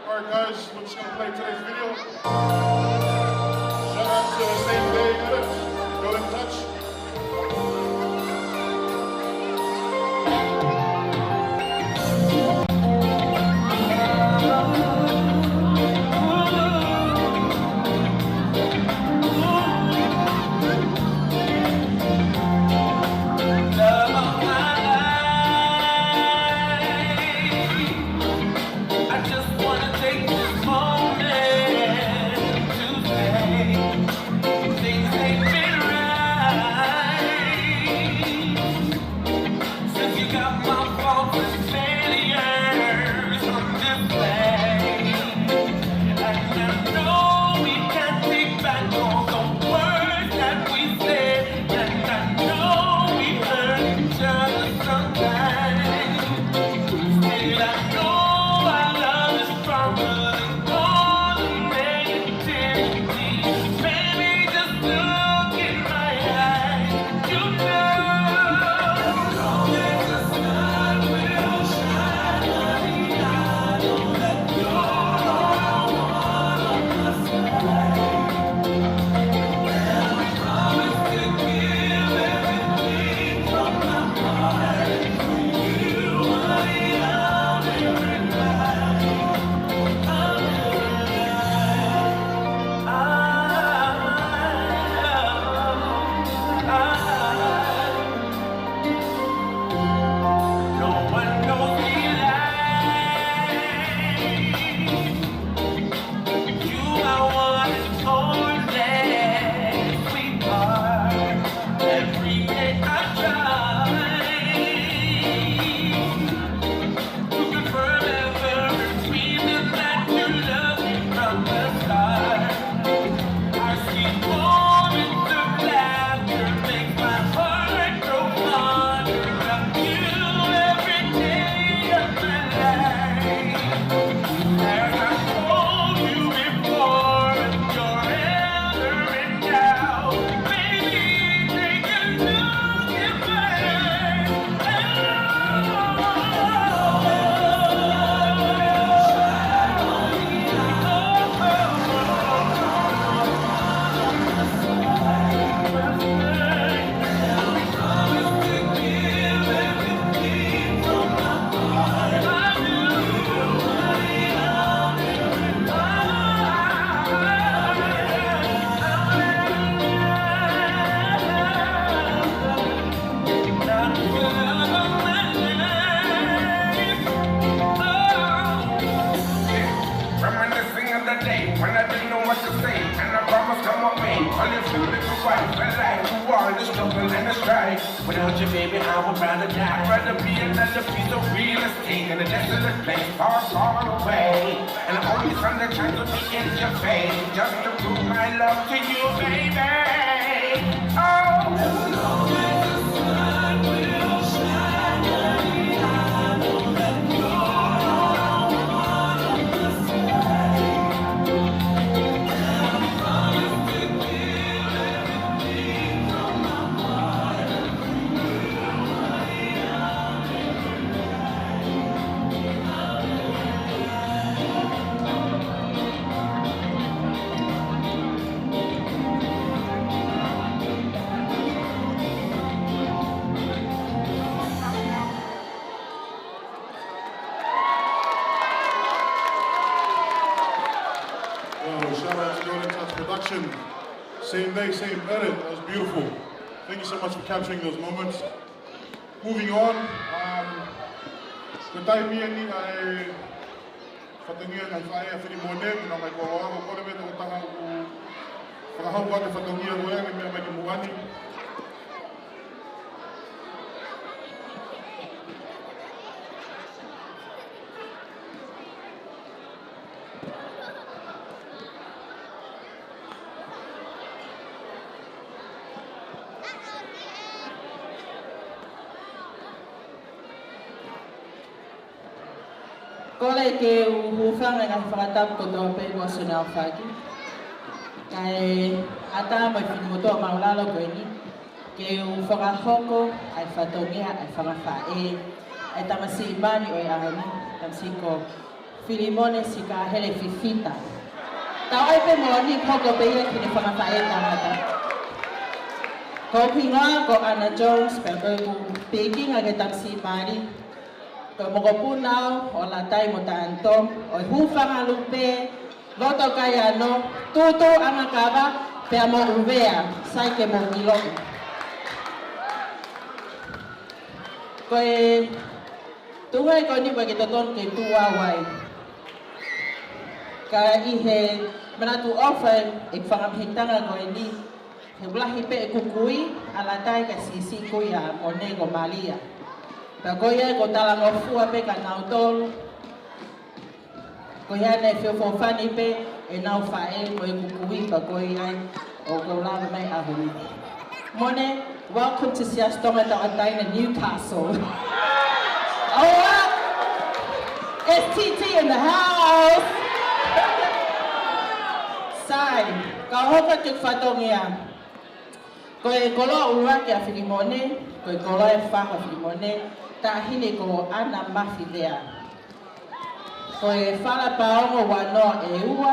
Alright guys, we're just gonna play today's video. Shout out to Same Day Edits, Go in Touch. I just wanna take this moment Rather die, rather be another piece of real estate in a desolate place far, far away. And the only sun that shines will be in your face, just to prove my love to you, baby. Oh. Well, shout out to Golden Touch Production. Same day, same edit. That was beautiful. Thank you so much for capturing those moments. Moving on, um, ko e taimi eni ʻa e fatongia ʻa e ngaahi faʻē ʻa Filimone, ʻoku nau ʻomai koloa, ʻoku ou kole ki he tokotaha ʻoku fakahoko atu e fatongia ko eni, ke meʻa mai ki muʻa ni. Kole ke u hūfanga he ngaahi fakatapu kotoa pē kuo ʻosi hono aofaki. Kae ʻatā mo e finemotuʻa māʻulalo ko eni ke u fakahoko ʻa e fatongia ʻa e fanga faʻē ʻa e tamasiʻi mali ʻo e ʻaho ni, tamasiʻi ko Filimone Sikahele Fifita. Tau ʻai pē moʻoni, hoko pē ia ki he fanga faʻē tangata. Ko hoku hingoa ko ʻAna Jones, pea ko ʻeku pikinga ki he tamasiʻi mali ko e mokopuna au ʻo Latai mo Tanto, ʻo e hūfanga lupe, loto kai ano, tūtū anga kava, pea mo ʻUvea, sai ke mou ʻiloʻi. Ko e tuʻunga ia ko eni ʻoku ʻikai ke totonu ke tuʻu au ai. Ka ʻi he manatuʻofa ʻeku fanga mihitanga ko eni, he ʻoku lahi pē ʻeku kui, ʻa Latai kae siʻisiʻi kui ʻa Mone ko Malia. Pea ko ia ʻoku talangofua pē kia nautolu. Ko ia naʻe feʻofoʻofani pē ʻenau faʻē mo ʻeku kui, pea ko ia ʻoku ou lava mai he ʻaho ni. Mone, welcome to Siasi Tonga Tauʻatāina Newcastle. ʻOua! S T T in the house! Sai, kau hoko atu ki he fatongia. Ko e koloa ʻuluaki ʻa Filimone, ko e koloa ʻe fā ʻa Filimone, taʻahine ko ʻAna Mafi Vea. Ko e Fala Paongo ua noa ʻe ua,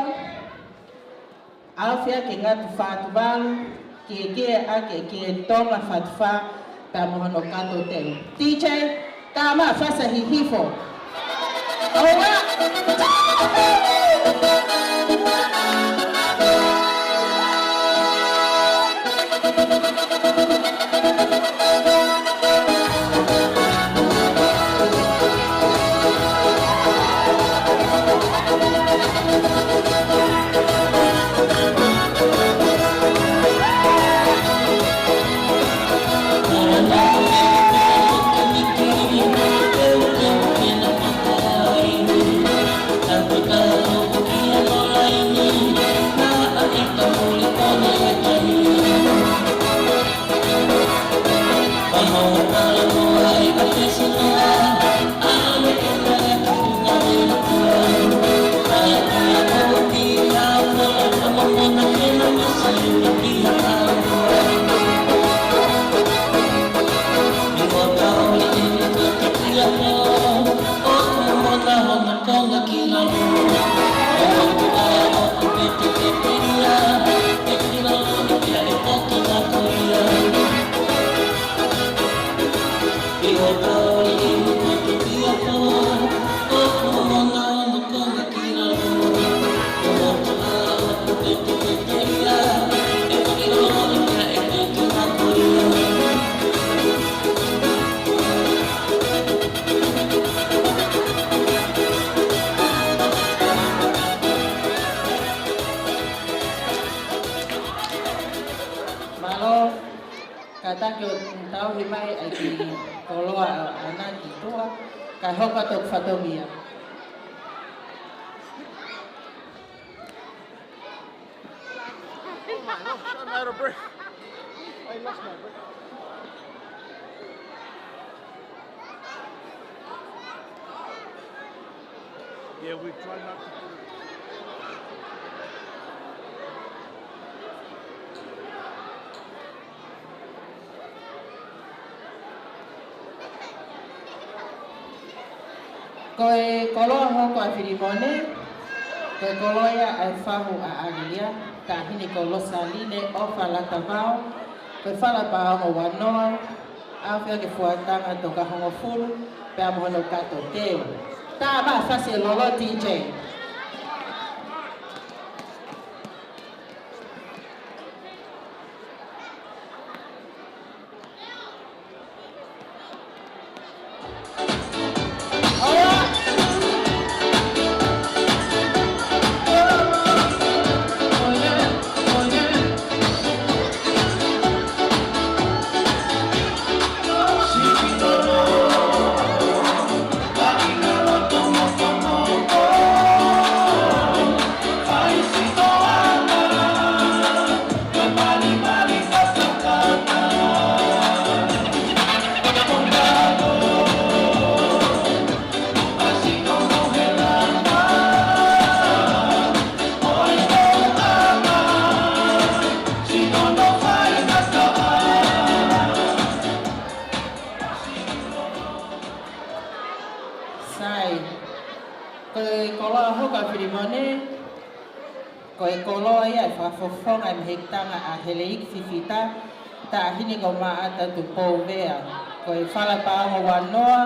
Aofia ke Ngatu Fā Tuvalu, Kiekie ʻa Kiekie Tonga Fā Tufā, pea mo hono kato teu. D J, tā mai e fasa hihifo. ʻOua! Kae hoko atu hoku fatongia. Oh my gosh, I'm out of breath. I lost my breath. Yeah, we try not to put it. Ko e koloa hoko ʻa Filimone, ko e koloa ia ʻa e fahu ʻa ʻAlilia, taʻahine ko Losaline ʻOfa Latavao, ko e fala paongo ua noa, afe ʻaki e fuataga toko hongofulu, pea mo hono kato teu. Tā mai e fasi ʻe Lolo, D J. Sai. Ko e koloa hoko ʻa Filimone, ko e koloa ia ʻa e fakafofonga ʻa e mehekitanga ʻa Heleiki Fifita, taʻahine ko Maʻata Tupou Vea. Ko e fala paongo ua noa,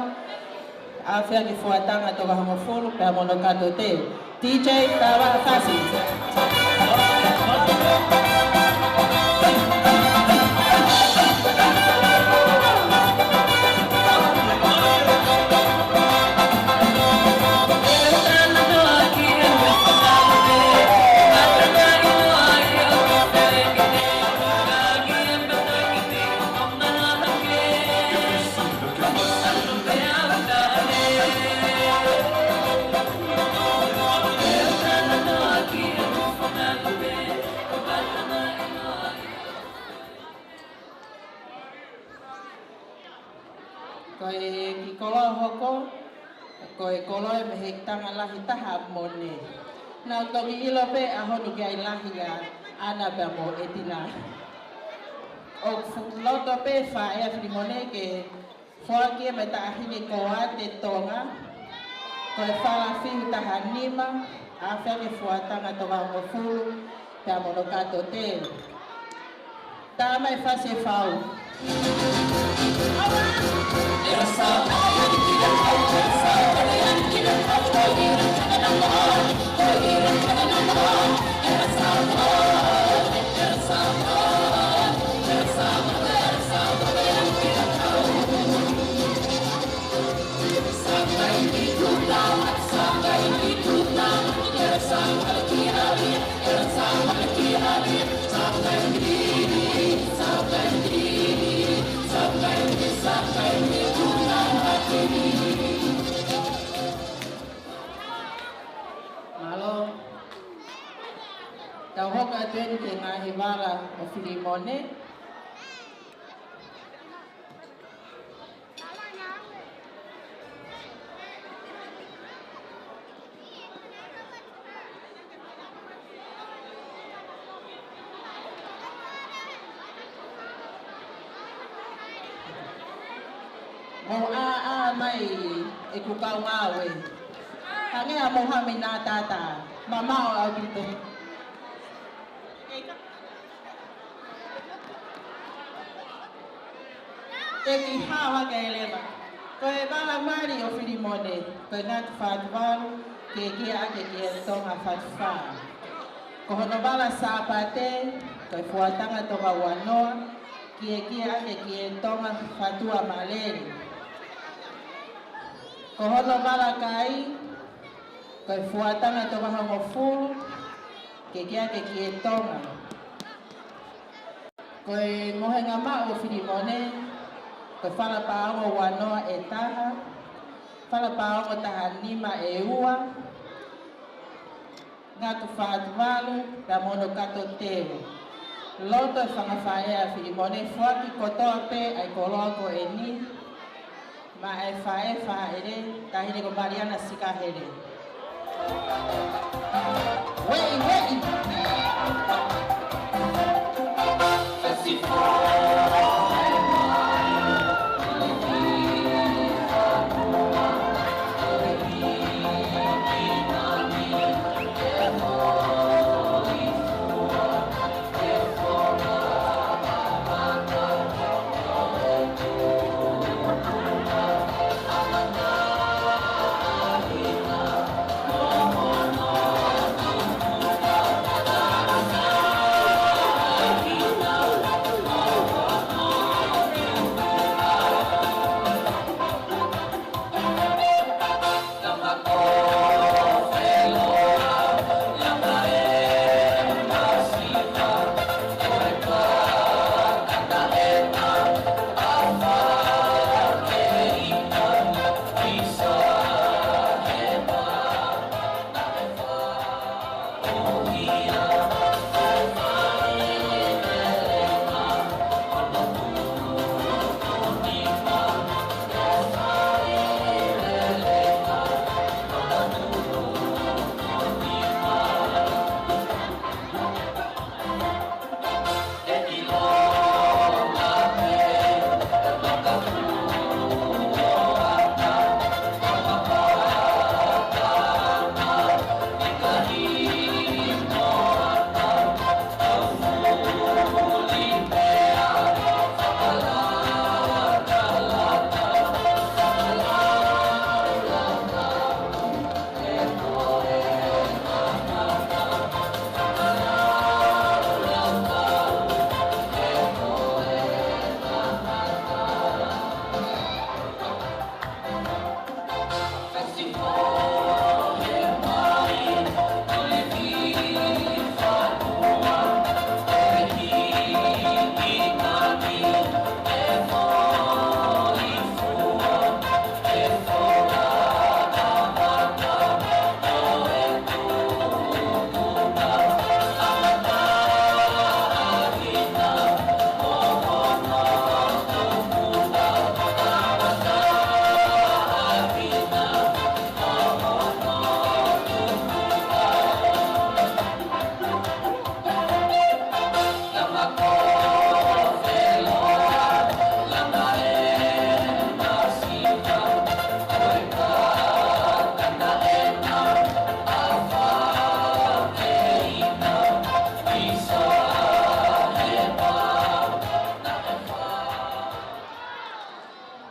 afe ʻaki e fuataga toko hongofulu, pea mo hono kato teu. D J, tā mai e fasi. Ko e kiʻi koloa hoko, ko e koloa ʻa e mehekitanga lahi taha ʻa Mone. Naʻá ku toki ʻilo pē ʻa hono kiʻi lahi ʻa ʻAna pea mo ʻEtina. ʻOku fuʻu loto pē faʻē ʻa Filimone ke foaki ia mei he taʻahine ko Ate Tonga, ko e fala fihu taha nima, afe ʻaki e fuataga toko hongofulu, pea mo hono kato teu. Tā mai e fasi ʻe fā. Mālō. Tau hoko atu eni ki he ngaahi vala ʻo Filimone. Mou ʻā, ʻā mai ʻeku kau ngāue. Hangē ha mou haʻu mei Natata. Mamaʻo ʻaupito. Te u kiʻi hao hake leva. Ko e vala mali ʻo Filimone, ko e ngatu fā Tuvalu, ke kia ake ki he Tonga fā Tuvalu. Ko hono vala Sāpate, ko e fuataga toko ua noa, ke kia ake ki he Tonga fā Tuvalu. Ko hono vala kai, ko e fuataga toko hongofulu, ke kia ake ki he Tonga. Ko e mohenga maʻu ʻo Filimone, ko e fala paongo ua noa ʻe taha, Fala Paongo taha nima e ua, Ngatu fā atu valu, pea mo hono kato teu. Loto e fanga faʻē ʻa Filimone, foaki kotoa pē ʻa e koloa ko eni maʻa e faʻē faʻele, taʻahine ko Maliana Sikahele. Ueʻi, ueʻi.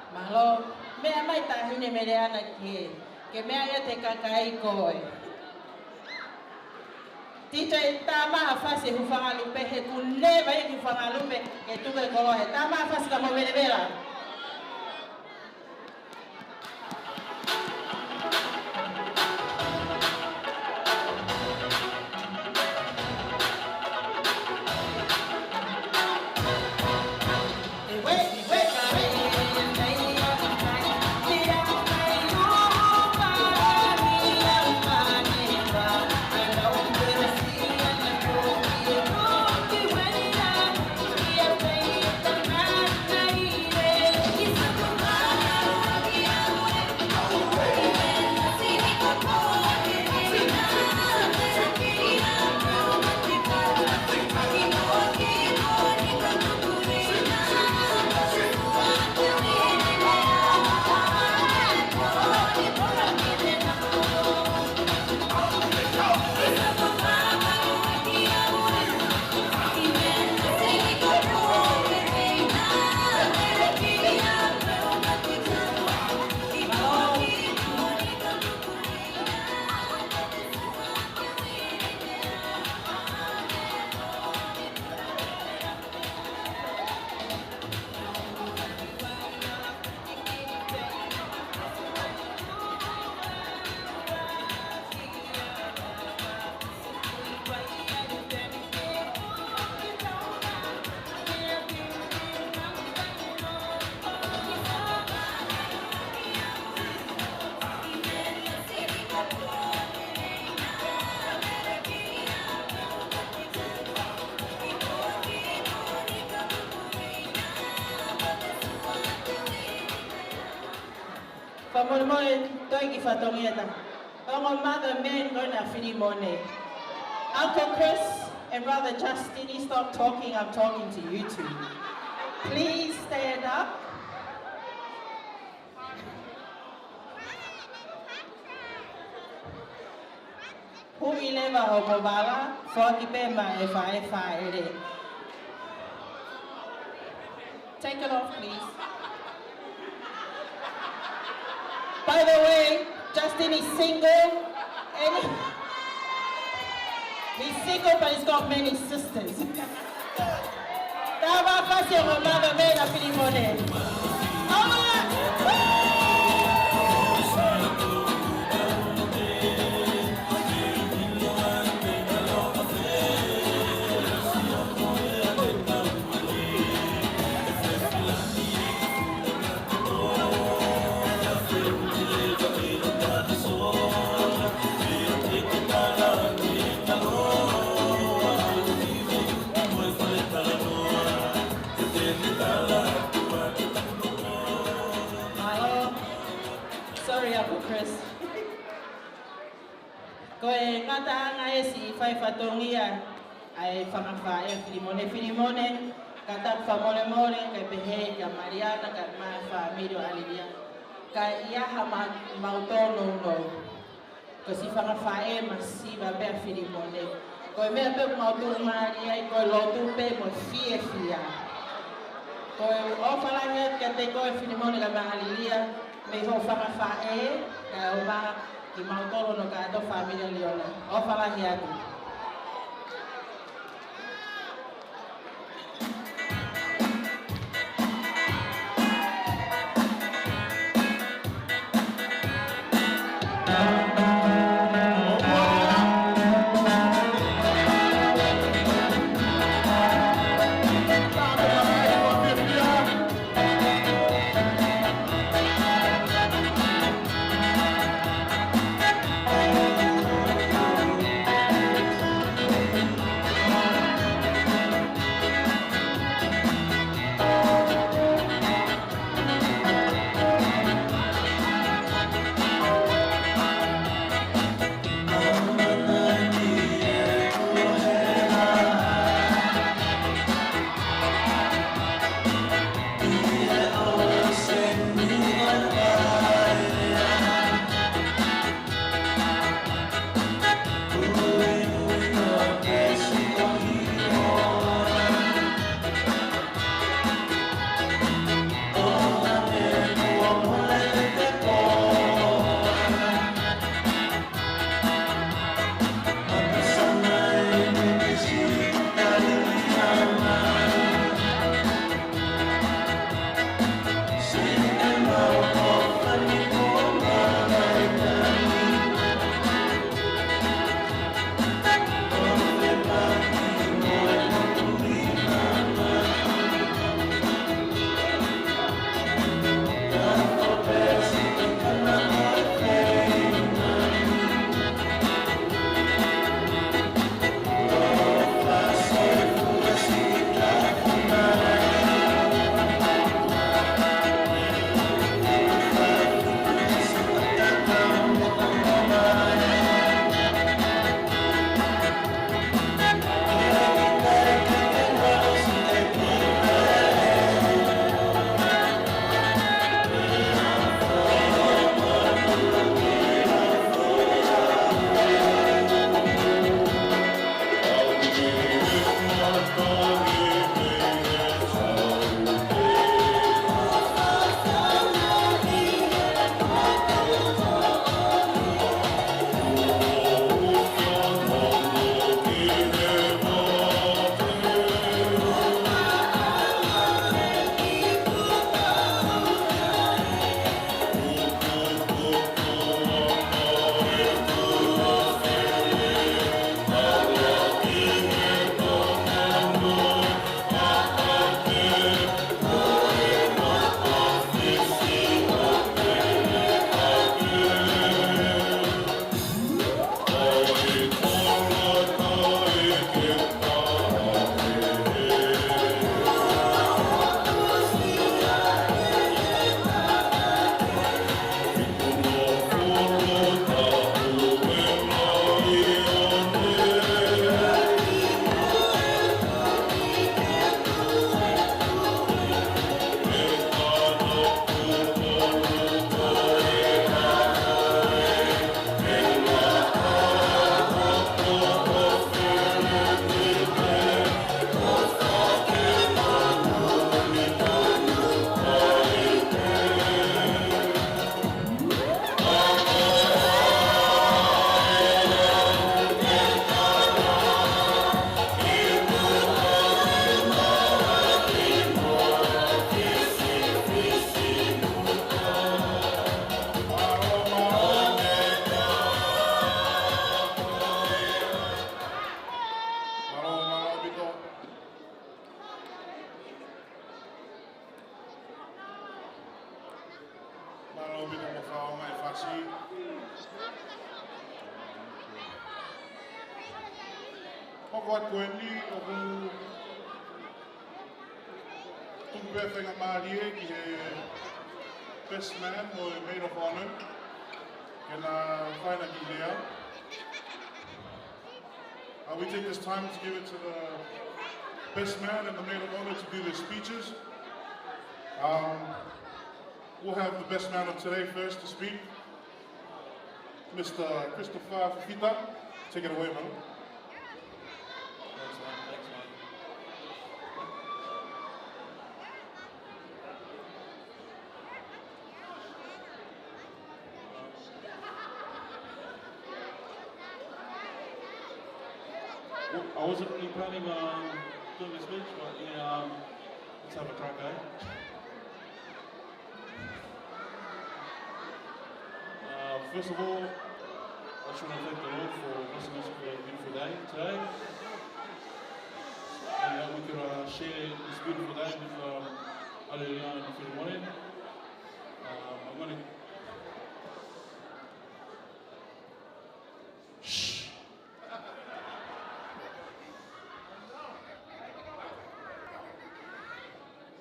Mālō, meʻa mai taʻahine Meleana ki he, ke meʻa ia te kakai ko ē. Tita e tama a fasi hufanga lupe he kune vai ki hufanga lupe ke tuku e koloa he tama a fasi ka mo vele vela. Mo e toe kiʻi fatongia ʻe taha. Ongo mother men ko ena Filimone. Uncle Chris and Brother Justini, stop talking, I'm talking to you two. Please stand up. Huʻi leva hoʻomo vala, foaki pē maʻa e faʻē fāʻele. Take it off, please. By the way, Justin is single. And he's single, but he's got many sisters. Tava fasi o mother men ʻa Filimone. All right. Mālō. Sorry, Uncle Chris. Ko e ngataʻanga ʻa e siʻi fai fatongia ʻa e fanga faʻē ʻa Filimone. Filimone, ka taku fakamolemole, kae pehē kia Maliana, kae ʻumaʻā e fāmili ʻo ʻAlilia. Ka ʻi ai ha ma-, mautolu nounou. Ko e siʻi fanga faʻē masiva pē ʻa Filimone. Ko e meʻa pē ʻoku mau tuʻumālie ai, ko e lotu pē mo e fiefia. Ko e ʻofa lahi atu kiate koe Filimone kae ʻumaʻā ʻAlilia, mei hoʻo fanga faʻē, kae ʻumaʻā kimautolu hono kātoa fāmili ʻa Liona. ʻOfa lahi atu. Ko atu ko eni ʻoku tuku pē faingamālie ki he best man mo e maid of honor ke na fai ʻena kiʻi lea. Uh, we take this time to give it to the best man and the maid of honor to do their speeches. Um, we'll have the best man of today first to speak, Mister Christopher Fifita. Take it away, man. Thanks, man. Thanks, man. Well, I wasn't really planning on doing a speech, but yeah, um, let's have a crack, eh? Uh, first of all, I just want to thank the Lord for blessing us with a beautiful day today. And that we could, uh, share this beautiful day with, um, Alea and Filimone. Um, I'm gonna Shh.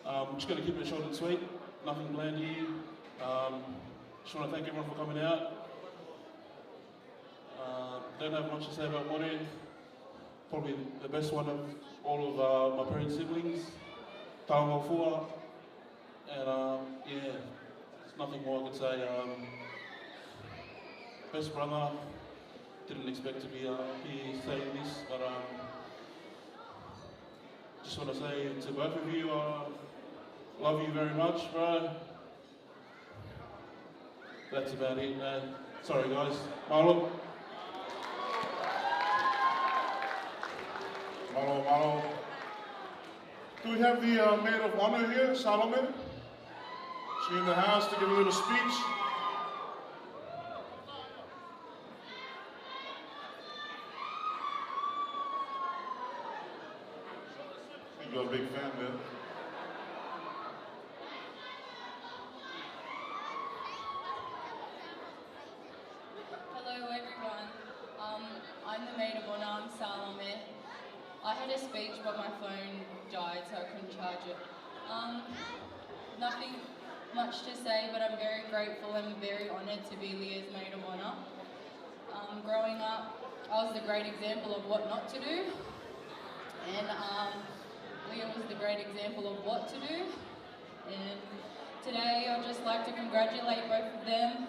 Um, just gonna keep it short and sweet. Nothing planned here. Um, just wanna thank everyone for coming out. Uh, don't have much to say about Mone. Probably the best one of all of, uh, my parents' siblings. Taonga Fua. And, um, yeah, there's nothing more I could say. Um, best brother, didn't expect to be, uh, here saying this, but, um, just wanna say to both of you, uh, love you very much, bro. That's about it, man. Sorry, guys. Mālō. Mālō, mālō. Do we have the, uh, maid of honor here, Salome? She in the house to give a little speech. You're a big fan, man. Hello, everyone. Um, I'm the maid of honor. I'm Salome. I had a speech, but my phone died, so I couldn't charge it. Um, nothing much to say, but I'm very grateful and very honored to be Leah's maid of honor. Um, growing up, I was the great example of what not to do, and, um, Leah was the great example of what to do. And today, I'd just like to congratulate both of them.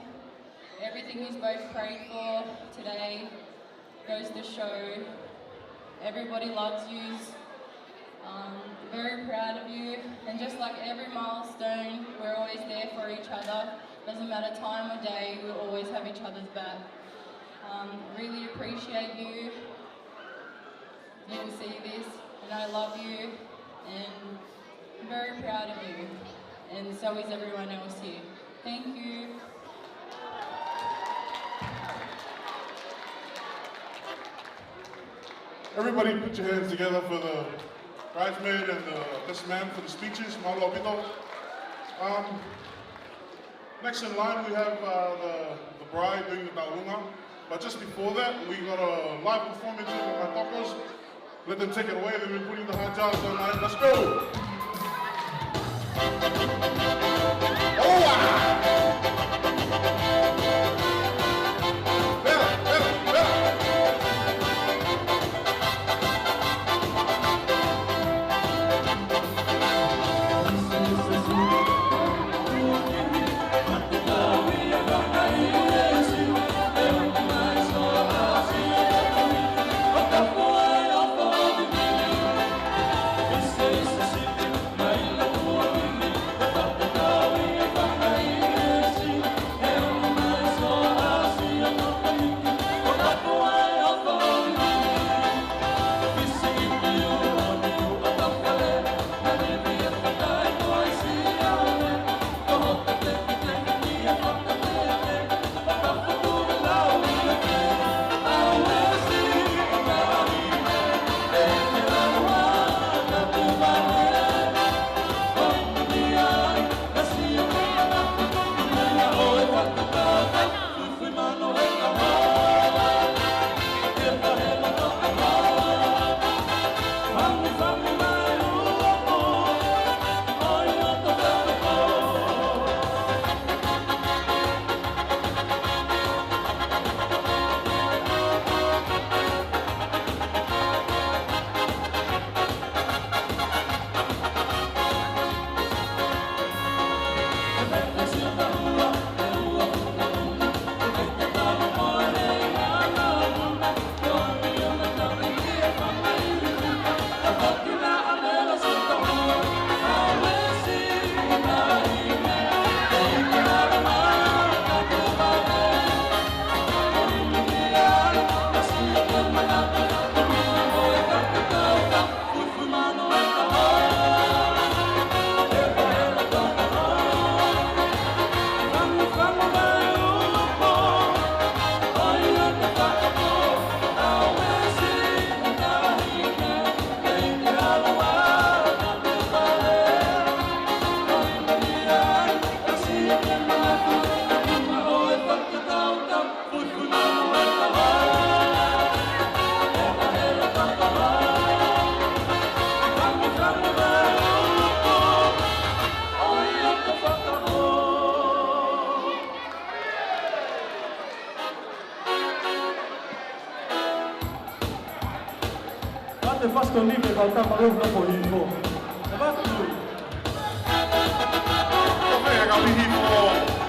Everything you both prayed for today goes to show everybody loves you. Um, very proud of you. And just like every milestone, we're always there for each other. Doesn't matter time or day, we'll always have each other's back. Um, really appreciate you. You will see this, and I love you, and I'm very proud of you, and so is everyone else here. Thank you. Everybody put your hands together for the bridesmaid and the best man for the speeches. Mālō ʻaupito. Um, next in line, we have, uh, the, the bride doing the tauʻolunga. But just before that, we got a live performance with my Tokos. Let them take it away. They've been putting the hard yards on, mate. Let's go. Oh, wow. Better, better, better. Te fasi toni me kau tama lo na po hifo. Te fasi toni. Ko e kau hifo.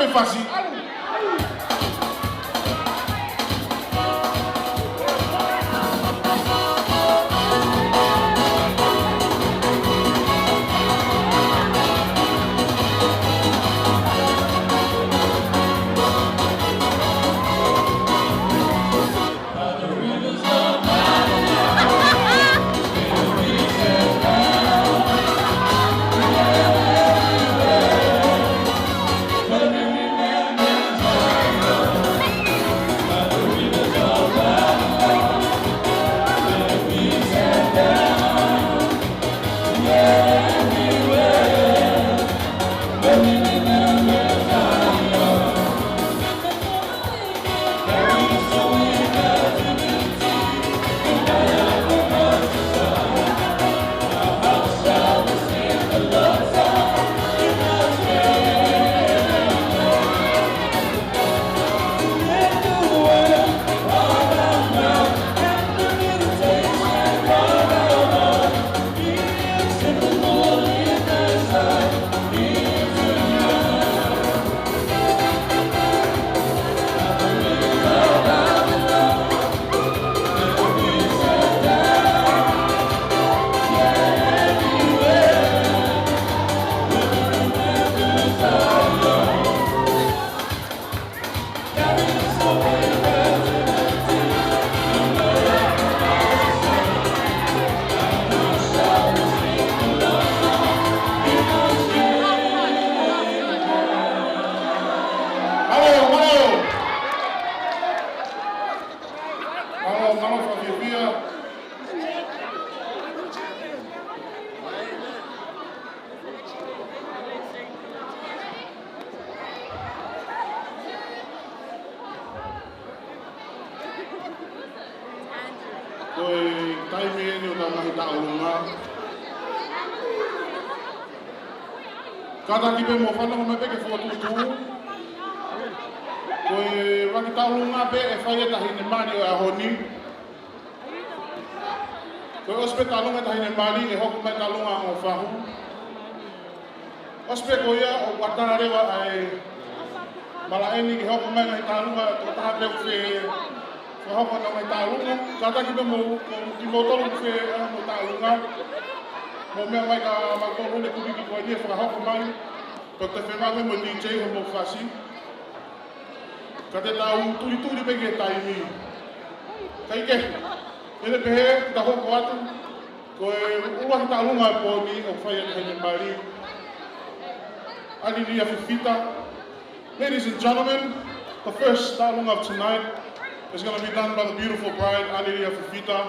Fasi. Mālō, mālō. Mālō, mālō, fakafiefia. Ko e taimi eni ʻo e ngaahi tauʻolunga. Kātaki pē mou fanongo mai pē ke fokotuʻutuʻu. Ko e ngaahi tauʻolunga pē ʻe fai ʻe he taʻahine mali ʻo e ʻaho ni. Ko e ʻosi pē tauʻolunga ʻa e taʻahine mali, ʻe hoko mai tauʻolunga ʻa e ongo fahu. ʻOsi pē ko ia ʻoku ʻatā leva ʻa e malaʻe ni ke hoko mai ngaahi tauʻolunga, tokotaha pē ʻoku fie fakahoko ʻenau ngaahi tauʻolunga. Kātaki pē mou, ko kimoutolu ʻoku fie ʻai hoʻomou tauʻolunga, mou meʻa mai kia mautolu he kuiki ko eni ʻe fakahoko mai. Pea te u fiemaʻu pē mo e D J hoʻomou fasi. Ka te tau tulituli pē ki he taimi. Kae kehe, ʻi heʻene pehē, te tau hoko atu. Ko e ʻuluaki tauʻolunga ʻo e pō ni ʻoku fai ʻe he taʻahine mali, ʻAlilia Fifita. Ladies and gentlemen, the first tauʻolunga of tonight is gonna be done by the beautiful bride, ʻAlilia Fifita.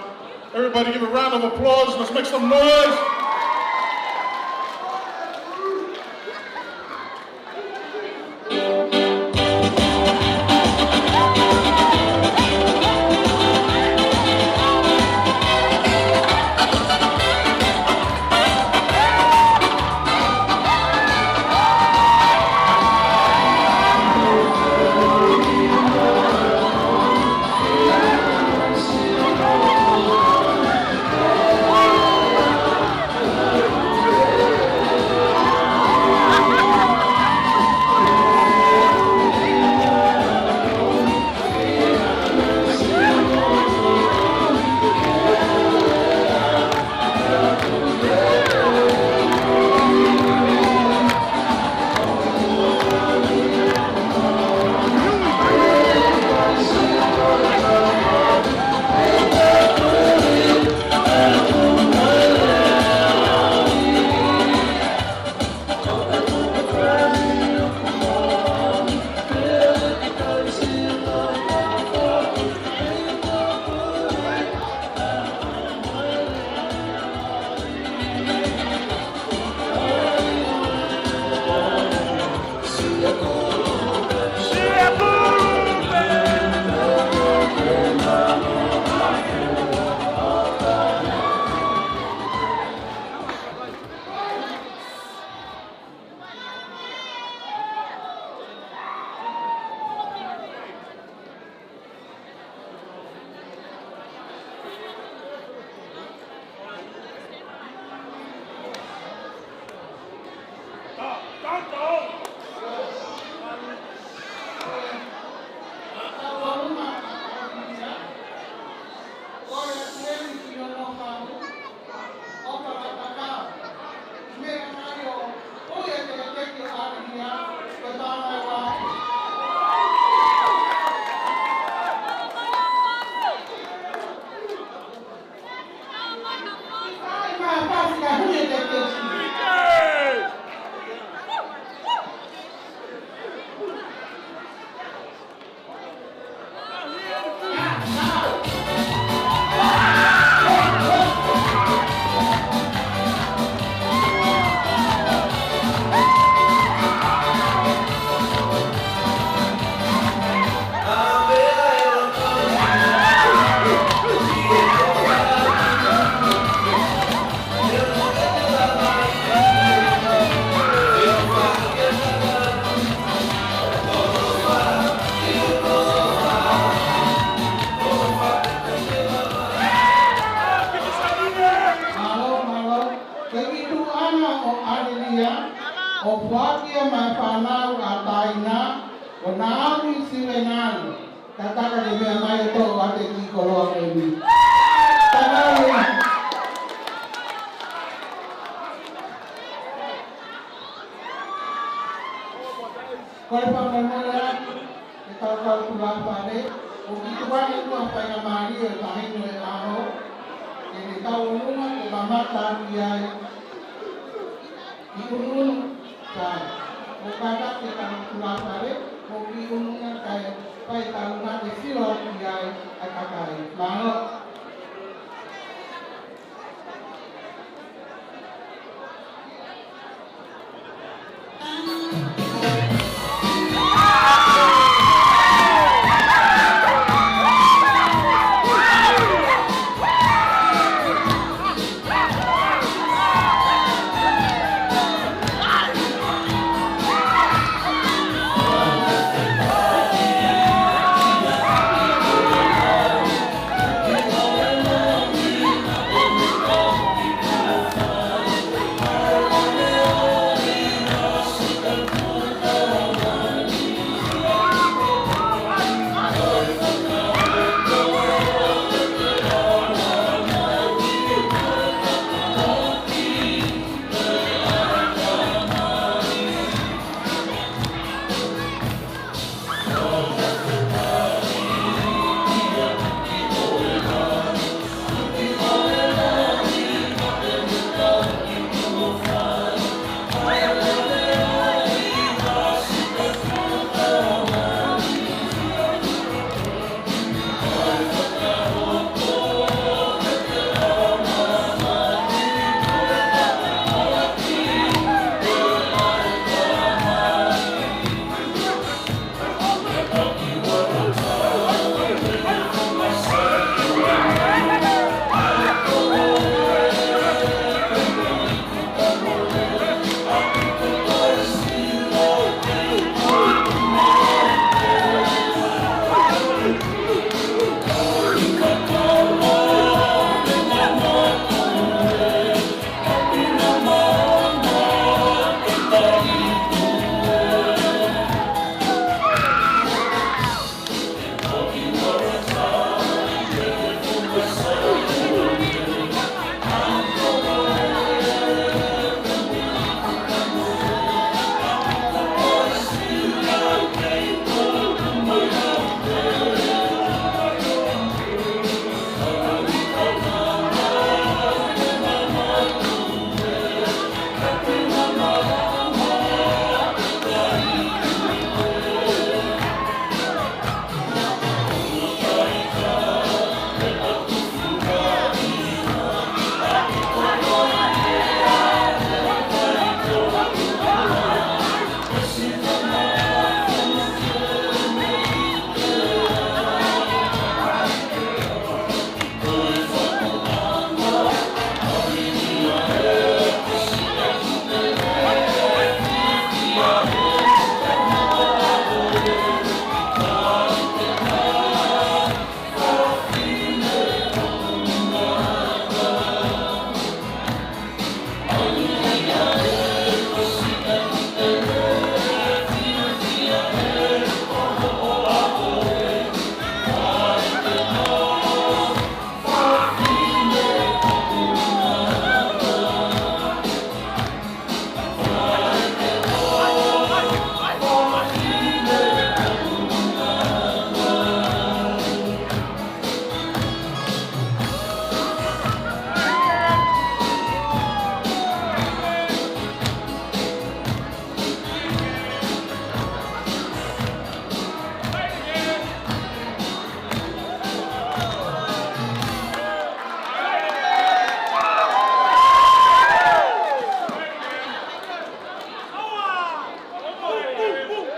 Everybody give a round of applause. Let's make some noise. ʻO foaki ia maʻa e fānau ʻa Taina, ʻo na ʻalu ʻi Siulengalo, ka taka ke meʻa mai ʻo toʻo ʻa e kiʻi koloa ko eni. Tau lau ia. Ko e fakamolemole atu, ʻe tau kau tulafale, ʻoku tuku ʻa e ngaahi faingamālie ʻo e taimi ʻo e ʻaho, ke ne tau ʻolunga ʻo mamata ki ai, ʻi ʻUnuʻunu, sai. ʻOku kātaki ʻetau tulafale, ʻo ki ʻUnuʻunu kae fai ʻetau ngāue ʻo sio ki ai ʻa e kakai. Mālō.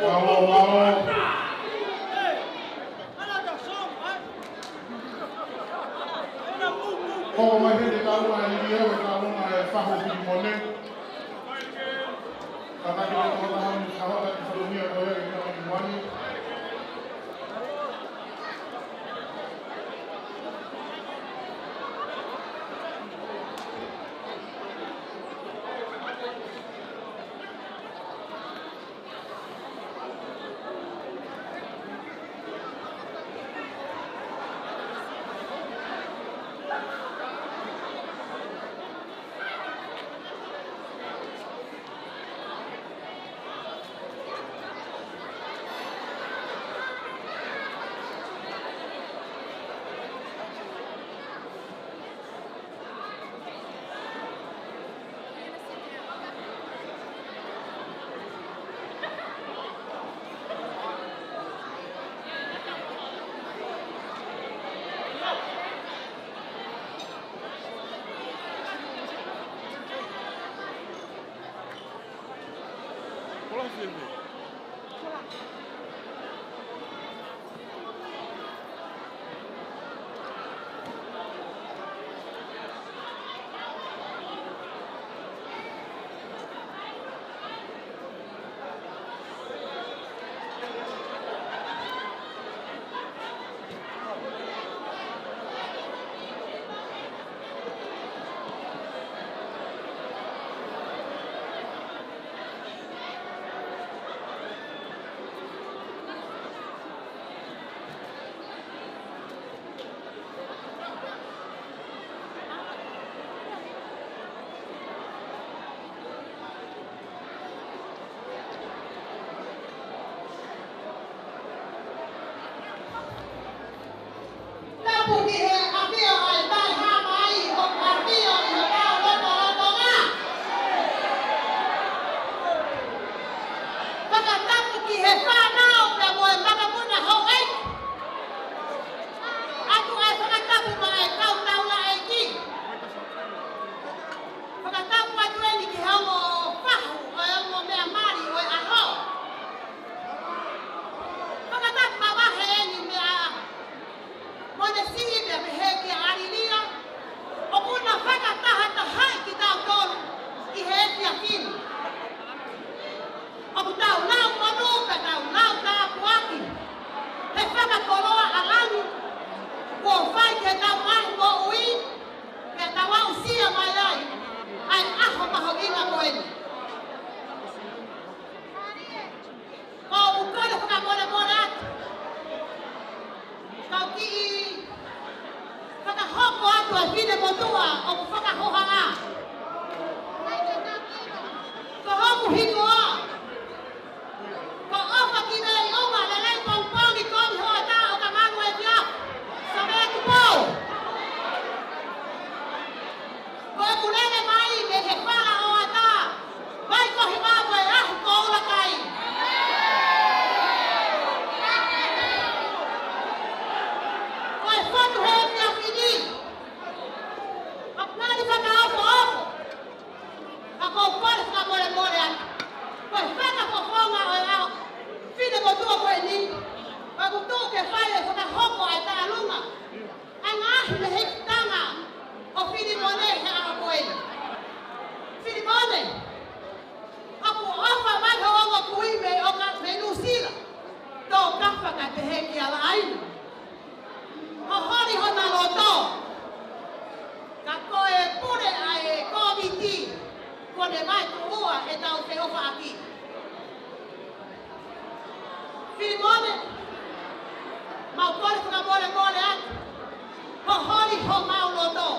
Mālō, mālō. Hoko mai heni e taua ʻa e liliu ʻo e taua ʻa e Fahu Filimone. Kātaki ʻo tokotaha mo e kahoka ki Fatongia ko ia ki Fatongia. Tapu ki he ʻafio ʻa e Tamai Hāmai ʻoku ʻafio ʻi hotau lotolotonga. Fakatapu ki he fānau pea mo e makapuna houʻeiki. ʻOatu ʻa e fakatapu maʻa e kau taulaʻeiki. Fakatapu atu eni ki he ongo fahu ʻo e ongo meʻa mali ʻo e ʻaho. Fakatapu mavahe eni meʻa mo e siʻi pea pehē kia ʻAlilia, ʻoku na fakatahatahaʻi kitautolu ʻi he efiafi ni. ʻOku tau lau monū pea tau lau tāpuaki he fakakoloa ʻa langi kuo fai ki heʻetau ngaahi moʻui, pea tau aʻusia mai ai ʻa e ʻaho mahuʻinga ko eni. ʻOku ou kole fakamolemole atu. Kau kiʻi fakahoko atu ʻa e finemotuʻa ʻoku fakahohaʻa. Ko hoku hingoa ko ʻOfa Kineiʻuma Lelei Pongipongi Komi Hoata ʻo Kamanuʻefiafi, Savea Tupou. Ko ʻeku lele mai mei he fala ʻo Ata, Vaikohiva mo e Ahu Koula Kai. Ko e fotu he efiafi ni ʻoku ngali fakaʻofoʻofa. Ka ʻoku ou kole fakamolemole atu. Ko e fakafofonga ʻo e ʻaho finemotuʻa ko eni, ʻoku tuʻu ke fai e fakahoko ʻa e taʻalunga ʻa e ngaahi mehekitanga ʻo Filimone he ʻaho ko eni. Filimone, ʻoku ʻofa mai ho ongo kui mei ʻOka-, mei Nuʻusila. Tō kafa ka pehē kia Laʻaina. Ho holi hona loto. Ka ko e pule ʻa e kōmiti, kuo ne vaetuʻua ʻetau feʻofaʻaki. Filimone, mau kole fakamolemole atu. Ho holi homau loto.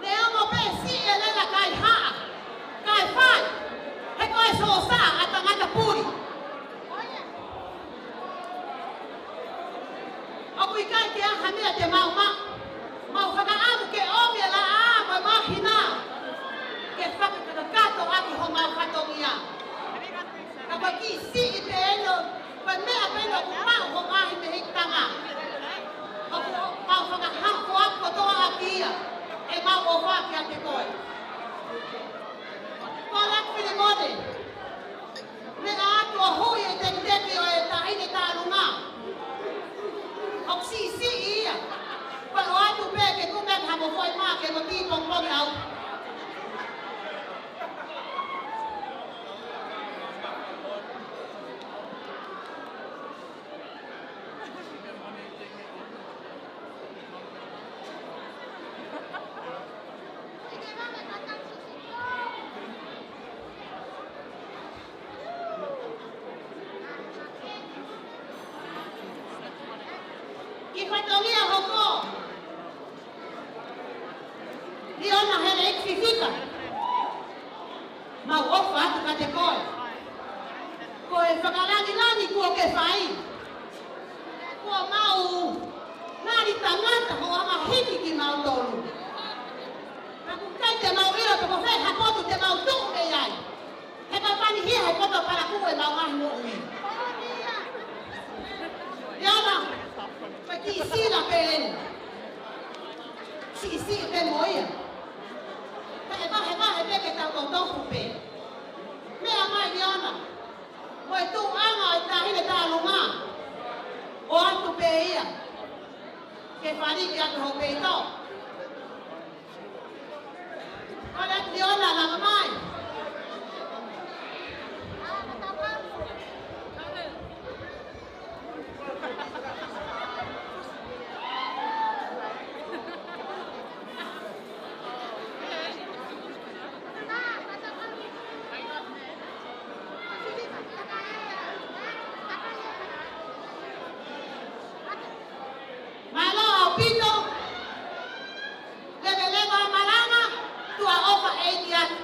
Neongo pē siʻi e lela kae haʻa, kae fai, he ko e sosa ʻa e tangata puli. ʻOku ʻikai ke ʻi ai ha meʻa te mau maʻu. Mau fakaʻamu ke ʻomi e laʻā mo e māhina ke fakakakato ʻaki homau fatongia. Ka ko e kiʻi siʻi pē ʻeni, ko e meʻa pē ʻeni ʻoku maʻu ho ngaahi mehekitanga. ʻOku mau fakahā kotoa ʻaki ia ʻemau ʻofa kiate koe. Kole atu Filimone, meʻa atu ʻo hui e tekiteki ʻo e taʻahine taʻalunga. ʻOku siʻisiʻi ia. Pea ʻoatu pē ke kuka ha mo foʻi mā ke mo tī pongipongi au. Ki fatongia hoko. Liona Heleiki Fifita. Mau ʻofa atu kiate koe. Ko e fakalangilangi kuo ke fai, kuo mau ngali tangata hoʻo ʻamanaki kimautolu. Ka ʻoku ʻikai te mau ʻilo pe ko fē ha potu te mau tuʻu mei ai. He kapau ʻe hia he poto palakū ʻemau ngaahi moʻui. Ia la, ko e kiʻi sila pē ʻeni. Siʻisiʻi pē mo ia. Kae vahevahe pē ke tau tofu pē. Meʻa mā Paliki atu ho peito. Kole atu Liona, lava mai. Mālō ʻaupito. Leveleva malanga, tuʻa ʻofa ʻeiki atu.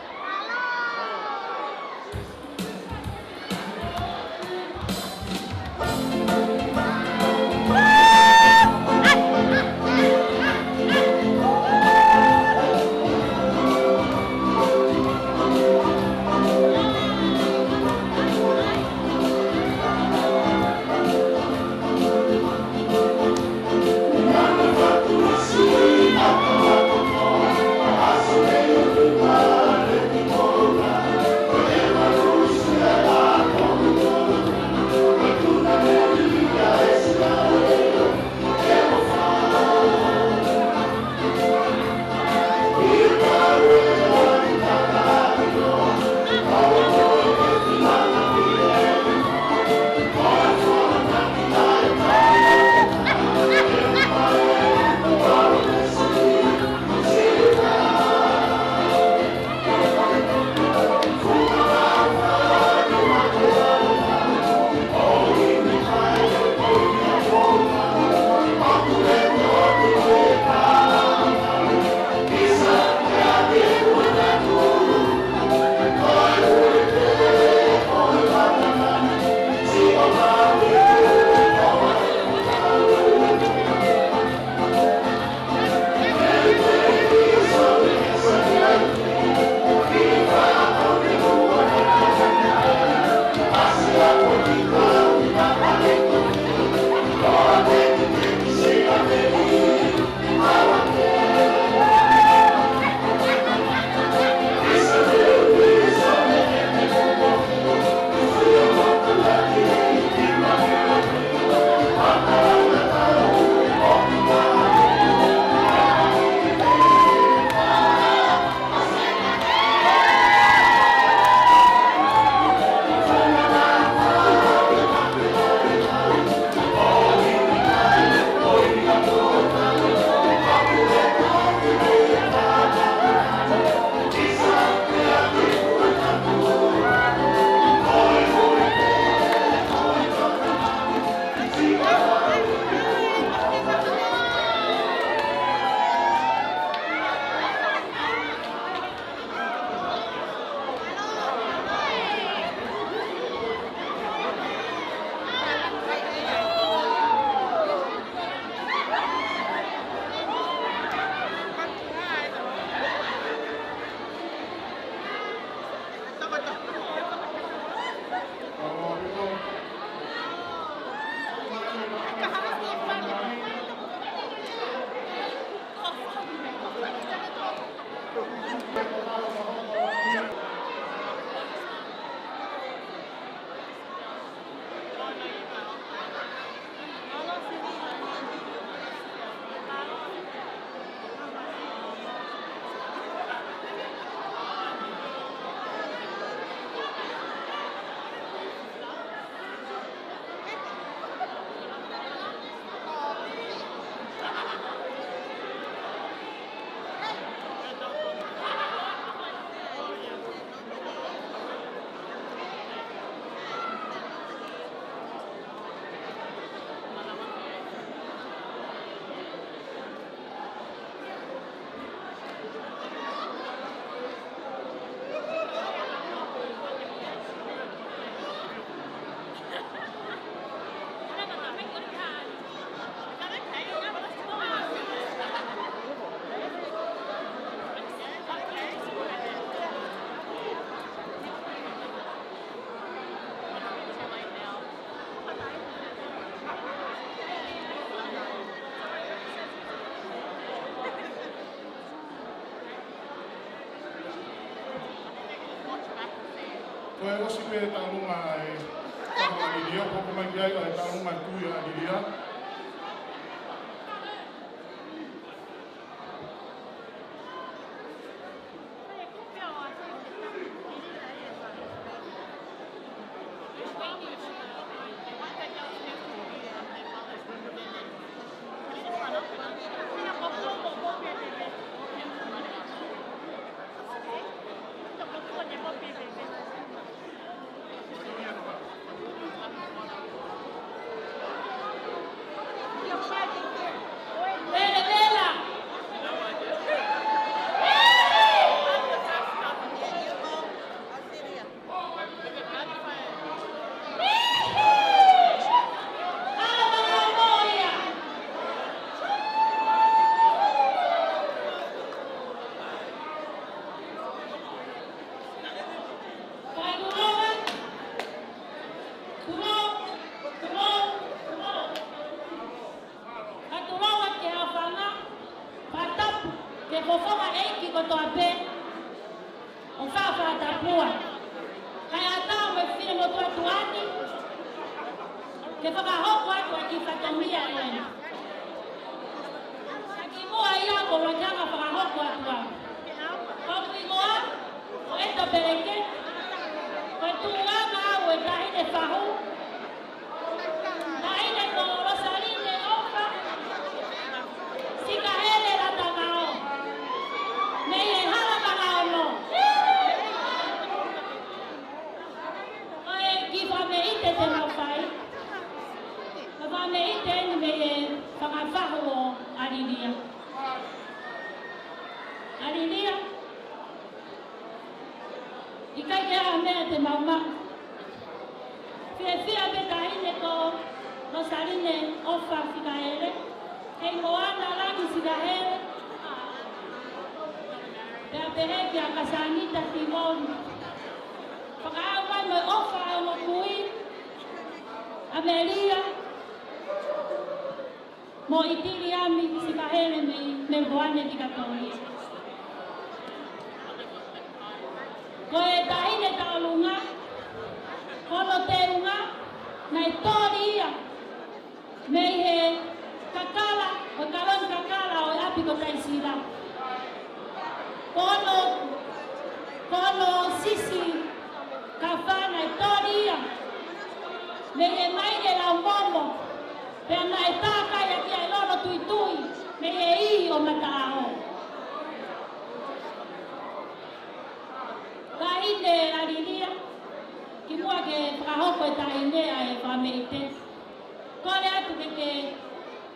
Ko e ʻosi pē taulunga e tama ʻAlilia, ko e mai ki ai ʻa e taulunga e kui ʻa ʻAlilia. Tulou, tulou, tulou. Ka tulou atu ki he aofanga, fakatapu ki he fofonga ʻeiki kotoa pē ʻoku faʻa fakatapua. Kae ʻatā mo e fefine motuʻa tuʻa ni ke fakahoko atu ʻa e kiʻi fatongia ko eni. Ka kimuʻa ia kuo u laka ʻo fakahoko atu au. Ko hoku hingoa ko ʻEta Peleketi, ko e tuʻunga au ʻo e Taʻahine Fahu, Taʻahine ko Losaline ʻOfa Sikahele Latamao, mei he Hala Mangaono. Ko e kiʻi fakameʻite te mau fai, ko e fakameʻite eni mei he fanga fahu ʻo ʻAlilia. ʻAlilia, ʻikai ke ʻi ai ha meʻa te mau maʻu. Fiefia pē Taʻahine ko Losaline ʻOfa Sikahele, kei Moana Langi Sikahele, pea pehē kia Kasanita Tivoli. Fakaʻau mai mo e ʻofa ʻa hono kui, ʻAmelia mo ʻItiliami Sikahele mei Melipoane, Vikatōlia. Ko e Taʻahine Taʻolunga, ko hono teunga naʻe toli ia mei he kakala, ko e kaloni kakala ʻo e ʻapi ko Taisila. Ko hono, ko hono sisi kafana ʻe toli ia mei he maile laumomo, pea naʻe tākai ʻaki ia ʻe Lolo Tuitui mei he ihi ʻo Mataʻao. Taʻahine ʻAlilia, kimuʻa ke fakahoko e Taʻahine ʻa e fakameʻite, kole atu ke ke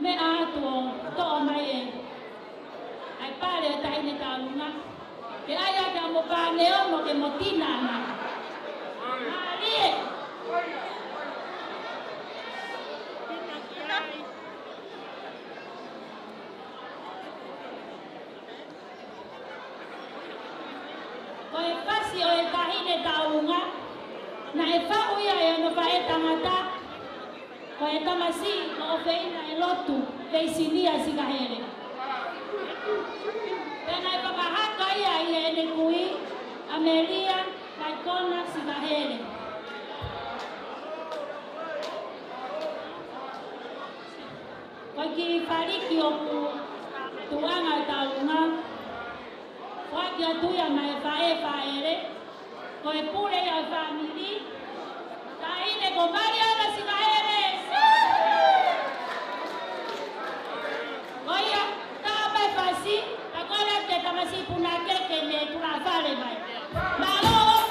meʻa atu ʻo toʻo mai e, ʻa e pale ʻo e Taʻahine Taʻolunga, ke ʻai ʻaki ʻa mo pane ono ke mo tina ana. Mālie. Ko e fasi ʻo e Taʻahine Taʻolunga, naʻe faʻu ia ʻe hono faʻētangata, ko e tamasiʻi ʻofeina ʻe Lotu Veisinia Sikahele. Pea naʻe fakahaka ia ʻi heʻene kui, ʻAmelia Laikona Sikahele. Ko e kiʻi faliki ʻoku tuʻunga ʻi Taʻolunga, foaki atu ia maʻa e faʻē fāʻele, ko e pule ia ʻo e fāmili, Taʻahine ko Maliana Sikahele. Ko ia, tā mai e fasi, ka kole atu e tamasiʻi punake ke ne tulafale mai. Mālō ʻaupito.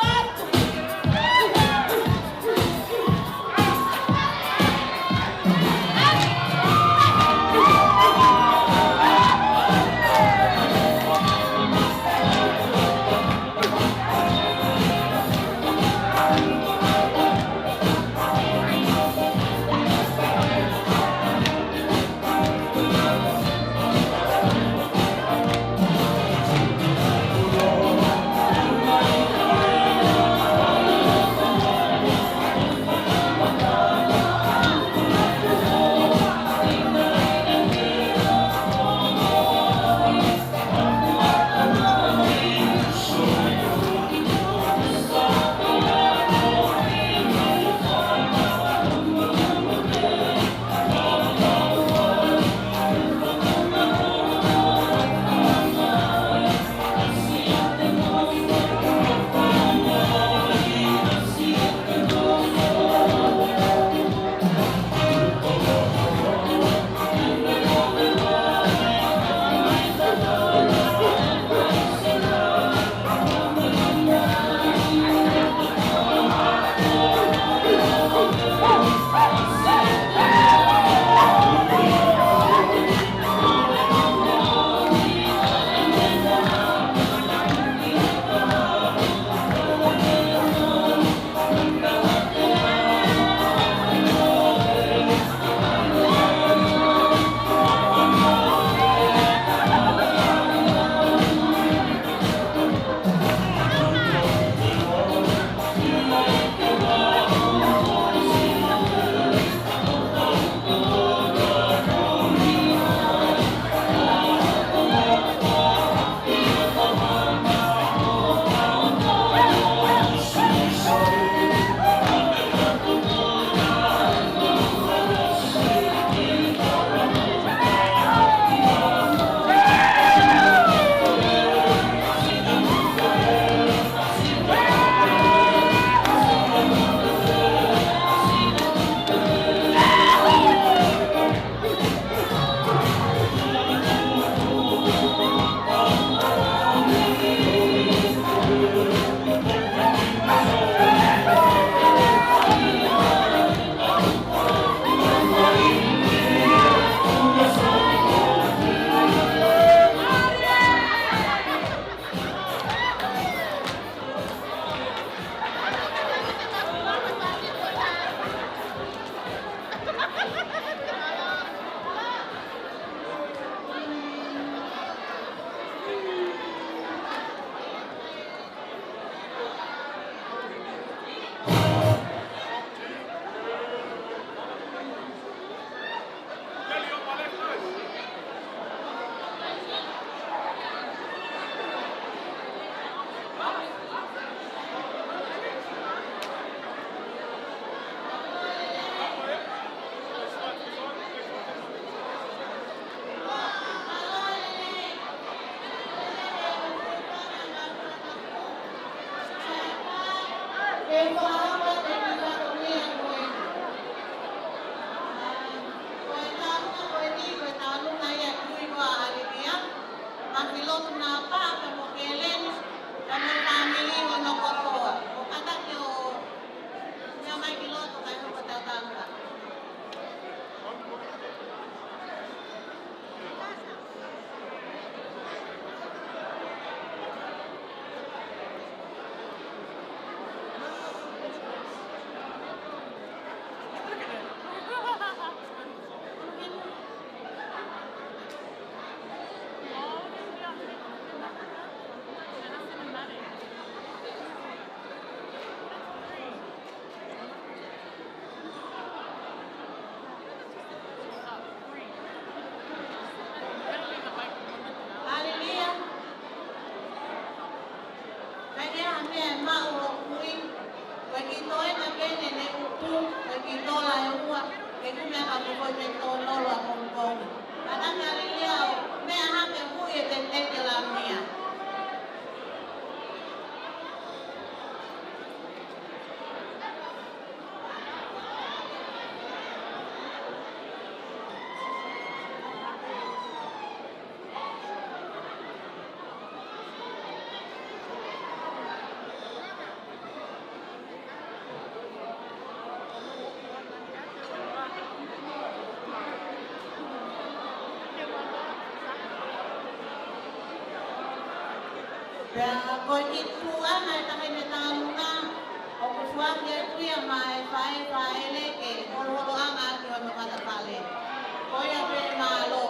Ko e tōnolo ʻa Pongipongi. Ka naʻe ʻalu ia ʻo meʻa hake hui e tētē ke lamia. Pea ko e kiʻi tuʻunga ʻe taha ʻi he tangaluka, ʻoku foaki atu ia maʻa e faʻē fāʻele ke holoholoʻanga ʻaki hono matapale. Ko ia pē, mālō.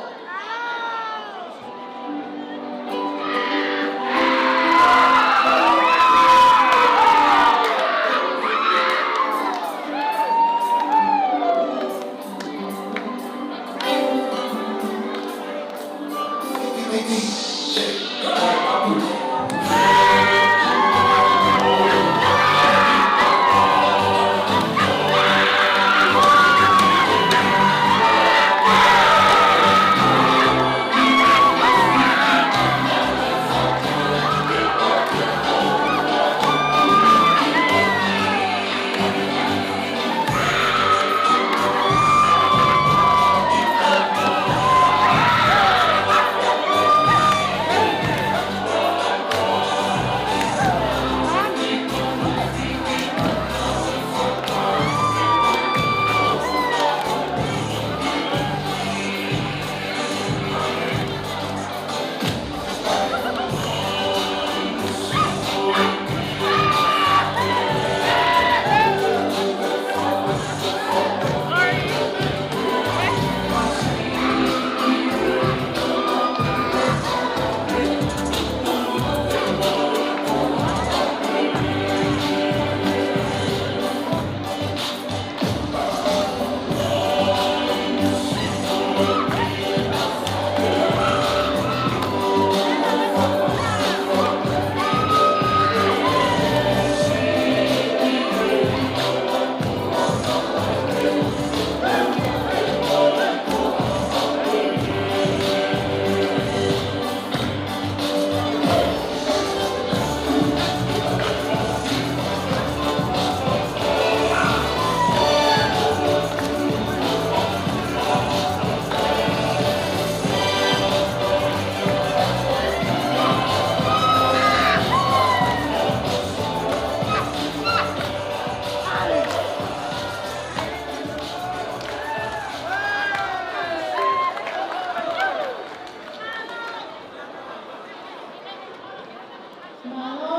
Mālō.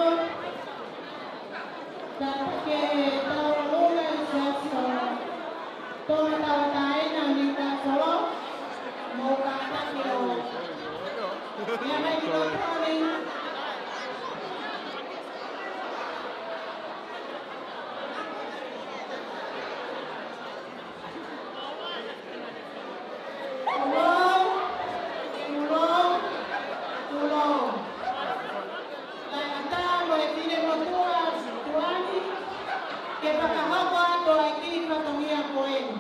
Kātaki e Tauʻolunga ʻi he Siasi ʻo Tonga Tauʻatāina ʻo Niu Kasolo. Mou kātaki ʻo ia mai ki loto ni. Tulou, tulou, tulou. Tangata mo e finemotuʻa tuʻa ni, ke fakahoko atu ʻa e kiʻi fatongia ko eni.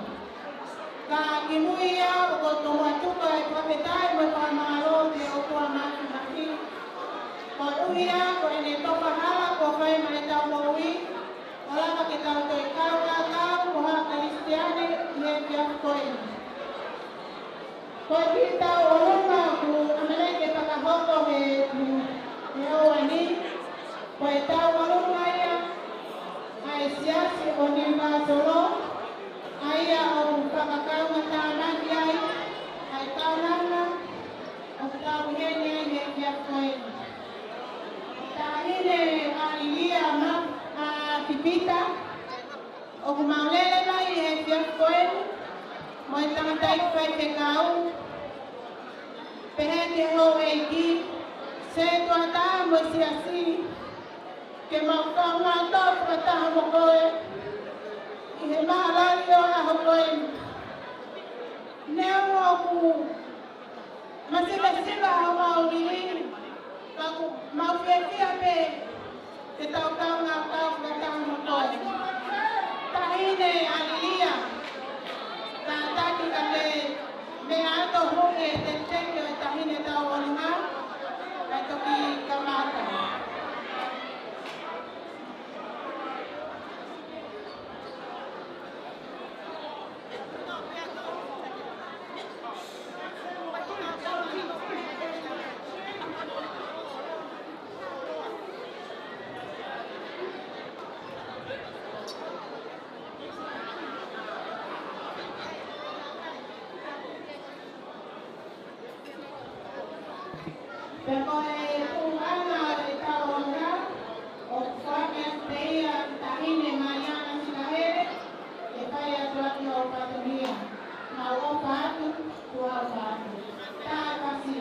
Ka kimui ia, ʻoku ou tomuʻa tuku ʻa e fakafetaʻi mo e fakamālō ki he ʻOtua Māfimafi. Koeʻuhi ia ko ʻene tofa hala kuo fai maʻa ʻetau moʻui, ʻo lava ke tau toe kaungā kau ko ha Kalisitiane ʻi he efiafi ko eni. Ko e kiʻi tauʻolunga ʻoku ʻamanaki ke fakahoko he, he ʻaho ni, ko e tauʻolunga ia ʻa e Siasi ʻo Niu Kasolo, ʻa ia ʻoku fakakaungātāmaki ai ʻa e kaunanga ʻoku tau ʻi heni ai he efiafi ko eni. Taʻahine ʻa Lilia Maʻa Pipita, ʻoku mau lele mai he efiafi ko eni, mo e tangataʻeiki faifekau, pehē ki he houʻeiki, setuata mo e siasi, ke mau kaungā kau fakataha mo koe ʻi he mālali ʻo e ʻaho ko eni. Neongo ʻoku masiva siva homau liliu, ka ʻoku mau fiefia pē ke tau kaungā kau fakataha mo koe. Taʻahine ʻa Lilia, kātaki Pea ko e tuʻunga ʻo e tauʻolunga, ʻoku foaki atu pē ia ʻe Taʻahine Maliana Sikahele, ke fai atu ʻaki hoʻo fatongia. Mau ʻofa atu, tuʻa ʻofa atu. Taʻe kasi.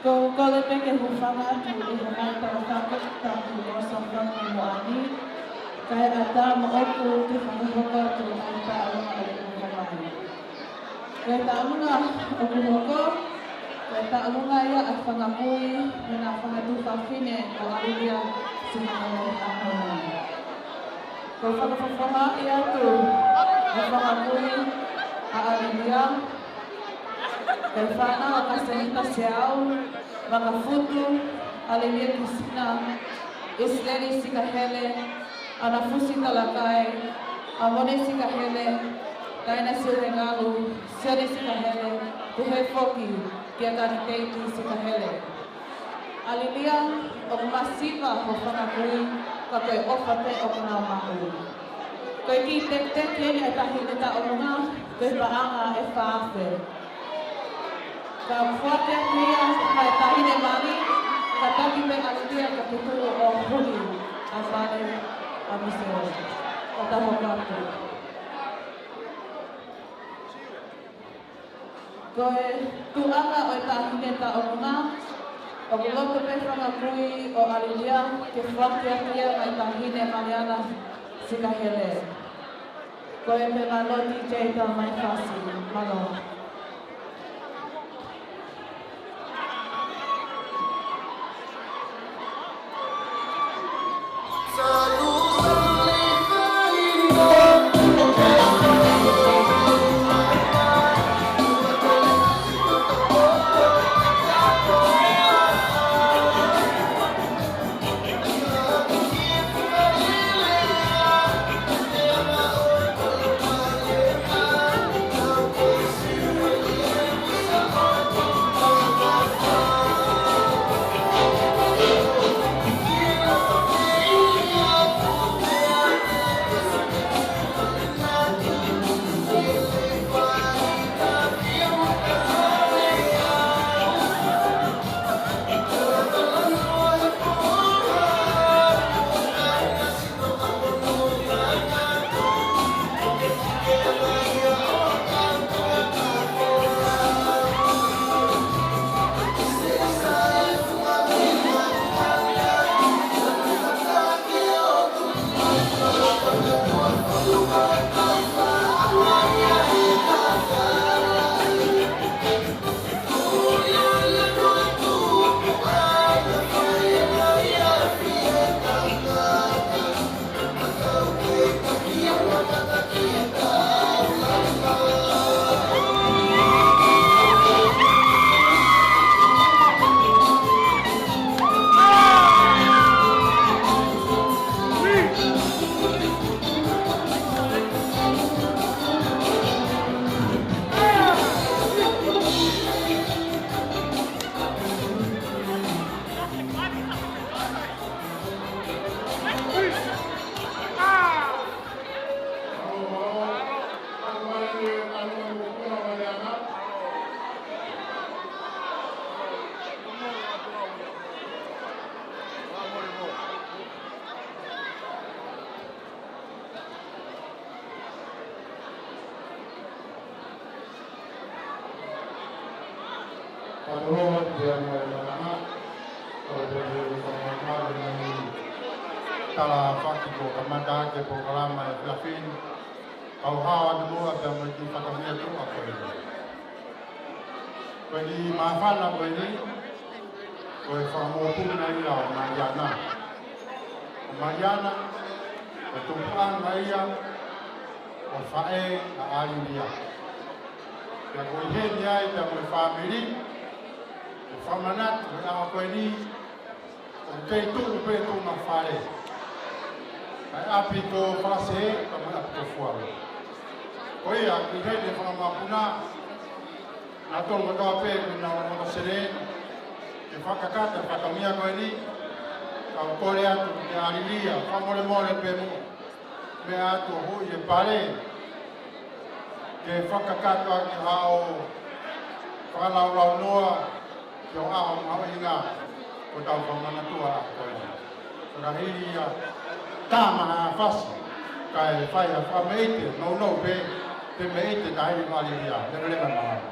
Ko u kole pē ke hūfanga atu ʻi he ngaahi talafaki, taki mo sofaki mo ani, kae ʻatā moʻoku ke fakahoko atu ʻa e tauʻolunga ʻoku hoko mai. Ko e tauʻolunga ʻoku hoko, ko e tauʻolunga ia ʻa e fanga kui mei he fanga tuofefine ʻo ʻAlilia Sikahele Haʻamoana. Ko e fakafofongaʻi atu ʻa e fanga kui ʻa ʻAlilia, ko e fānau ʻa Kasenita Seau, Makafutu, ʻAlilia Kisina, ʻIsileli Sikahele, ʻAnafusi Talakai, ʻAmone Sikahele, Taina Sione Ngalu, Sione Sikahele, pehē foki kia Kaniteiti Sikahele. ʻAlilia, ʻoku masiva hoʻo fanga kui, ka ko e ʻofa pē ʻoku nau maʻu. Ko e kiʻi tekiteki eni ʻa e Taʻahine Tauʻolunga, ko e paʻanga ʻe fā afe. Ka foaki atu ia ʻe he Taʻahine Mali, ka taki pē ʻAlilia ka ke tuʻu ʻo huli ʻa e pale ʻa Misele. Ka tau hoko atu. Ko e tuʻunga ʻo e Taʻahine Tauʻolunga, ʻOku loto pē fanga kui ʻo ʻAlilia ke foaki atu ia maʻa e Taʻahine Maliana Sikahele. Ko e pē ngalo D J ta mai fasi, mālō. Patololo te amo e malanga, ko e te te te te te te tala faki ko kamata ke polokalama e fiafin, kau hao atu mua pea mo e ki fakamia tu a ko e. Ko e ni māfana ko e ni, ko e fakamotu na ia ʻo Maliana. ʻO Maliana, ko e tupuʻanga ia, ʻo faʻē ʻa ʻAlilia. Pea ko e heni ai pea mo e fāmili, ʻo fakamanatu e ʻaho ko eni, ʻoku kei tuʻu pē tuʻunga fale. Kae ʻapi ko Falase, ka mo e ʻapi ko Fualo. Ko ia, ʻi heni e fanga mapuna, naʻa tolu kotoa pē, ko e nau ʻono sene, ke fakakata, fakamia ko eni, kau kole atu, ke ʻAlilia, fakamolemole pē mo. Meʻa atu ʻo hui e pale, ke fakakakato ʻaki haʻo fakalaulaunoa ki hoʻo ʻaho mahuʻinga ko ʻetau fakamanatua ʻaho ko eni. Fakahili ia tama ha fasi, kae fai ha fakameʻite, nounou pē, te meʻite tahi vale ia, leveleva mālō.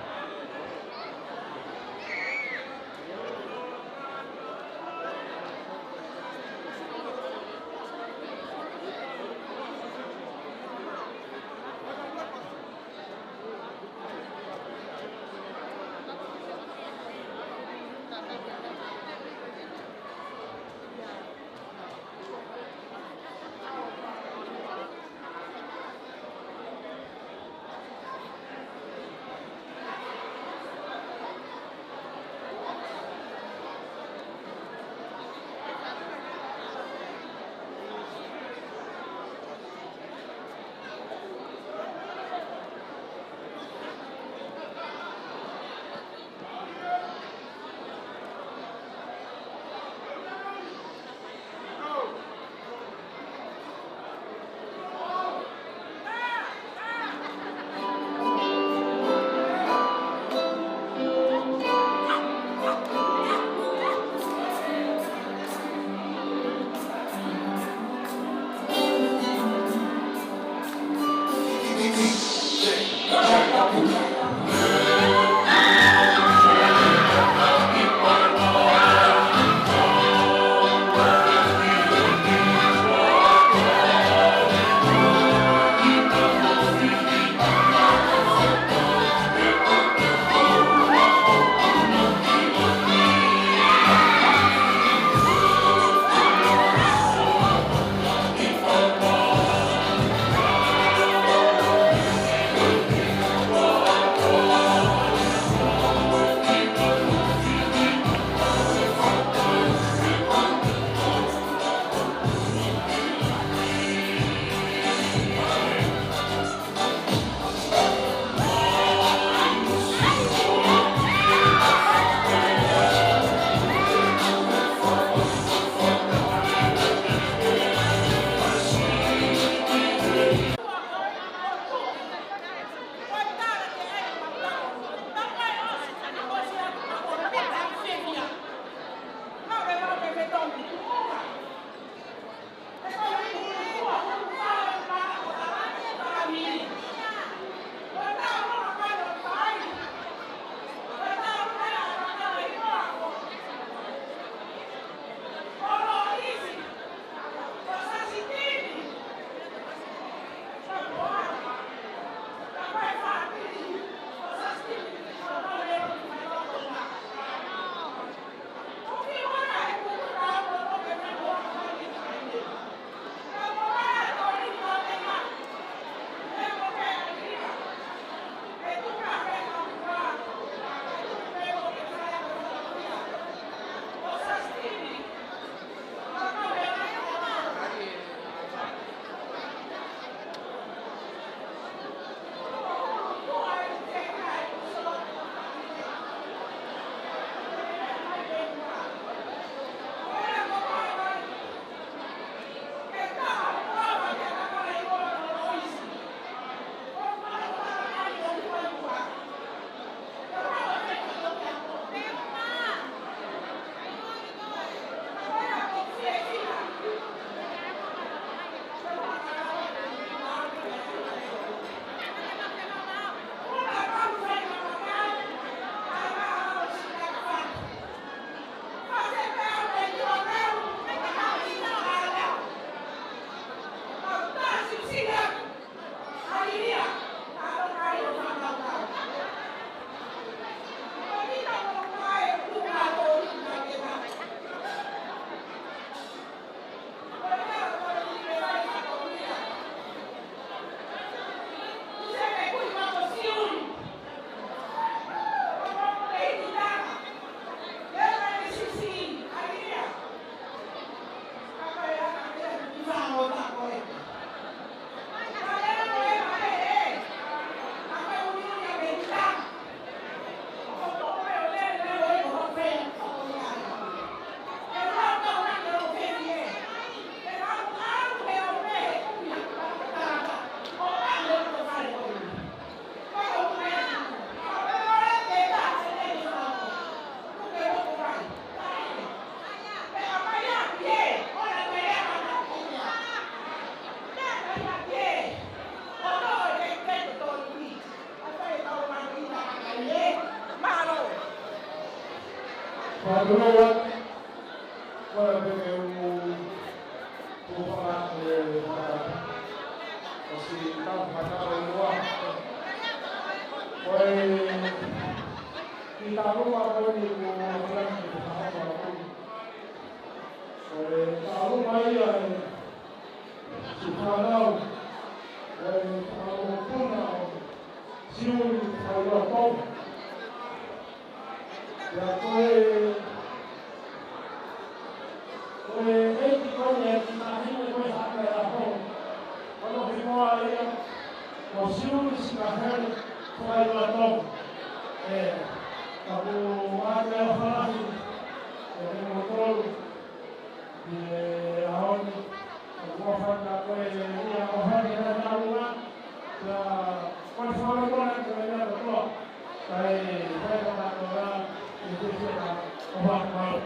Fakatulou atu, kole pē ke u, u faka-, e, faka-, ʻosi tau fakatau e lua. Ko e kiʻi tālunga ko eni kuo u fakaʻamu ke u fakahoko. Ko e tālunga ia ʻa e siʻi fānau, ʻa e fānau puna ʻo Siuli Faivatonga. Pea ko e, ko e ʻeiki ko eni ʻa e kiʻi taʻahine ko ē ʻi he ʻaho ni. Ko hono hingoa ia ko Siuli Sikahele Faivatonga. ʻE, ka ko e ʻaho ni ʻoku ou fakaʻamu ke u fakahoko ʻi he ʻaho ni, ʻoku ou fakaʻamu ko e ia ʻoku fai ʻa e tālunga, ka ko e fakamolemole atu kiate kimoutolu kātoa, kae fai ʻa e tālunga, ʻi he fiefia ʻo fakamolemole.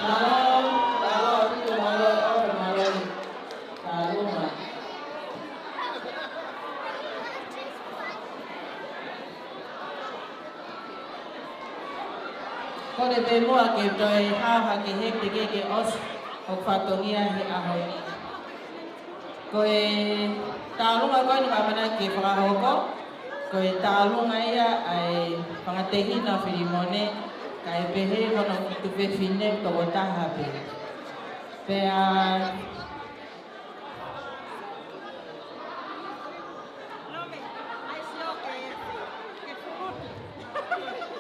Mālō, mālō, mālō, mālō, mālō. Tālunga. Kole pē muʻa ke toe hao hake he peke ke ʻosi hoku fatongia he ʻaho ni. Ko e tālunga ko eni naʻa ku ʻamanaki ke fakahoko, ko e tālunga ia ʻa e fanga tehina ʻo Filimone, kae pehē ki hono kiʻi tuofefine tokotaha pē. Pea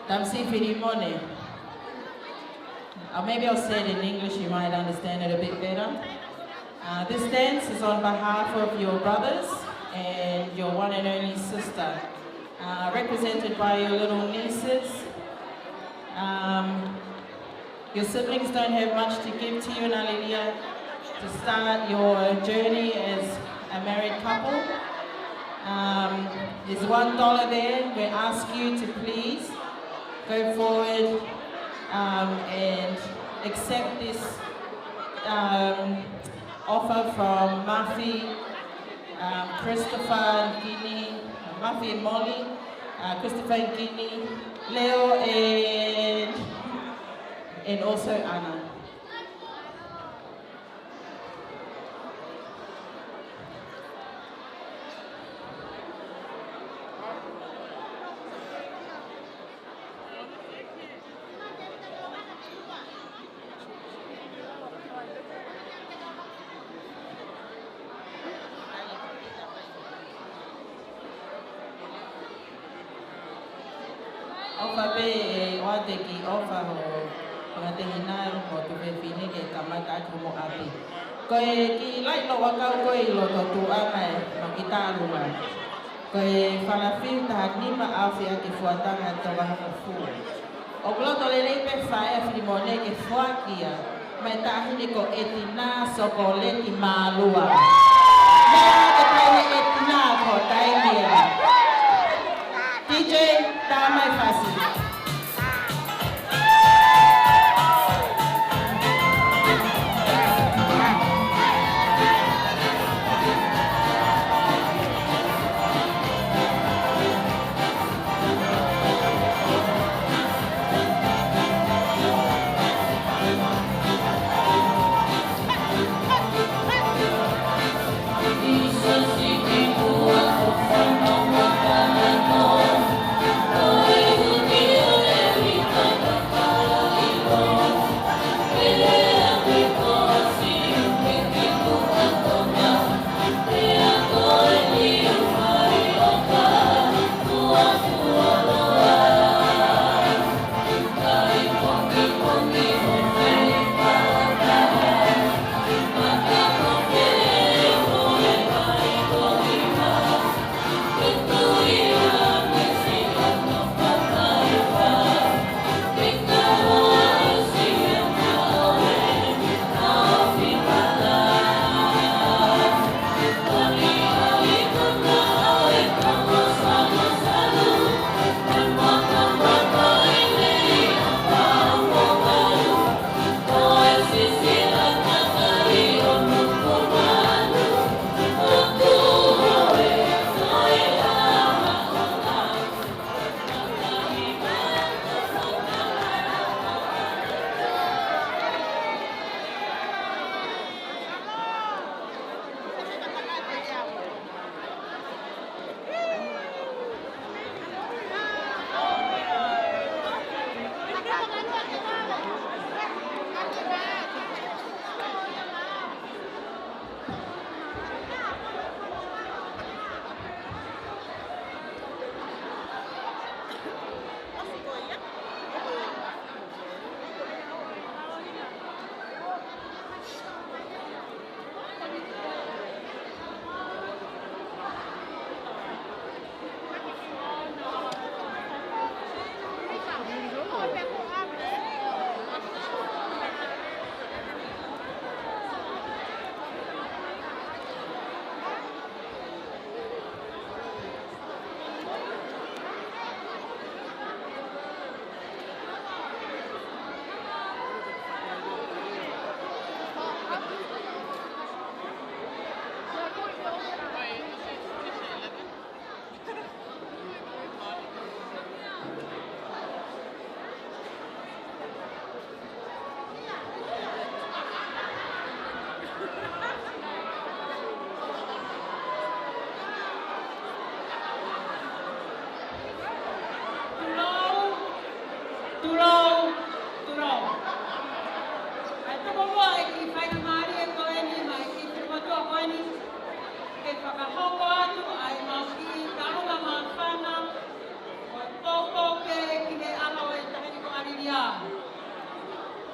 Tamasiʻi Filimone. Uh, maybe I'll say it in English, you might understand it a bit better. Uh, this dance is on behalf of your brothers and your one and only sister, uh, represented by your little nieces. Um, Your siblings don't have much to give to you, Nalilia, to start your journey as a married couple. Um, there's one dollar there. We ask you to please go forward, um, and accept this, um, offer from Mafi, um, Christopher Gini, Mafi and Molly, uh, Christopher Gini, Leo, and and also Anna. ʻOfa pē ʻe ʻoatu e kiʻi ʻofa ho fanga tehina mo tuofefine ke kamata ʻaki homo ʻapi. Ko e kiʻi laʻi loʻuakau ko ē ʻi loto tuʻa mai ʻo e kiʻi tālunga. Ko e falafiu taha nima ʻaufia ki he fuatanga toko hongofulu. ʻOku loto lelei pē faʻē ʻa Filimone ke foaki ia maʻa e taʻahine ko Etina Sokoleti Malua. Meʻa ke fai ʻe Etina ko e taimi ē. D J, tā mai fasi. Ke fakahoko atu ʻa e mau kiʻi kaunga māfana ʻo e poupou pē ki he ʻaho ʻo e taʻahine ko ʻAlilia.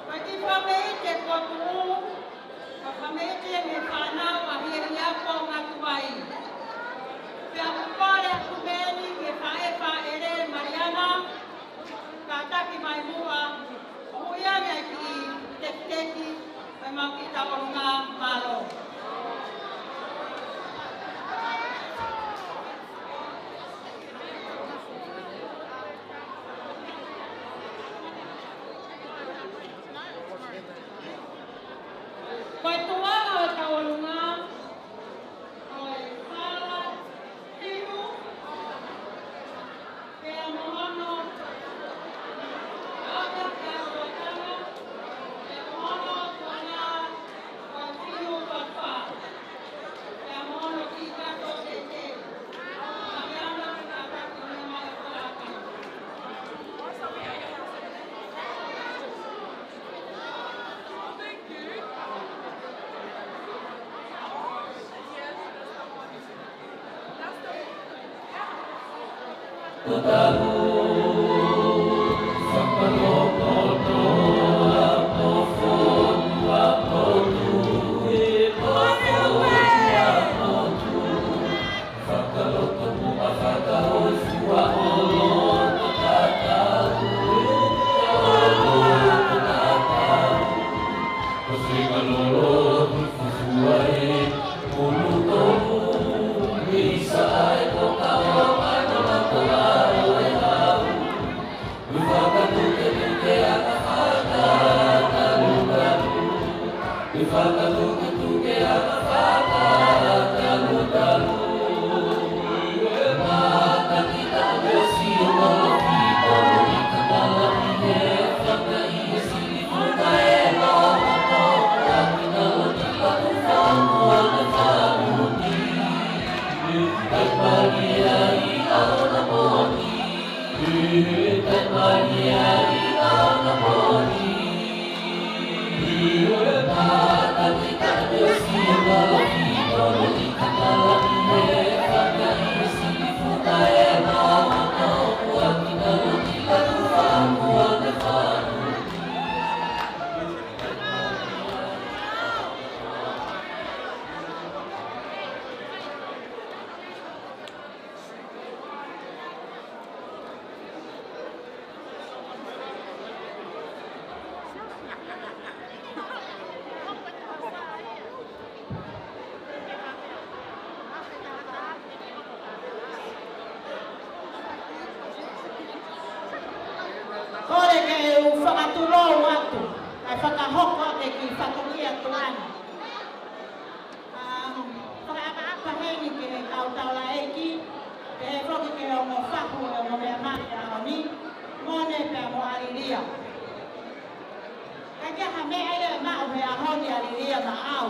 Ko e kiʻi fakameʻite kuo tuʻu, ko e fakameʻite mei he fānau ʻa Hiahiapo Ngatuai. Pea ʻoku kole atu meni ki he faʻē fāʻele Maliana, kātaki mai muʻa, ʻo ui ange ʻa e kiʻi tekiteki ʻo e mau kiʻi tauʻolunga. Mālō. Ko e tuʻunga ʻo e tauʻolunga, ko e fala, fihu, pea mo hono, pea mo hono, pea mo hono, pea mo hono, pea mo hono, Kole ke u fakatulou atu, kae fakahoko atu e kiʻi fatongia tuʻa ni. Um, fakaʻapaʻapa heni ki he kau taulaʻeiki, pehē foki ki he ongo fahu ʻo e ongo meʻa mai he ʻaho ni, Mone pea mo ʻAlilia. Ka ʻikai ha meʻa ia ʻe maʻu he ʻaho ni ʻAlilia maʻau.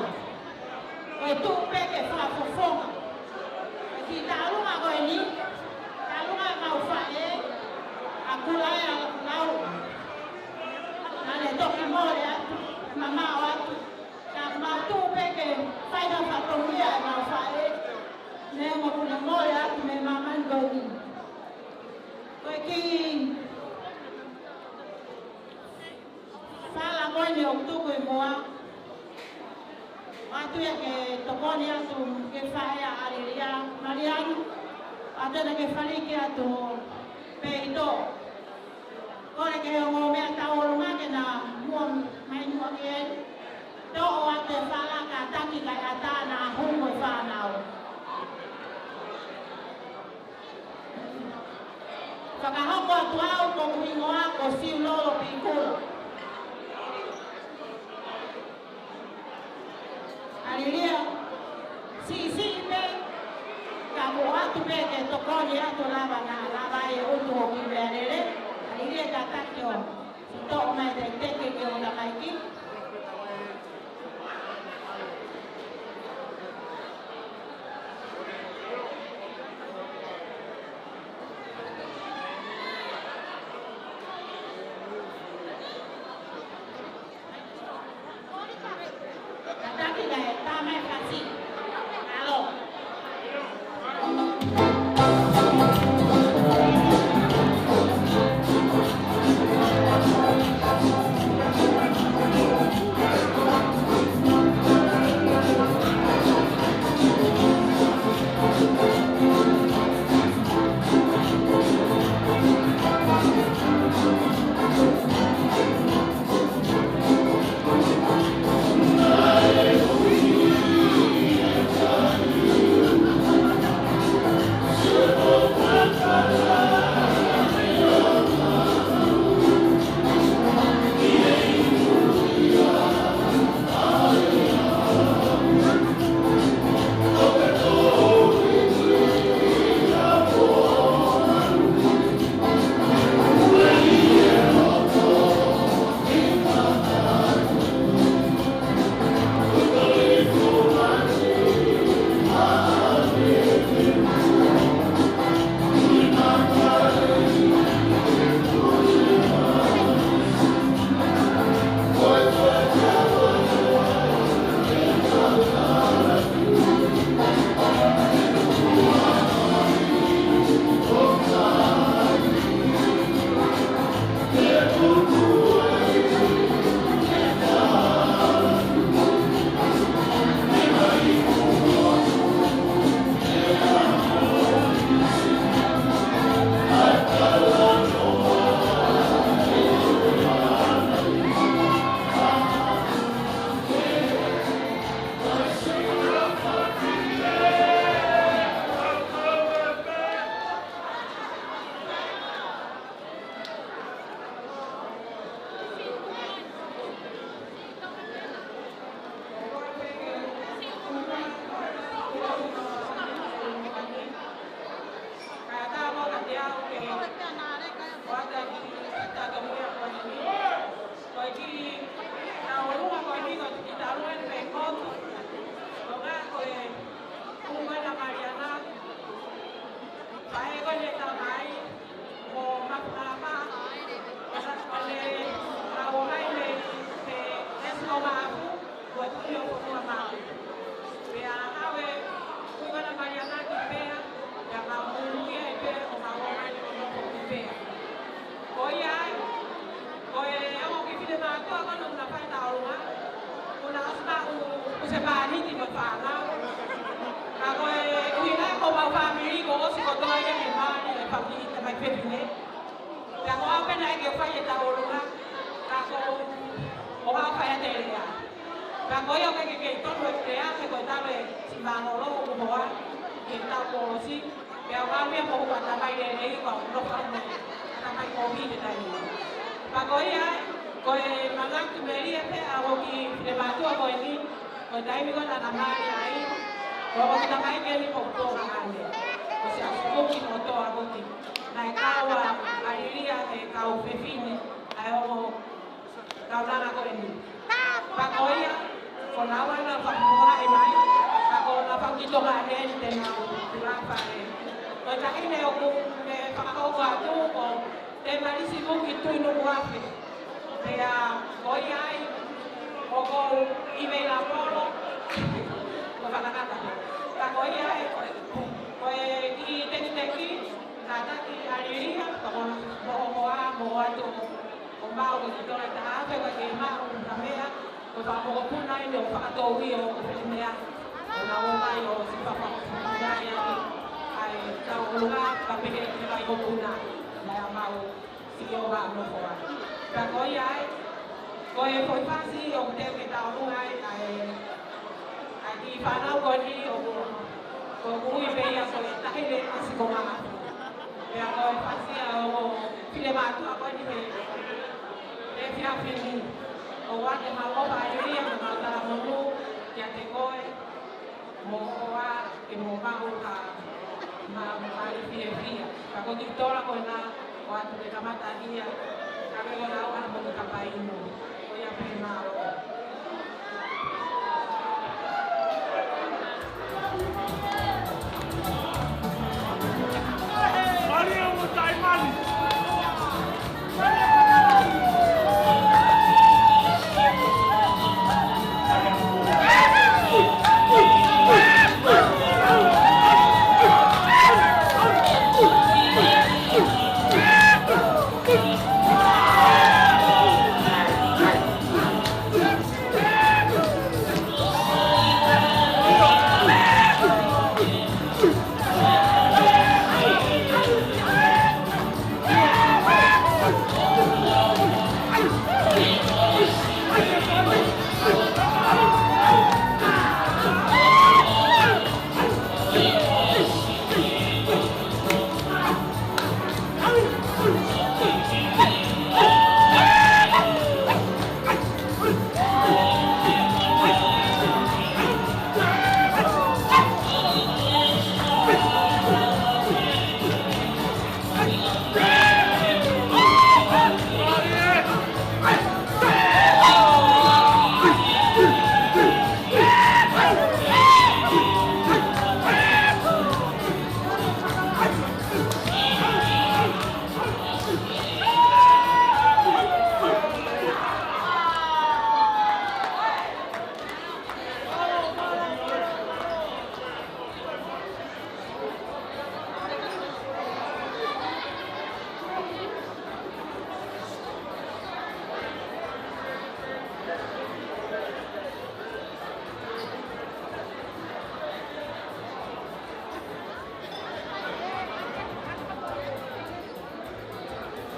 Ko e tuʻu pē ke fakafofonga. Ko e kiʻi taʻolunga ko eni, taʻolunga ʻemau faʻē, ʻa Kulaea Laulauʻi. Naʻa ne toki mole atu, mamaʻo atu. Ka mau tuʻu pē ke fai ha fatongia ʻemau faʻē. Neongo kuo ne mole atu mei māmani ko eni. Ko e kiʻi fala ko eni ʻoku tuku ʻi muʻa. ʻOatu ia ke tokoni atu ki he faʻē ʻa ʻAlilia, Maliana. ʻOatu ia ke faliki atu pē ʻi toʻo. Kole ki he ongo meʻa tauʻolunga ke na muʻa mai muʻa ki ai. Toʻo atu e fala kātaki kae ʻatā naʻa hū mo e fānau. Fakahoko atu au ko hoku hingoa ko Siulolo Pikula. ʻAlilia, siʻisiʻi pē, ka ʻoku ʻoatu pē ke tokoni atu lava naʻa lava ai e utu hoku kiʻi meʻalele. ʻAlilia kātaki ʻo toʻo mai e tekiteki ʻo e tamaiki. Kātaki kae tā mai e fasi. se māniti mo e fānau. Ka ko e ʻuhinga ia ko homau fāmili kuo ʻosi kotoa ia he mali ʻa e fāmili ʻa e tamai fefine. Pea ko au pē naʻe ʻikai ke fai ʻetau ʻolunga, ka ko au ʻoku ou fai ʻa e lea. Pea ko ia ʻoku ʻikai ke kei tonu e lea, he ko e tau e si mālōlō ʻo hoa, ke tau kolosi. Pea ʻoku ou ʻi ai mo hoku tamai lelei, ʻoku ou nofo mo e tamai kovi he taimi ni. Pea ko ia, ko e manatu melie pē ʻa e kiʻi finemātuʻa ko eni, ko e taimi ko ē naʻá na mali ai, ko e kiʻi tamai ko eni ko Tonga ane. Ko Siaosi Kuki mo Toa Kuki. Naʻe kau ʻa Lilia he kau fefine, ʻa e ongo kaunanga ko eni. Pea ko ia, ko naua naʻa nau fakamoʻoni mai, pea ko naua fakakitonga ʻeni te nau tulafa e. Ko e taʻahine ʻoku ne fakahoko atu ko Temalisi Kuki Tuʻinukuafe. Pea ko ia ai, ʻoku ou ʻi Veilaupolo, ko Fakanata. Pea ko ia ai, ko e kiʻi tekiteki, kātaki ʻa Lilia, pea ko hono hoa, mo ʻoatu ʻo maʻu ko e kiʻi tola ʻe taha afe, ka ke maʻu ha meʻa, ko e fakamokopuna ʻeni ʻo fakatouʻi ʻo ko e meʻa, ʻo na ō mai ʻo siʻi fakapuna ia ki ai tau ʻolunga, ka pehē ki ai ko puna, naʻa maʻu siʻi ʻo ha nofo ai. Pea ko ia ai, ko e foʻi fasi ʻoku teu ke tau ʻolunga ai, ʻa e ʻa e kiʻi fānau ko eni ʻoku, ʻoku ui pē ia ko e taʻahine ʻasi ko Maʻafu. Pea ko e fasi ʻa e ongo finemātuʻa ko eni he, he efiafi ni. ʻOua te mau ʻofa ʻa Lilia mo mau talamonū kiate koe, mo ʻoua ke mo maʻu ha ma-, mali fiefia. Ka ko e kiʻi tola ko ena, ʻoatu ke kamata ia, ka ke ʻoua ʻoua mo ke kapai inu. Ko ia pē, mālō.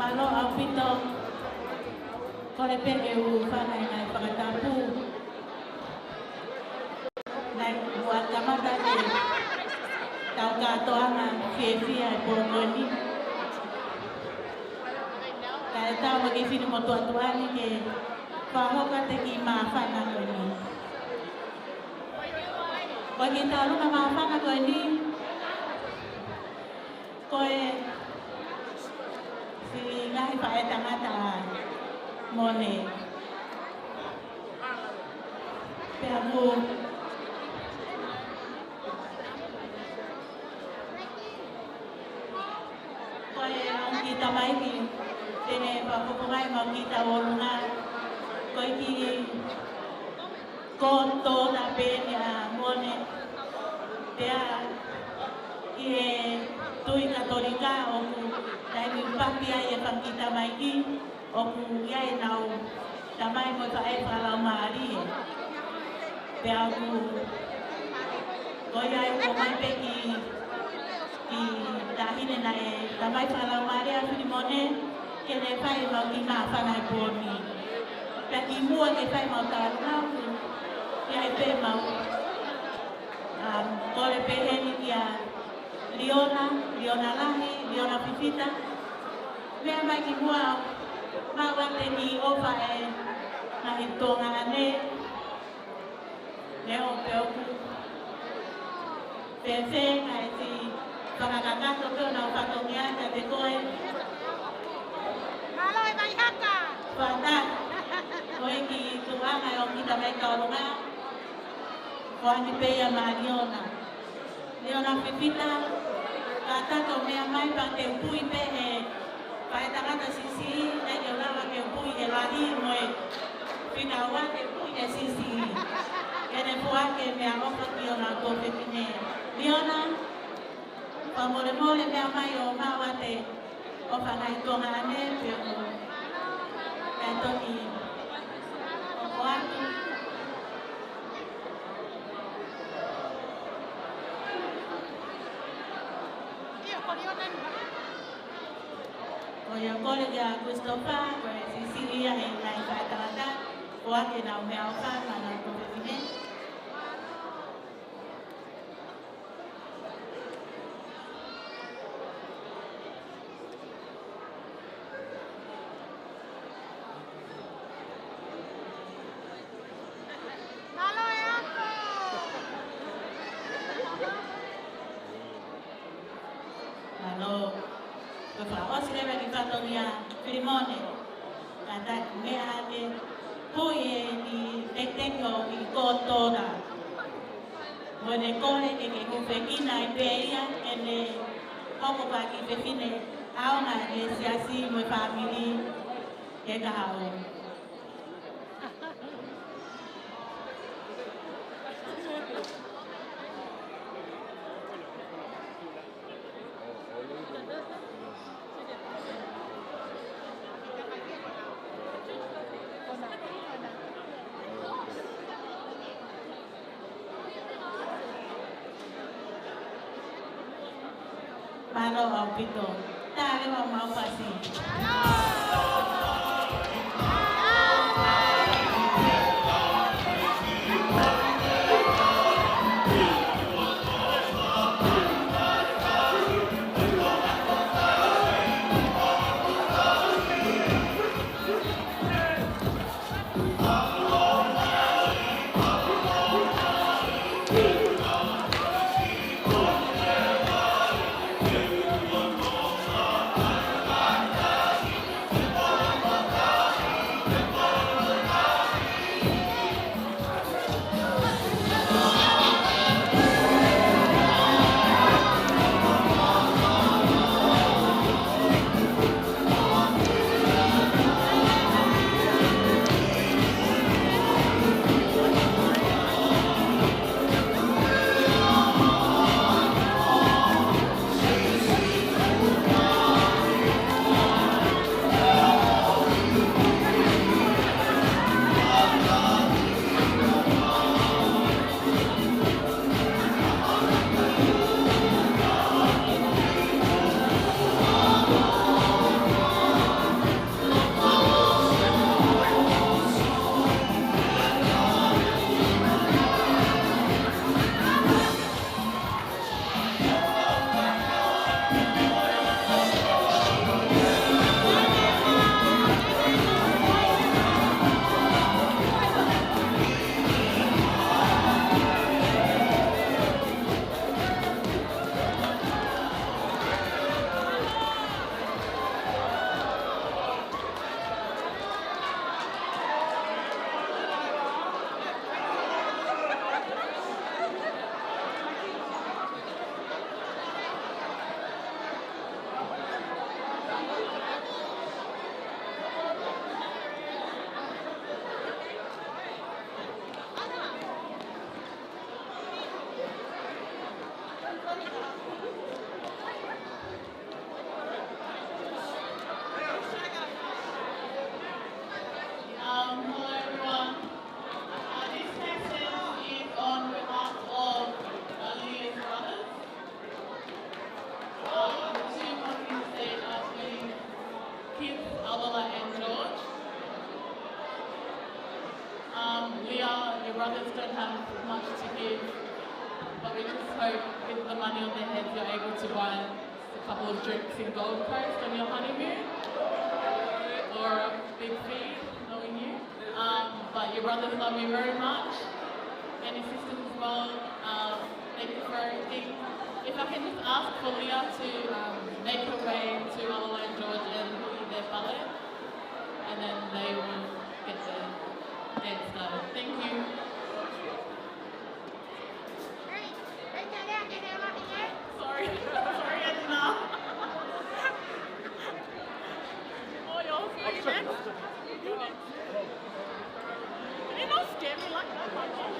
Mālō ʻaupito. Kole pē ke u fai ha ngaahi fakatapu. Naʻe ʻoua kamata ke tau kātoanga fiefia he pō ko eni. Kae ʻatā mo e kiʻi finemotuʻa tuʻa ni ke fakahoko atu e kiʻi māfana ko eni. Ko e kiʻi tauʻolunga māfana ko eni, ko e siʻi ngaahi faʻētangata Mone. Pea mo, ko e ongo kiʻi tamaiki te ne fakafofongaʻi ʻemau kiʻi tauʻolunga. Ko e kiʻi koto na pē eni ʻa Mone. Pea ʻi he tui Katolika ʻoku taimi ʻoku papi ai e fanga kiʻi tamaiki, ʻoku ʻi ai ʻenau tamai mo e faʻē fakalaumālie. Pea ʻoku, ko ia ʻoku ʻomai pē ki, ki he taʻahine naʻe tamai fakalaumālie ʻa Filimone, ke ne fai ʻemau kiʻi māfana he pō ni. Pea kimuʻa ke fai ʻemau tala atu, ʻoku ʻi ai pē ʻemau, um, kole pē heni kia Liona, Liona Lahi, Liona Fifita. Meʻa mai kimuʻa, maʻu ʻa e kiʻi ʻofa ʻa e ngaahi tuongaʻane, neongo pe ʻoku fēfē, kae siʻi fakakakato pē ʻenau fatongia kiate koe. Mālō e vai haka. Fata, ko e kiʻi tuʻunga ʻo kita mai ka olonga. Ko ʻeni pē ia maʻa Liona. Liona Fifita, kātaki ʻo meʻa mai pea te u pui pē he faʻētangata siʻisiʻi, ʻai ke u lava ke u pui he lahi mo e fika ua te u pui he siʻisiʻi. Ke ne foaki e meʻaʻofa ki hona tuofefine. Liona, fakamolemole meʻa mai ʻo maʻu ʻa e ʻofa ngaahi tuongaʻane pea mo e toki ʻofa atu. Ko ia kole kia Christopher, ko e siʻisiʻi ia he ngaahi faʻētangata, foaki ʻenau meʻaʻofa maʻa hona tuofefine. Mālō e ako. Mālō. Ko e fakaʻosi leva e kiʻi fatongia Filimone. Kātaki meʻa hake. Hui e kiʻi tekiteki ʻo e kiʻi kōtoa. Mo ʻene kole ke ke hūfekina ai pē ia, ke ne hoko ko ha kiʻi fefine ʻaonga ki he siasi mo e fāmili he kahaʻu. Mālō ʻaupito. Tale wa mau pasi. Just don't have much to give, but we just hope with the money on their heads you're able to buy a couple of drinks in Gold Coast on your honeymoon or a big feed, knowing you. Um, but your brothers love you very much, and your sisters as well. Um, thank you for everything. If I can just ask for Leah to um, make her way to Alalai George and put you their ballot, and then they will get the dance started. Thank you. Sorry. Sorry, Edna. Oh, you're sorry, next. You next. You don't scare me like that, my God.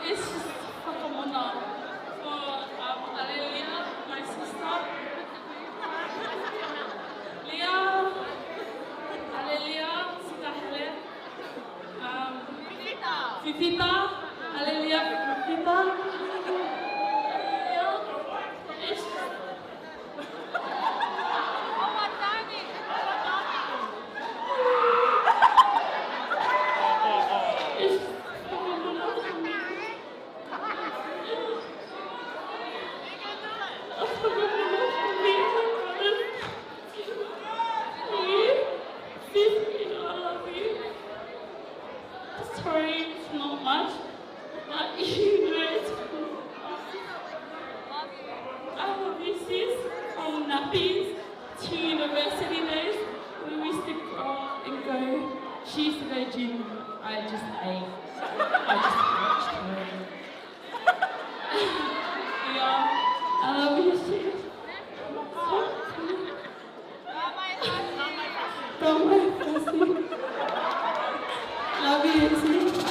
It's just fakamolemole for, um, Aleluia, my sister. Nappies to university days, we used to go and go, she used to go gym, I just ate. I just watched her. Yeah, I love you, sis. Don't worry, Bessie. Love you, sis.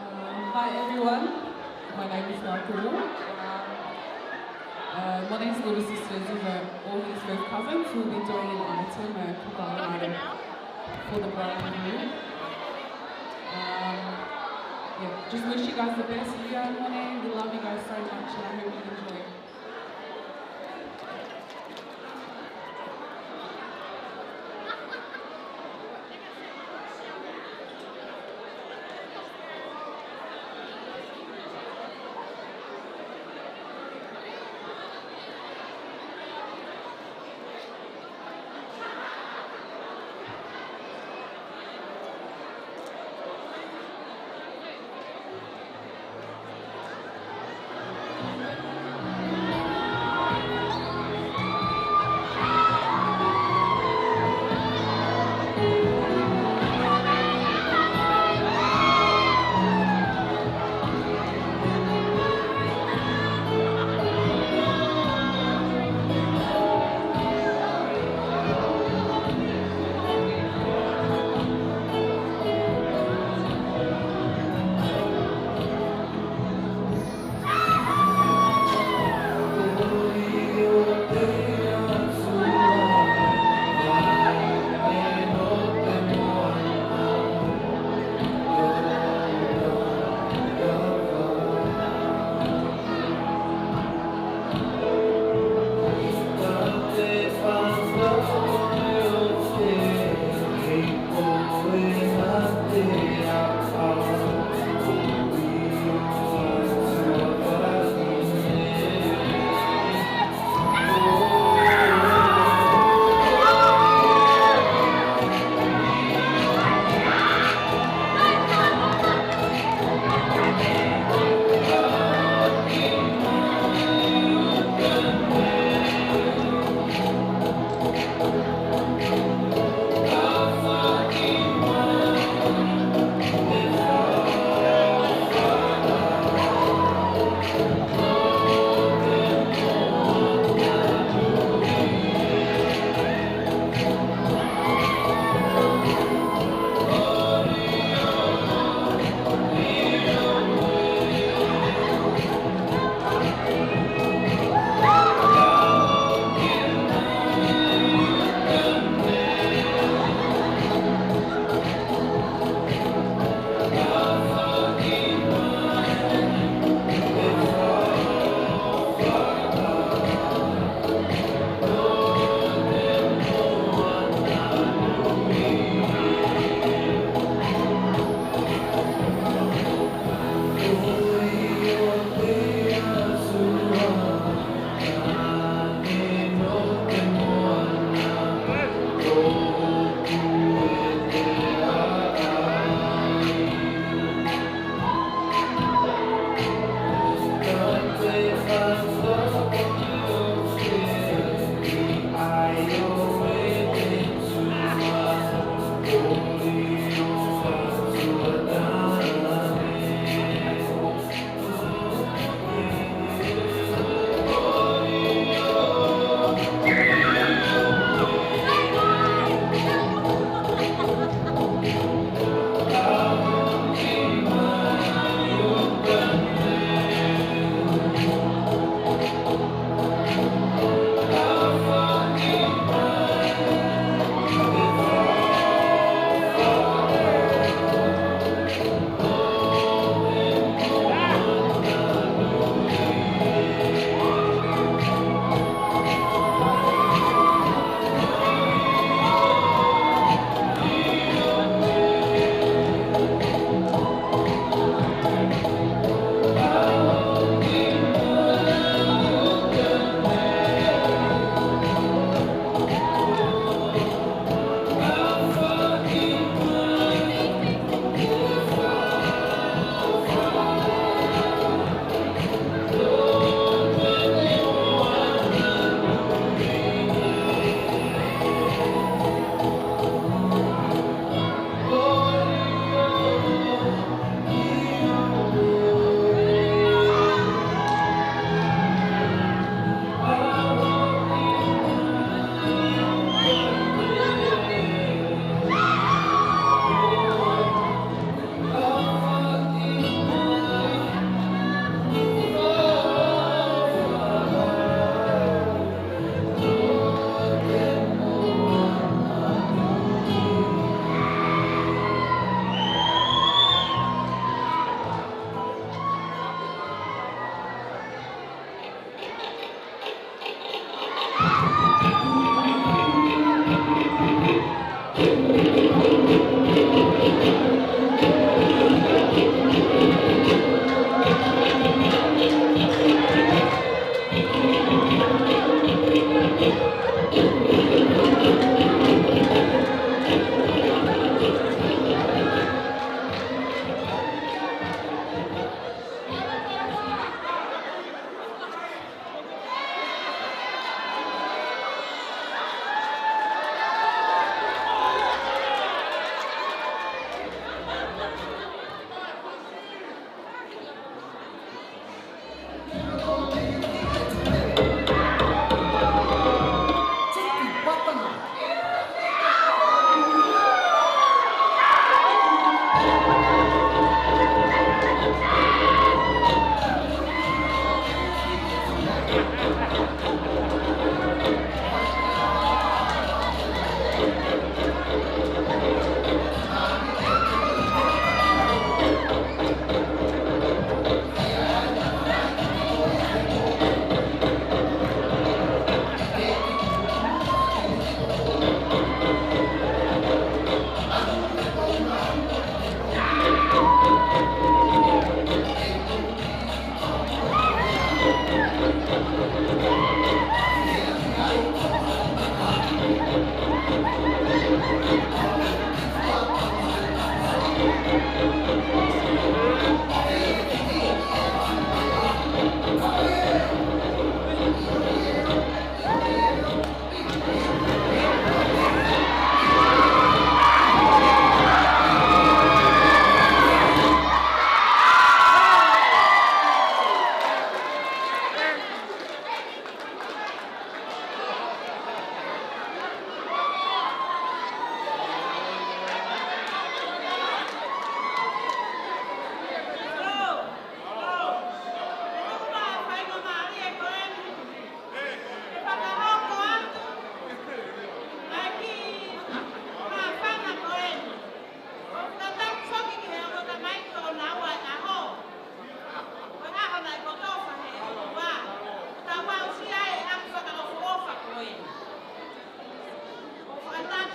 Um, hi everyone, my name is Nakumu. Um, uh, Mone's little sisters, these are all his first cousins. We'll be doing an item, a kōkā ʻāʻau for the bride and groom. Um, yeah, just wish you guys the best. Leah and Mone, we love you guys so much, and I hope you enjoy.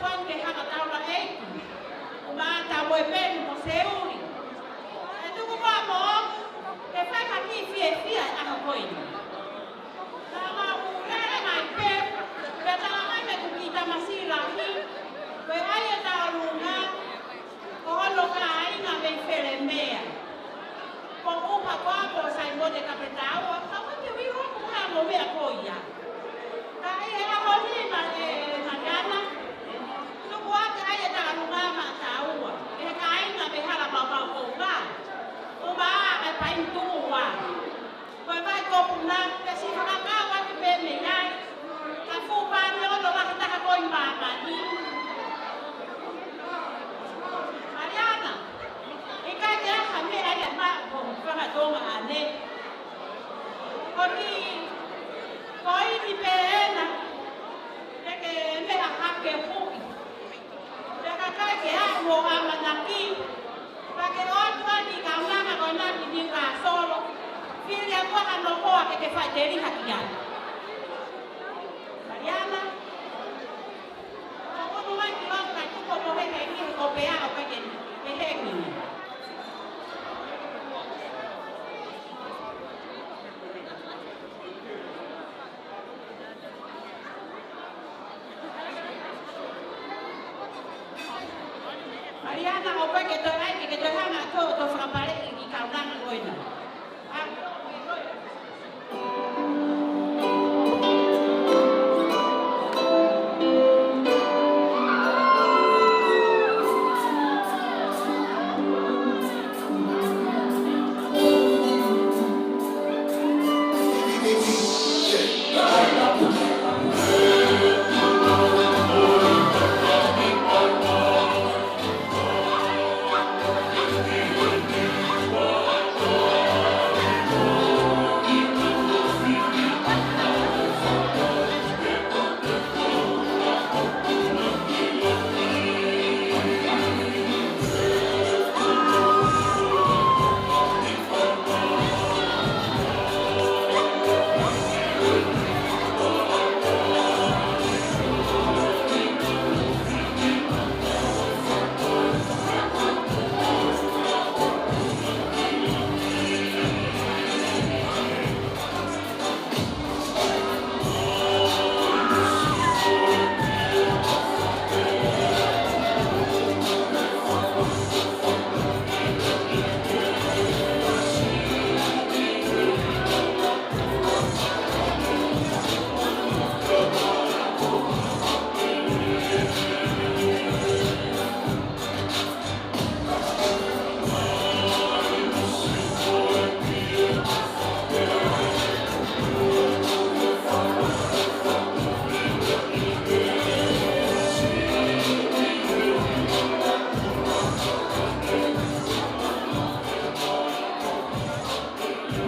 Pau ke haka taula ʻeiki. ʻO mata mo e peni mo Seuli. ʻE tuku pau mo ke fai ha kiʻi fiefia ʻi he ʻaho ko eni. Naʻa mau lele mai pē, pea tala mai mei he kiʻi tamasiʻi lahi, ko e ʻai ʻe Taulunga, ko hono kāinga mei Felemea. Ko Upa ko ʻApo Saimone Kapetaua, ka ko te wiro ko ka mo mea ko ia. Ka ʻi he ʻaho ni ma e Mariana, tuku ake ʻai ʻe Taulunga maʻataua, ʻe he kāinga mei Hala Maumau ko ka. ʻO ma e pai tuku ua. Ko e vai ko puna, pea siʻi fakakau atu pē mei ai. Ka fuʻu pani ono lahi taha ko ē ʻi māmani. Mariana, ʻikai ke ʻi ai ha meʻa ia maʻa ko Fakatonga ʻanai. Ko e kiʻi koini pē ena, ke ke meʻa hake hui. Pea ka ʻikai ke ʻi ai hoʻo ʻamanaki, pea ke ʻoatu ʻa e kiʻi kaunanga ko ena ki Niukasolo. Fili atu ʻa hono hoa ke ke faʻiteliha ki ai. Mariana, ʻo ʻunu mai ki loto kae tuku mo he hengi he ko pea ʻo ka ke he hengi. Mariana, ʻoku ʻikai ke toe ʻai, ke toe hanga ʻo toe fakapaleʻi e kiʻi kaunanga ko ena.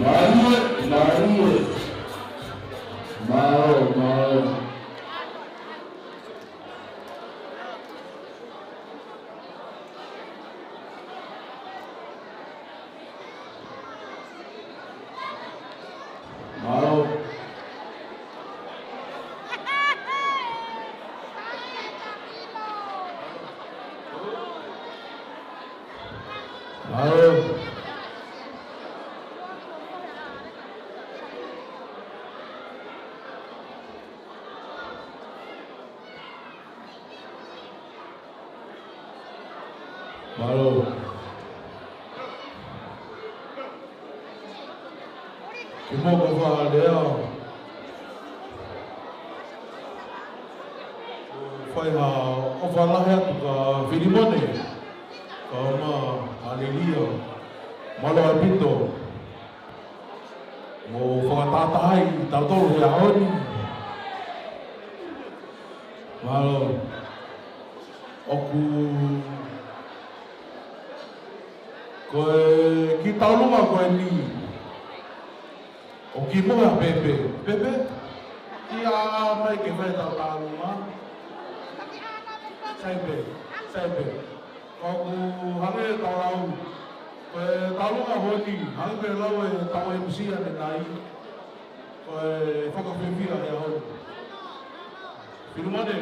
Mālie, mālie. Mālō, mālō. Mālō. Mālō. Mālō. Ke mou ka fakalea. Fai ha ʻofa lahi atu kia Filimone. Kae ʻumaʻā Alelia. Mālō ʻaupito. Mou fakatahatahaʻi tautolu he ʻaho ni. Mālō. ʻOku, ko e kiʻi Taulunga ko eni. ʻOku kei mohe ʻa Pepe. Pepe? Kiʻi ʻā mai ke fai ʻetau Taulunga. Sai pē, sai pē. Ka ʻoku hangē ʻetau lau, ko e Taulunga ko eni, hangē ko e lau ʻetau M C ʻanenai, ko e fakafiefia he ʻaho ni. Filimone.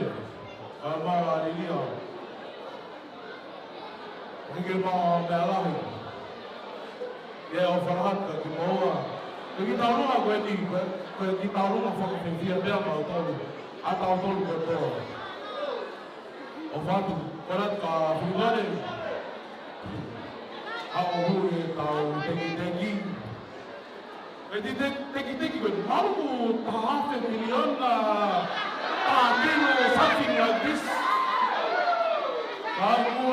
Mau alilia. Hiki mau meʻa lahi. ʻIo, ʻofa lahi kiate kimoua. Ko e kiʻi taulunga ko eni, ko e, ko e kiʻi taulunga fakafiefia pē maʻatautolu. ʻA tautolu kotoa. ʻOfa atu, ko e lata ka fungare. ʻA ʻoku ʻi ai ʻetau tekiteki. Ko e te-, te-, tekiteki ko e malu taha afe miliona, taha kilo, something like this. Ka ʻoku,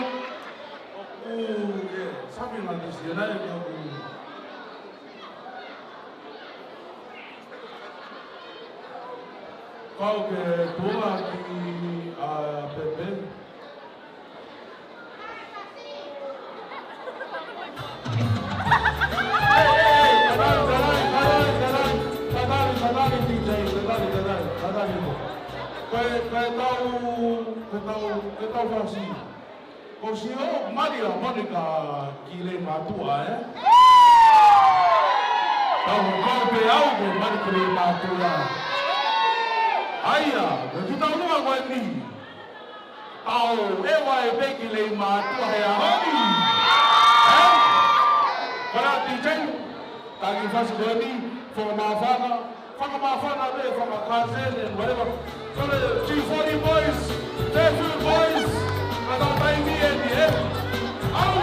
ʻoku, yeah, something like this, you know, ʻoku. Kau ke tuʻa ki a Pepe. Tatali, tatali, tatali, tatali, tatali, tatali, tatali, tatali. Ko e, ko e tau, ko e tau, ko e tau fasi. Ko Sio, mali ʻa Monica ki Leimātuʻa, ē? Tau kau pē au ko e mali ki Leimātuʻa. ʻAia, ko e kiʻi taulunga ko eni. Tau ʻeva ʻe pē ki Leimātuʻa he ʻaho ni. Ē? Ko e lata T J, taki fasi ko eni, fakamāfana, fakamāfana pē, fakakāsene, whatever. So the G forty boys, Fairfield boys, ka tau taimi eni, ē? Au!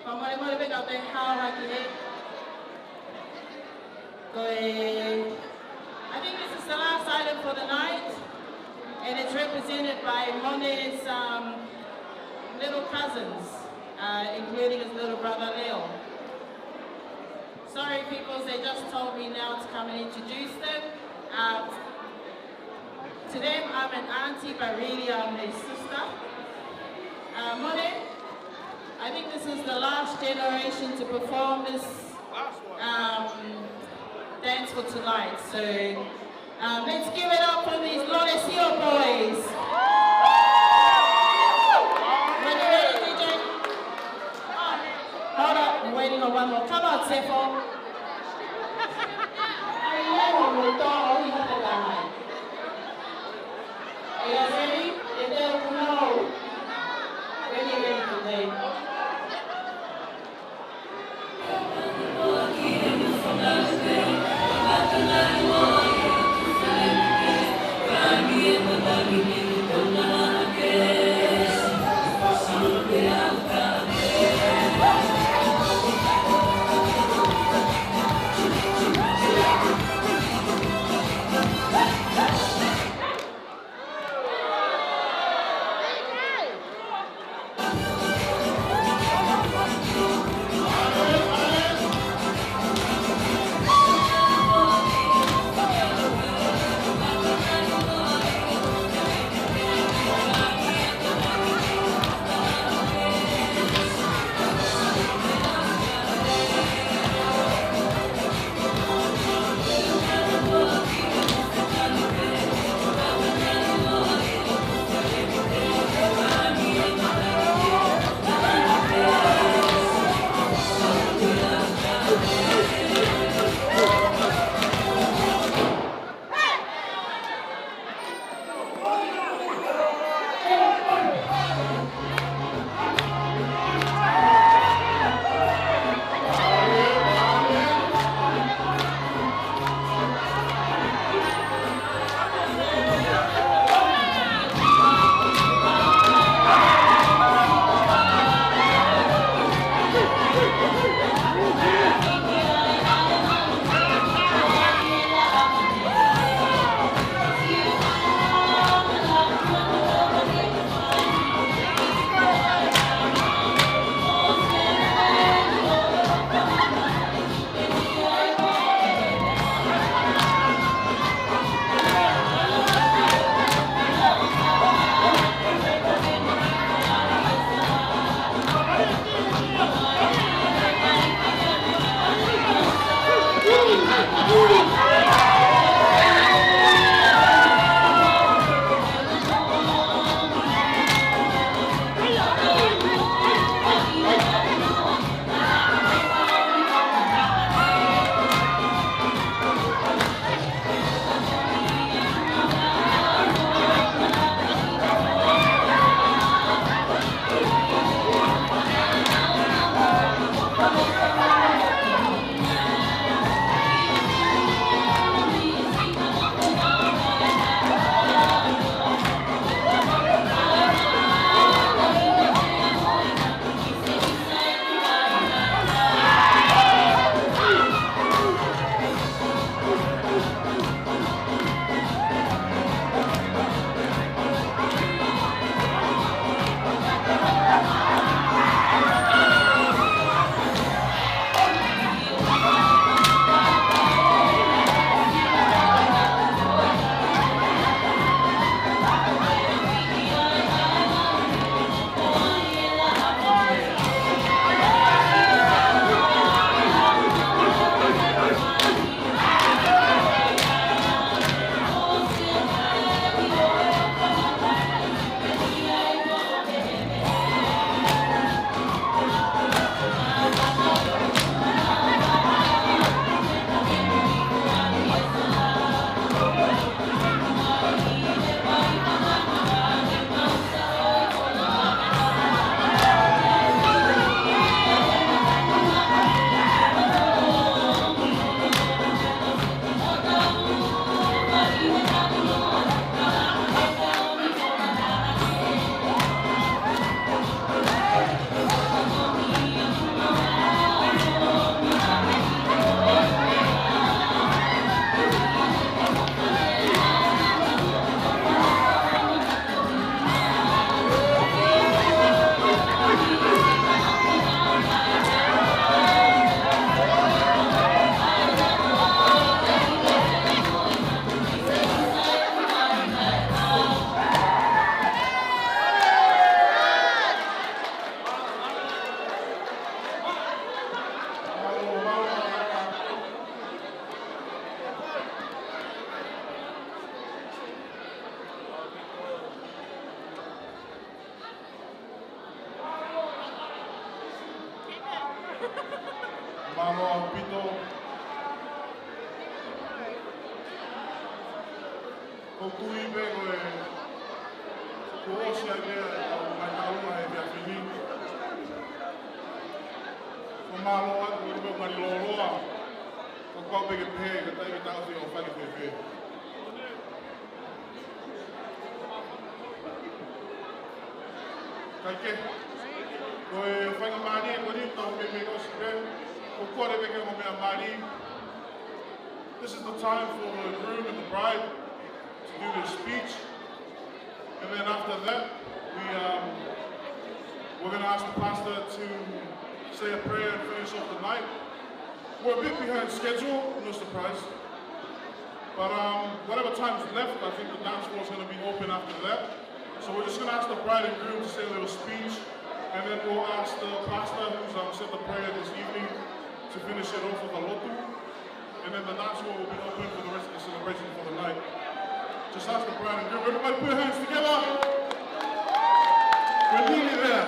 Fakamolemole pē ka te hao hake he. Ko e, I think this is the last item for the night, and it's represented by Mone's, um, little cousins, uh, including his little brother Leo. Sorry, people, they just told me now to come and introduce them. Uh, to them, I'm an auntie, but really I'm their sister. Uh, Mone, I think this is the last generation to perform this, um, dance for tonight. So, um, let's give it up for these Lolesio boys. When you're ready, D J. Oh, hold up, we're waiting on one more. Come on, Sefo. Are you ready? We're done. Are you guys ready? If they're no, ready, ready, ready. Mālō ʻaupito. ʻOku ou tui pē ko e kuo ʻosi ʻa e meʻa ʻoku mai taua he meʻa fili. Ko e mālō atu ko e meʻa mani lōloa. Ko e pau pē ke pehē, ka taʻe ke tau fi o fale fēfē. Kae kehe, ko e faingamālie ko eni ʻoku tau meimei ʻosi pē, ʻoku kole pē ke ongo meʻa mali. This is the time for the groom and the bride to do their speech. And then after that, we, um, we're gonna ask the pastor to say a prayer and finish off the night. We're a bit behind schedule, no surprise. But, um, whatever time's left, I think the dance floor is gonna be open after that. So we're just gonna ask the bride and groom to say a little speech, and then we'll ask the pastor who's, um, said the prayer this evening to finish it off with a lotu. And then the dance floor will be open for the rest of the celebration for the night. Just ask the bride and groom. Everybody put your hands together. We're nearly there.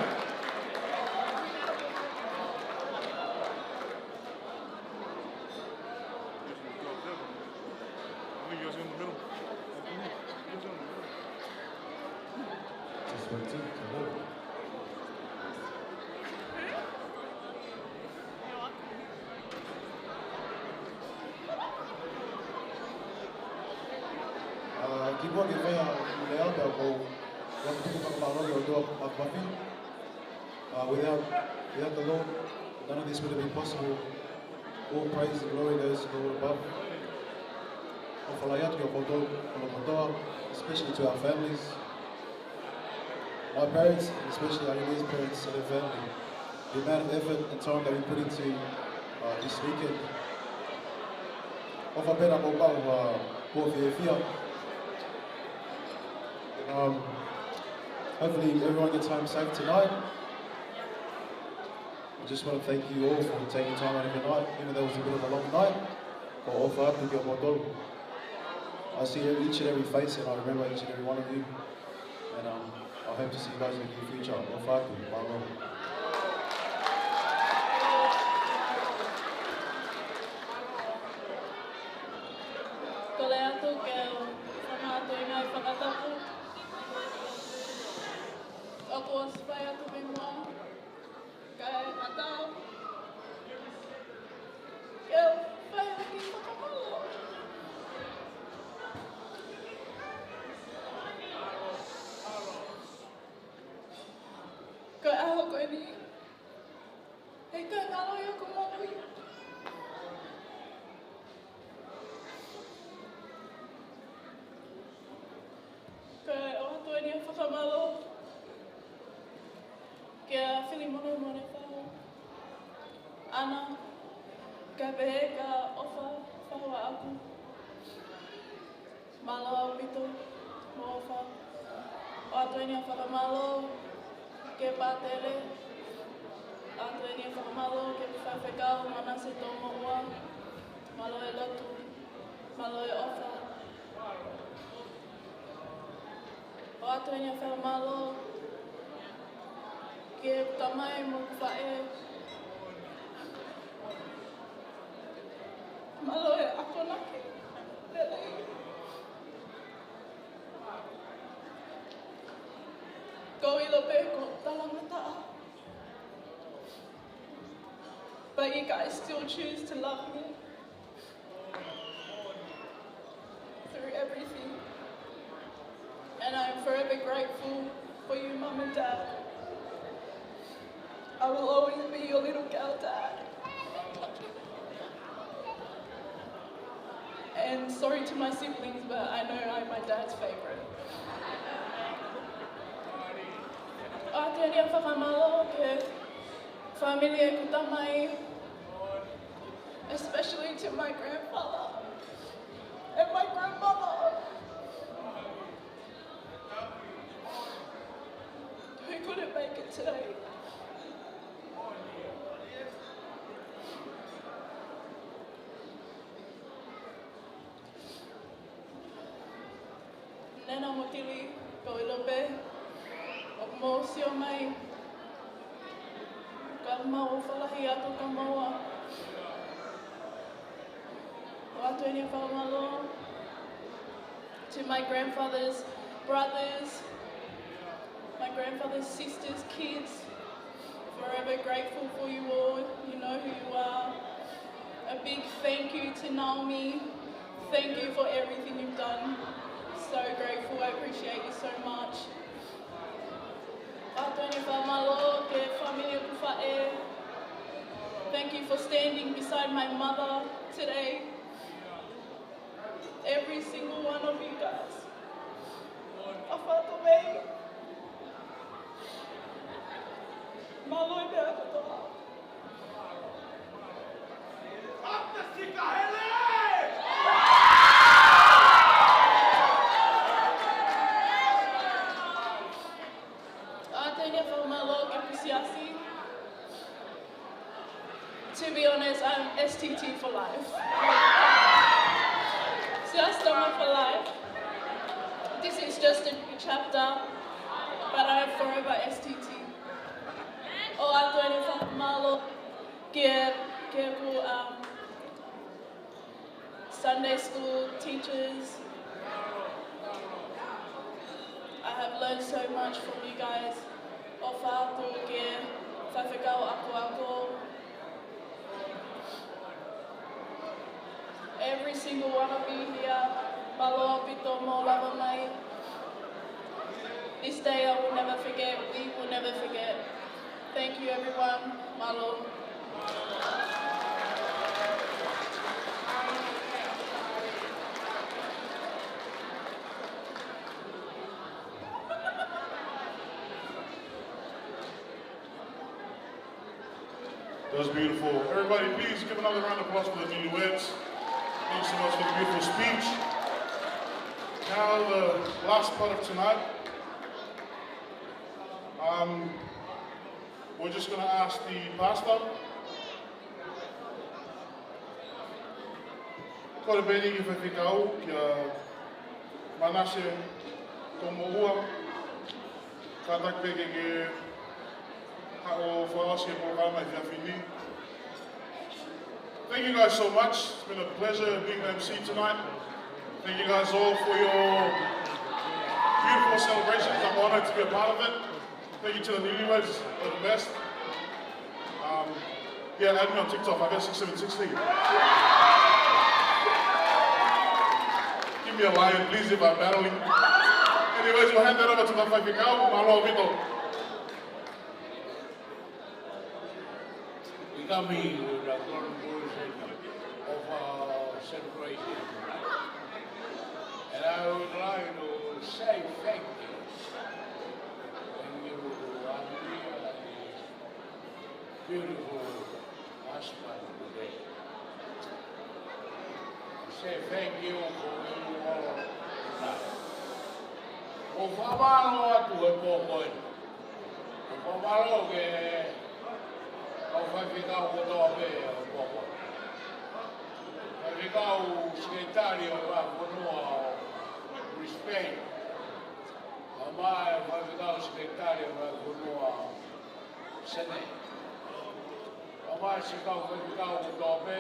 Just went to, to Uh, kimuʻa ke fai ʻa e leʻo pea ʻoku ou, ʻoku ou tuku fakamālō ki he ʻOtua mafimafi. Uh, without, without the Lord, none of this would have been possible. All praise and glory goes to the Lord above. ʻOfa lahi atu ki he ʻOtua, ʻOtua, especially to our families. My parents, and especially Aini's parents and her family, the amount of effort and time that we put into, uh, this weekend. ʻOfa pē naʻa mou, uh, kuo fiefia. Um, hopefully everyone gets home safe tonight. I just want to thank you all for taking time out of your night, even though it was a bit of a long night. Ko e ʻofa atu kiate kimoutolu. I see each and every face, and I remember each and every one of you. And, um, I hope to see you guys in the near future. ʻOfa atu, mālō. Kole atu ke u fakaʻatā ʻa e ngaahi fakatapu ʻoku ʻosi fai atu mei muʻa. Kae ʻatā ke u fai ha kiʻi fakamālō. Ko e ʻaho ko eni, heʻikai ngalo ia ʻoku moʻui. Kae ʻoatu eni ʻa e fakamālō kia Filimone Monefau, ʻAna, kae pehē kia ʻOfa Fahuaʻapu. Mālō ʻaupito mo e ʻofa. ʻOatu eni ʻa e fakamālō ki he pātele. ʻOatu eni ʻa e fakamālō ki he faifekau Manase Tomoua. Mālō e lotu. Mālō e ʻofa. ʻOatu eni ʻa e fakamālō ki he tamai mo e faʻē. Mālō e akonaki lelei. ʻOku ou ʻilo pē ʻoku ou talangataʻa, but you guys still choose to love me through everything. And I'm forever grateful for you, Mum and Dad. I will always be your little girl, Dad. And sorry to my siblings, but I know I'm my dad's favorite. ʻOatu eni ʻa e fakamālō ki he family ʻeku tamai, especially to my grandfather and my grandmother, who couldn't make it today. Nena mo Tili, ʻoku ou ʻilo pē ʻoku mou sio mai. Ka mau ʻofa lahi atu kia moua. Tony Faumalo, to my grandfather's brothers, my grandfather's sisters, kids, forever grateful for you all. You know who you are. A big thank you to Naomi. Thank you for everything you've done. So grateful. I appreciate you so much. ʻOatu ʻeni e fakamālō ki he fāmili ʻoku faʻē. Thank you for standing beside my mother today. Every single one of you guys. ʻOfa atu mei. Mālō e meʻa kotoa. ʻOatu ʻeni e fakamālō ki he Siasi. To be honest, I'm S T T for life. Siasi Tonga for life. This is just a new chapter, but I am forever S T T. ʻOatu ʻeni e fakamālō ki he, ki he ku, um, Sunday school teachers. I have learned so much from you guys. ʻOfa atu ki he faifekau akoako. Every single one of you here, mālō ʻaupito hoʻomou lava mai. This day I will never forget, we will never forget. Thank you, everyone. Mālō. That was beautiful. Everybody, please give another round of applause for the newlyweds. Thanks so much for the beautiful speech. Now, the last part of tonight. Um, we're just gonna ask the pastor. Kole pē ʻeni ki he faifekau, kia Manase Tomoua, kātaki pē ke ke haʻu ʻo fakaʻosi e polokalama he efiafi ni. Thank you guys so much. It's been a pleasure being the M C tonight. Thank you guys all for your beautiful celebrations. I'm honored to be a part of it. Thank you to the newlyweds. You're the best. Um, yeah, add me on TikTok. I got six seven sixty. Give me a lion, please, if I'm battling. Anyways, we'll hand that over to the faifekau. Mālō ʻaupito. We come here with a glorious of our celebration tonight. And I would like to say thank you. Thank you to Andrea and his beautiful husband today. Say thank you for you all tonight. ʻOku fakamālō atu he pō ko eni. ʻOku fakamālō ki he kau faifekau kotoa pē he pō ko eni. Faifekau Sekelitali ʻo e Vahefonua ʻo Brisbane. Kae ʻumaʻā e faifekau Sekelitali ʻo e Vahefonua ʻo Senē. Kae ʻumaʻā siʻi kau faifekau kotoa pē,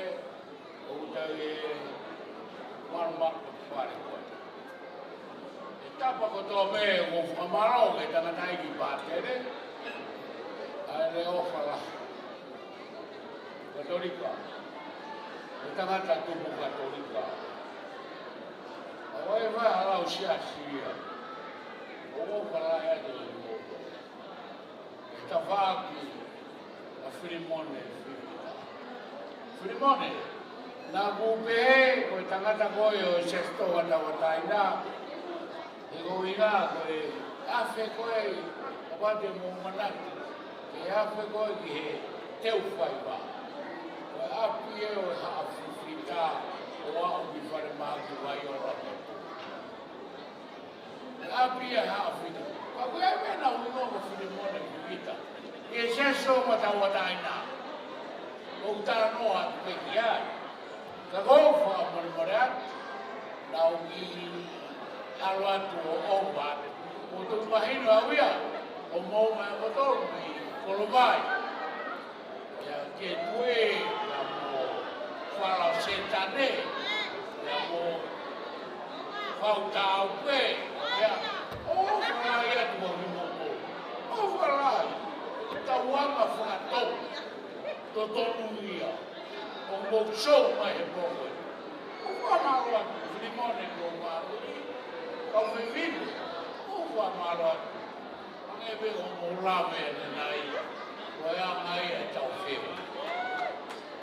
ʻoku tau ʻi he malumalu ʻo e fale ko eni. ʻI he tapa kotoa pē, ʻoku ou fakamālō ki he tangataʻeiki pātele, ʻa e Leʻofa Lahi. Katolika. Ko e tangata tupu Katolika. ʻA ia ʻoku ʻi ai e lau siasi ia. ʻOku ou kole atu ki he tafaʻaki ʻa Filimone Fifita. Filimone, naʻá ku pehē ko e tangata koe ʻo e Siasi Tonga Tauʻatāina, he ko e ʻuhinga ko e afe koe, ʻoku ʻikai te mou manatu, ke afe koe ki he teu faiva. Ko e ʻapi ē ʻo e Haʻa Fifita, ʻo aʻu ki Falemahaki, Vaiola mo Tuʻi. ʻApi ia Haʻa Fifita. Ka ko e meʻa naʻe ui ko Filimone Fifita. ʻI he Siasi Tonga Tauʻatāina. ʻOku ou talanoa atu pē ki ai. Ka ko e fakamolemole atu. Naʻá ku ʻalu atu ʻo ʻofa atu. ʻOku ou mahino au ia. ʻO mou mai ʻo tau ki Kolomai. ʻIa ke tue, ʻia mo fala Sētane. Fau tau pē, ia, ʻofa lahi atu ʻa kimoutolu. ʻOfa lahi, tauanga fakatou, totonu ia, ʻo mou sou mai he pō ko ē. ʻOfa mālō atu, Filimone ko Māluli, kau fefine, ʻofa mālō atu. Ange pē ʻo mou lave ʻanenai, ko e anga ia ʻetau feohi.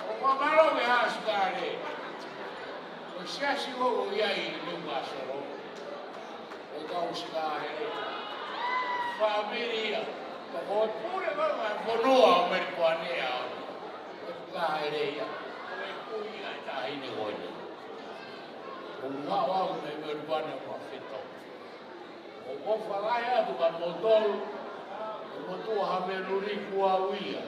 ʻOfa mālō ki he Haʻa Sikale. Ko e siasi ʻoku ʻi ai ʻi Niukasolo. Ko e kau Sikale. Fāmili ia. Ko e pule mai ʻa e fonua ʻo Melikuane ʻa. Ko e Sikale ia. Ko e kui ʻa e taʻahine ko eni. Ko e ngaahi ʻaho mei Melikuane ʻo feto. ʻOku ou ʻofa lahi atu kia moutolu, ʻa e motuʻa Haveluliku au ia.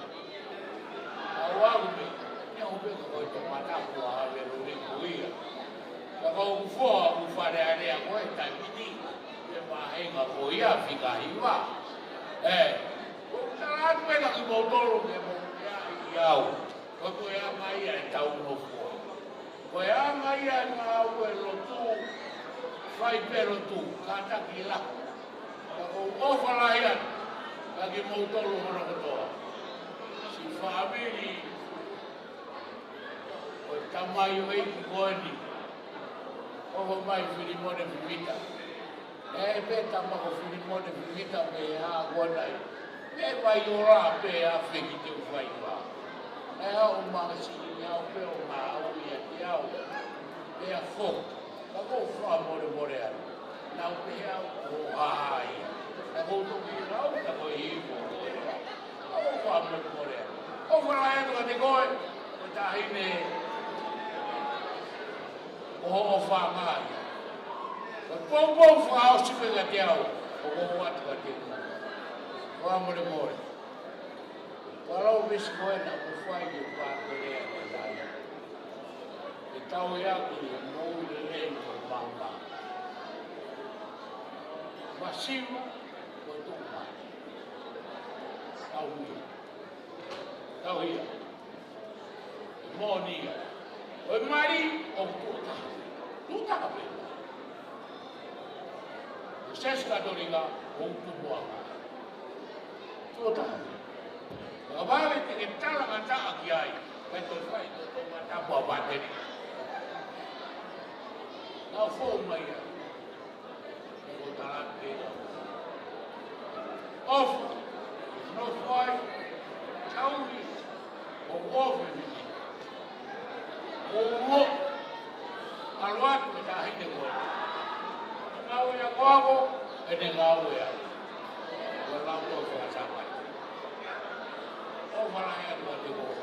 Au au me, ne o pe ko e toʻomatapu ʻa Haveluliku ia. Ka ko ʻeku foha ʻoku Fale Alea ko e taimi ni, ʻi he vāhenga ko ia fika hiva. ʻE, ʻoku ou tala atu pē kia kimoutolu ke mou meaʻi au. Ko e anga ia ʻetau nofo. Ko e anga ia ʻa e ngāue lotu, fai pē lotu, kātaki lahi. Ka ʻoku ou ʻofa lahi atu kia kimoutolu hono kotoa. Siʻi fāmili ʻo e tamaioʻeiki ko eni. ʻOfa mai Filimone Fifita. ʻE pē tama ko Filimone Fifita mei he ʻaho ko eni. ʻE vai ola pē ʻa feki te u fai vā. ʻE au makasini au pē ʻo ngāue ʻiate au. Pea fo. Ka ʻoku ou fakamolemole atu. Naʻa ku pehē au ko hai. Naʻa ku toki lau, naʻa ku ipo. Ka ʻoku ou fakamolemole atu. ʻOfa lahi atu kiate koe. Ko e taʻahine ʻo hoʻo fanga ia. Ko e poupou fakaʻosi pē kiate au, ʻoku ou ʻoatu kiate koe. Fakamolemole. Ko e lau veesi ko ena ʻoku fai ʻe Pākele ʻa e taʻahine. ʻE tau ia ki he moʻui lelei ʻo e maama. Masiva, ko e tuʻumālie. Tau ia. Tau ia. Moʻoni ia. Ko e mali ʻoku tuʻo taha. Tuʻo taha pē. Ko e Siasi Katolika ʻoku tupu anga. Tuʻo taha. Ka vale te ke talangataʻa ki ai. Kae toe fai, toe toʻomatapu ʻa Pākele. Naʻa fou mai ia. Ko e tala pē. ʻOfa. Nofo ai. Tauhi. ʻOku ʻofa ni. ʻOku ʻalu atu e taʻahine ko ē. Ngāue ʻa koe ʻene ngāue ʻa. Ko e lau tō fakasapai. ʻOfa lahi atu kiate koe.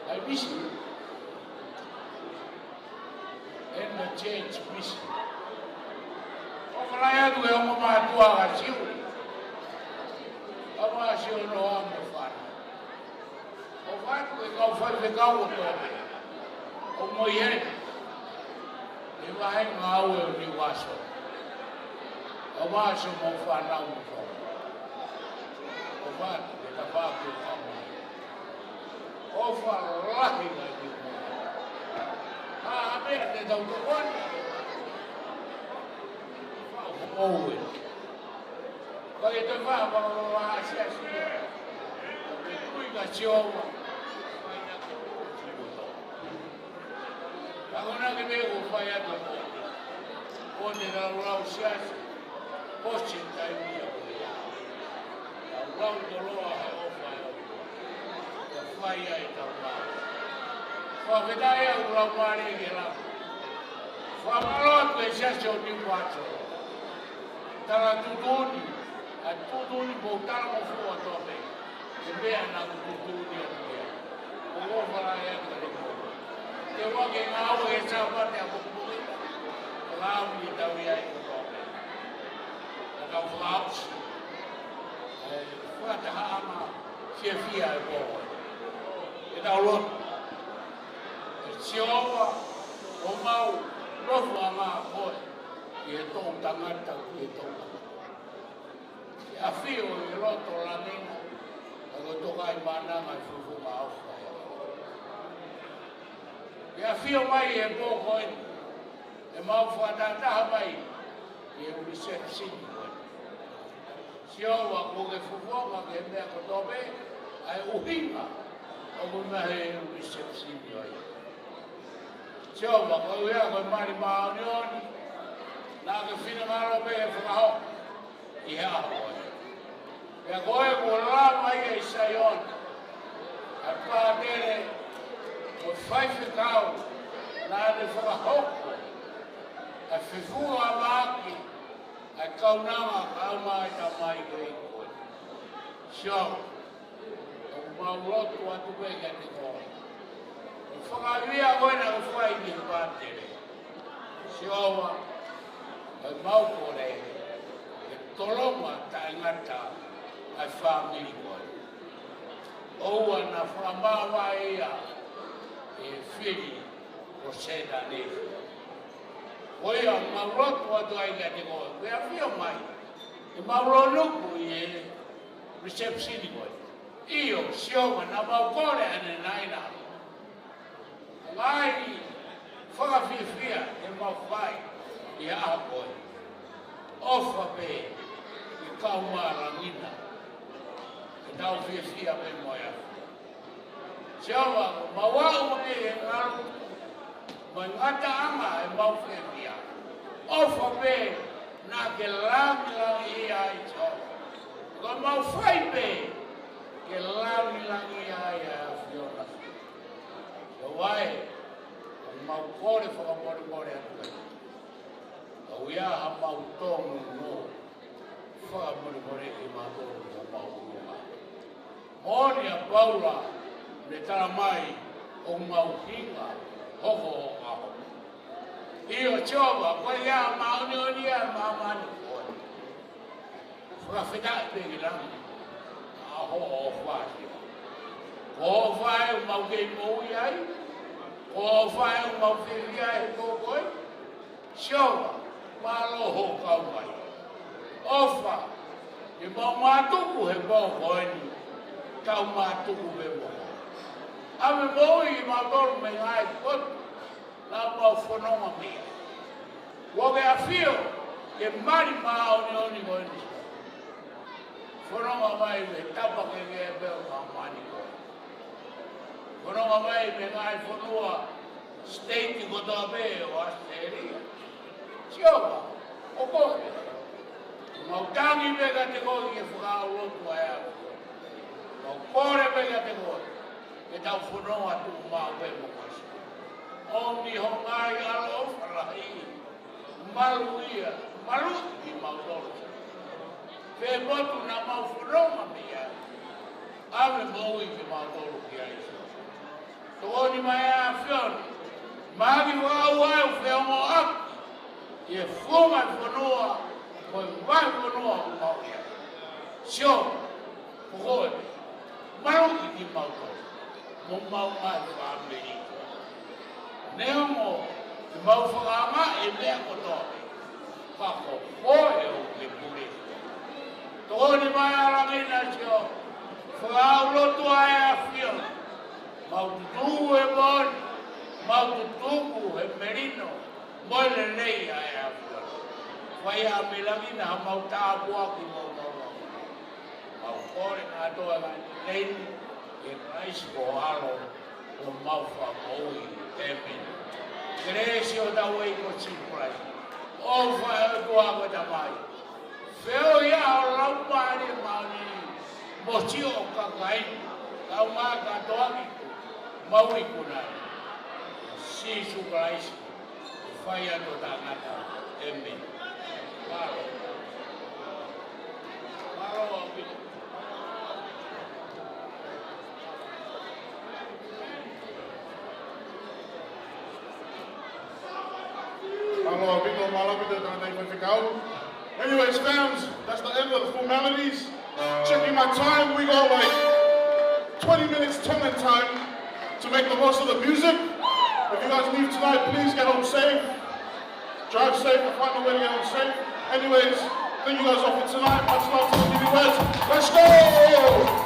ʻAi misi. And the church mission. ʻOfa lahi atu ki he ongo mātuʻa ʻa Siu. ʻA Siu no amo fana. ʻOfa atu ki he kau faifekau ʻo Tonga. ʻO mo i heni. ʻI he vahenga ʻo e ʻunivaso. ʻA Siu mo fana mo fana. ʻOfa atu ki he tafaʻaki ʻo Tonga. ʻOfa lahi lahi. ʻA, ʻa meʻa te tau tokoni. Fau, fau, ʻoue. Ko e te fau, fau, fau, ʻa Siasi. Ko e kui ka Siova. Ka ko ena ke me ko fai atu. Ko e te lau lau Siasi. Ko e taimi ia ko ia. Lau lau toloa he ʻofa ʻa e ʻOtua. Ka fai ai tau mau. Fakafetaʻi ʻa e lau mare ke lau. Fakamālō atu e Siasi ʻo Niukaso. Tala tuʻutuʻuni. ʻA e tuʻutuʻuni mo tala mo fua tope. Ke meʻa naʻa ku tuʻutuʻuni atu ia. ʻOku ou ʻofa lahi atu kiate koe. Te u ʻai ke ngāue he Sāpate ʻapokipoki. Ka lau ni tau ia i kotoa pē. Ka tau fakaʻosi. ʻE, fakatahaʻanga fiefia e pō. Ke tau lotu. ʻE Sihova, ʻoku mau nofoʻanga koe. ʻI he toʻutangata, ʻi he toʻutangata. ʻI he ʻafio ʻi he loto langi na, ʻa ko toka i mana mai fufu ma ofa. ʻE ʻafio mai he pō ko eni, ʻemau fakatahataha mai ʻi he reception ko eni. Sihova, kuo ke fofonga ki he meʻa kotoa pē, ʻa e ʻuhinga ʻoku maʻu he reception ko ia. Sihova, koeʻuhi ko e mali māʻoniʻoni naʻa ke finangalo pē ke fakahoko ʻi he ʻaho ko eni. Pea ko e kuo lava ia ʻi Saione ʻa e pātele mo e faifekau naʻa ne fakahoko ʻa e fefuaʻaki ʻa e kaunanga kae ʻumaʻā e tamaioʻeiki ko ē. Sihova, ʻoku mau lotu atu pē kiate koe. Ko e fakaivia ko ē naʻa ke fai ki he pātele, Sihova, ʻoku mau kole ke tolonga taʻengata ʻa e fāmili ko ē. ʻOua naʻa fakamāvae ia ʻe he fili ko Sētane. Ko ia ʻoku mau lotu atu ai kiate koe, ke ʻafio mai ʻi heʻemau lōnuku ʻi he reception ko ē. ʻIo, Sihova, naʻa mau kole ʻanenai, naʻa ngaahi fakafiefia te mau fai ʻi he ʻaho ko ē. ʻOfa pē ke kau mālangi na, ke tau fiefia pē mo e ʻAfiona. Sihova, ʻoku mau aʻu mai he ngalu mo e ngataʻanga ʻemau fiefia. ʻOfa pē naʻa ke langilangiʻia ai, Sihova. Ka mau fai pē ke langilangiʻia ai ʻa e ʻAfiona. Sihova ē, ʻoku mau kole fakamolemole atu pē. Ka ʻoku ʻi ai haʻamau tōnounou, fakamolemoleʻi kimautolu ʻi homau ʻulungaanga. Moʻoni ʻa Paula, ne tala mai ʻoku mau hinga hoko ʻo ʻaho. ʻIo Sihova, ko e ʻa māʻoniʻoni ʻa māmani ko ē. Fakafetaʻi pē ki langi ʻa hoʻo ʻofa, Sihova. Ko hoʻo ʻofa ē ʻoku mau kei moʻui ai. Ko hoʻo ʻofa ē ʻoku mau fiefia ai he pō ko ē. Sihova, mālō hoʻo kau mai. ʻOfa ke mau mātuku he pō ko eni, tau mātuku pē mo koe. ʻAve moʻui kimautolu mei he ngaahi potu naʻa mau fononga mei ai. Kuo ke ʻafio ki he mali māʻoniʻoni ko eni. Fononga mai mei he tapa kehekehe pē ʻo māmani ko ē. Fononga mai mei he ngaahi fonua, state kotoa pē ʻo ʻAositelēlia. Sihova, ko koe. Mau tangi pē kiate koe ʻi he fakalotu ʻa e ʻAfiona. Mau kole pē kiate koe ke tau fononga tuʻumaʻu pē mo koe. ʻOmi ho ngaahi ʻaloʻofa lahi, maluʻia, maluʻi kimautolu. Pea potu naʻa mau fononga mei ai, ʻave moʻui kimautolu ki ai. Tokoni mai ʻAfiona, mahaki fakaʻauha ʻa e feongoʻaki ʻi he funga fonua, ko e vahefonua ʻoku mau ʻi ai. Sihova, ko koe, maluʻi kimautolu mo homau ngaahi fāmili. Neongo ʻemau fakaangaʻi e meʻa kotoa, ka ko koe ʻoku ke pule. Tokoni mai ʻa langi na, Sihova, fakaʻulotu ʻa e ʻAfiona. Mau tutuku he moʻoni, mau tutuku he melino mo e lelei ʻa e ʻAfiona. Fai ʻa e meʻa langi na haʻamau tāpuaki mo mau mau. Mau kole kātoa ʻa e lelei ni, ʻia Kalaisi ko ho ʻAlo, ko homau Fakamoʻui. ʻĒmeni. Kelesi ʻa hotau ʻEiki ko Sīsū Kalaisi, ʻofa ʻa e ʻOtua ko e Tamai, feohi ʻa e Laumālie Māʻoniʻoni, mo e siʻi kakai, kau mai kātoa ki he mau ikuna. Sīsū Kalaisi, fai atu ʻo taʻengata. ʻĒmeni. Mālō. Mālō ʻaupito. Mālō ʻaupito, mālō ʻaupito, tangataʻeiki faifekau. Anyways, fams, that's the end of the formalities. Checking my time, we got like twenty minutes Tongan time to make the most of the music. If you guys leave tonight, please get home safe. Drive safe and find a way to get home safe. Anyways, thank you guys all for tonight. Much love to the Newlyweds. Let's go!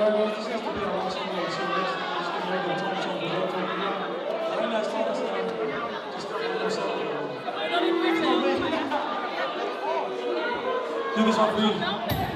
This has to be our last one, so let's, let's get ready to talk to the world. I know it's not us, um, just, uh, do this one for you.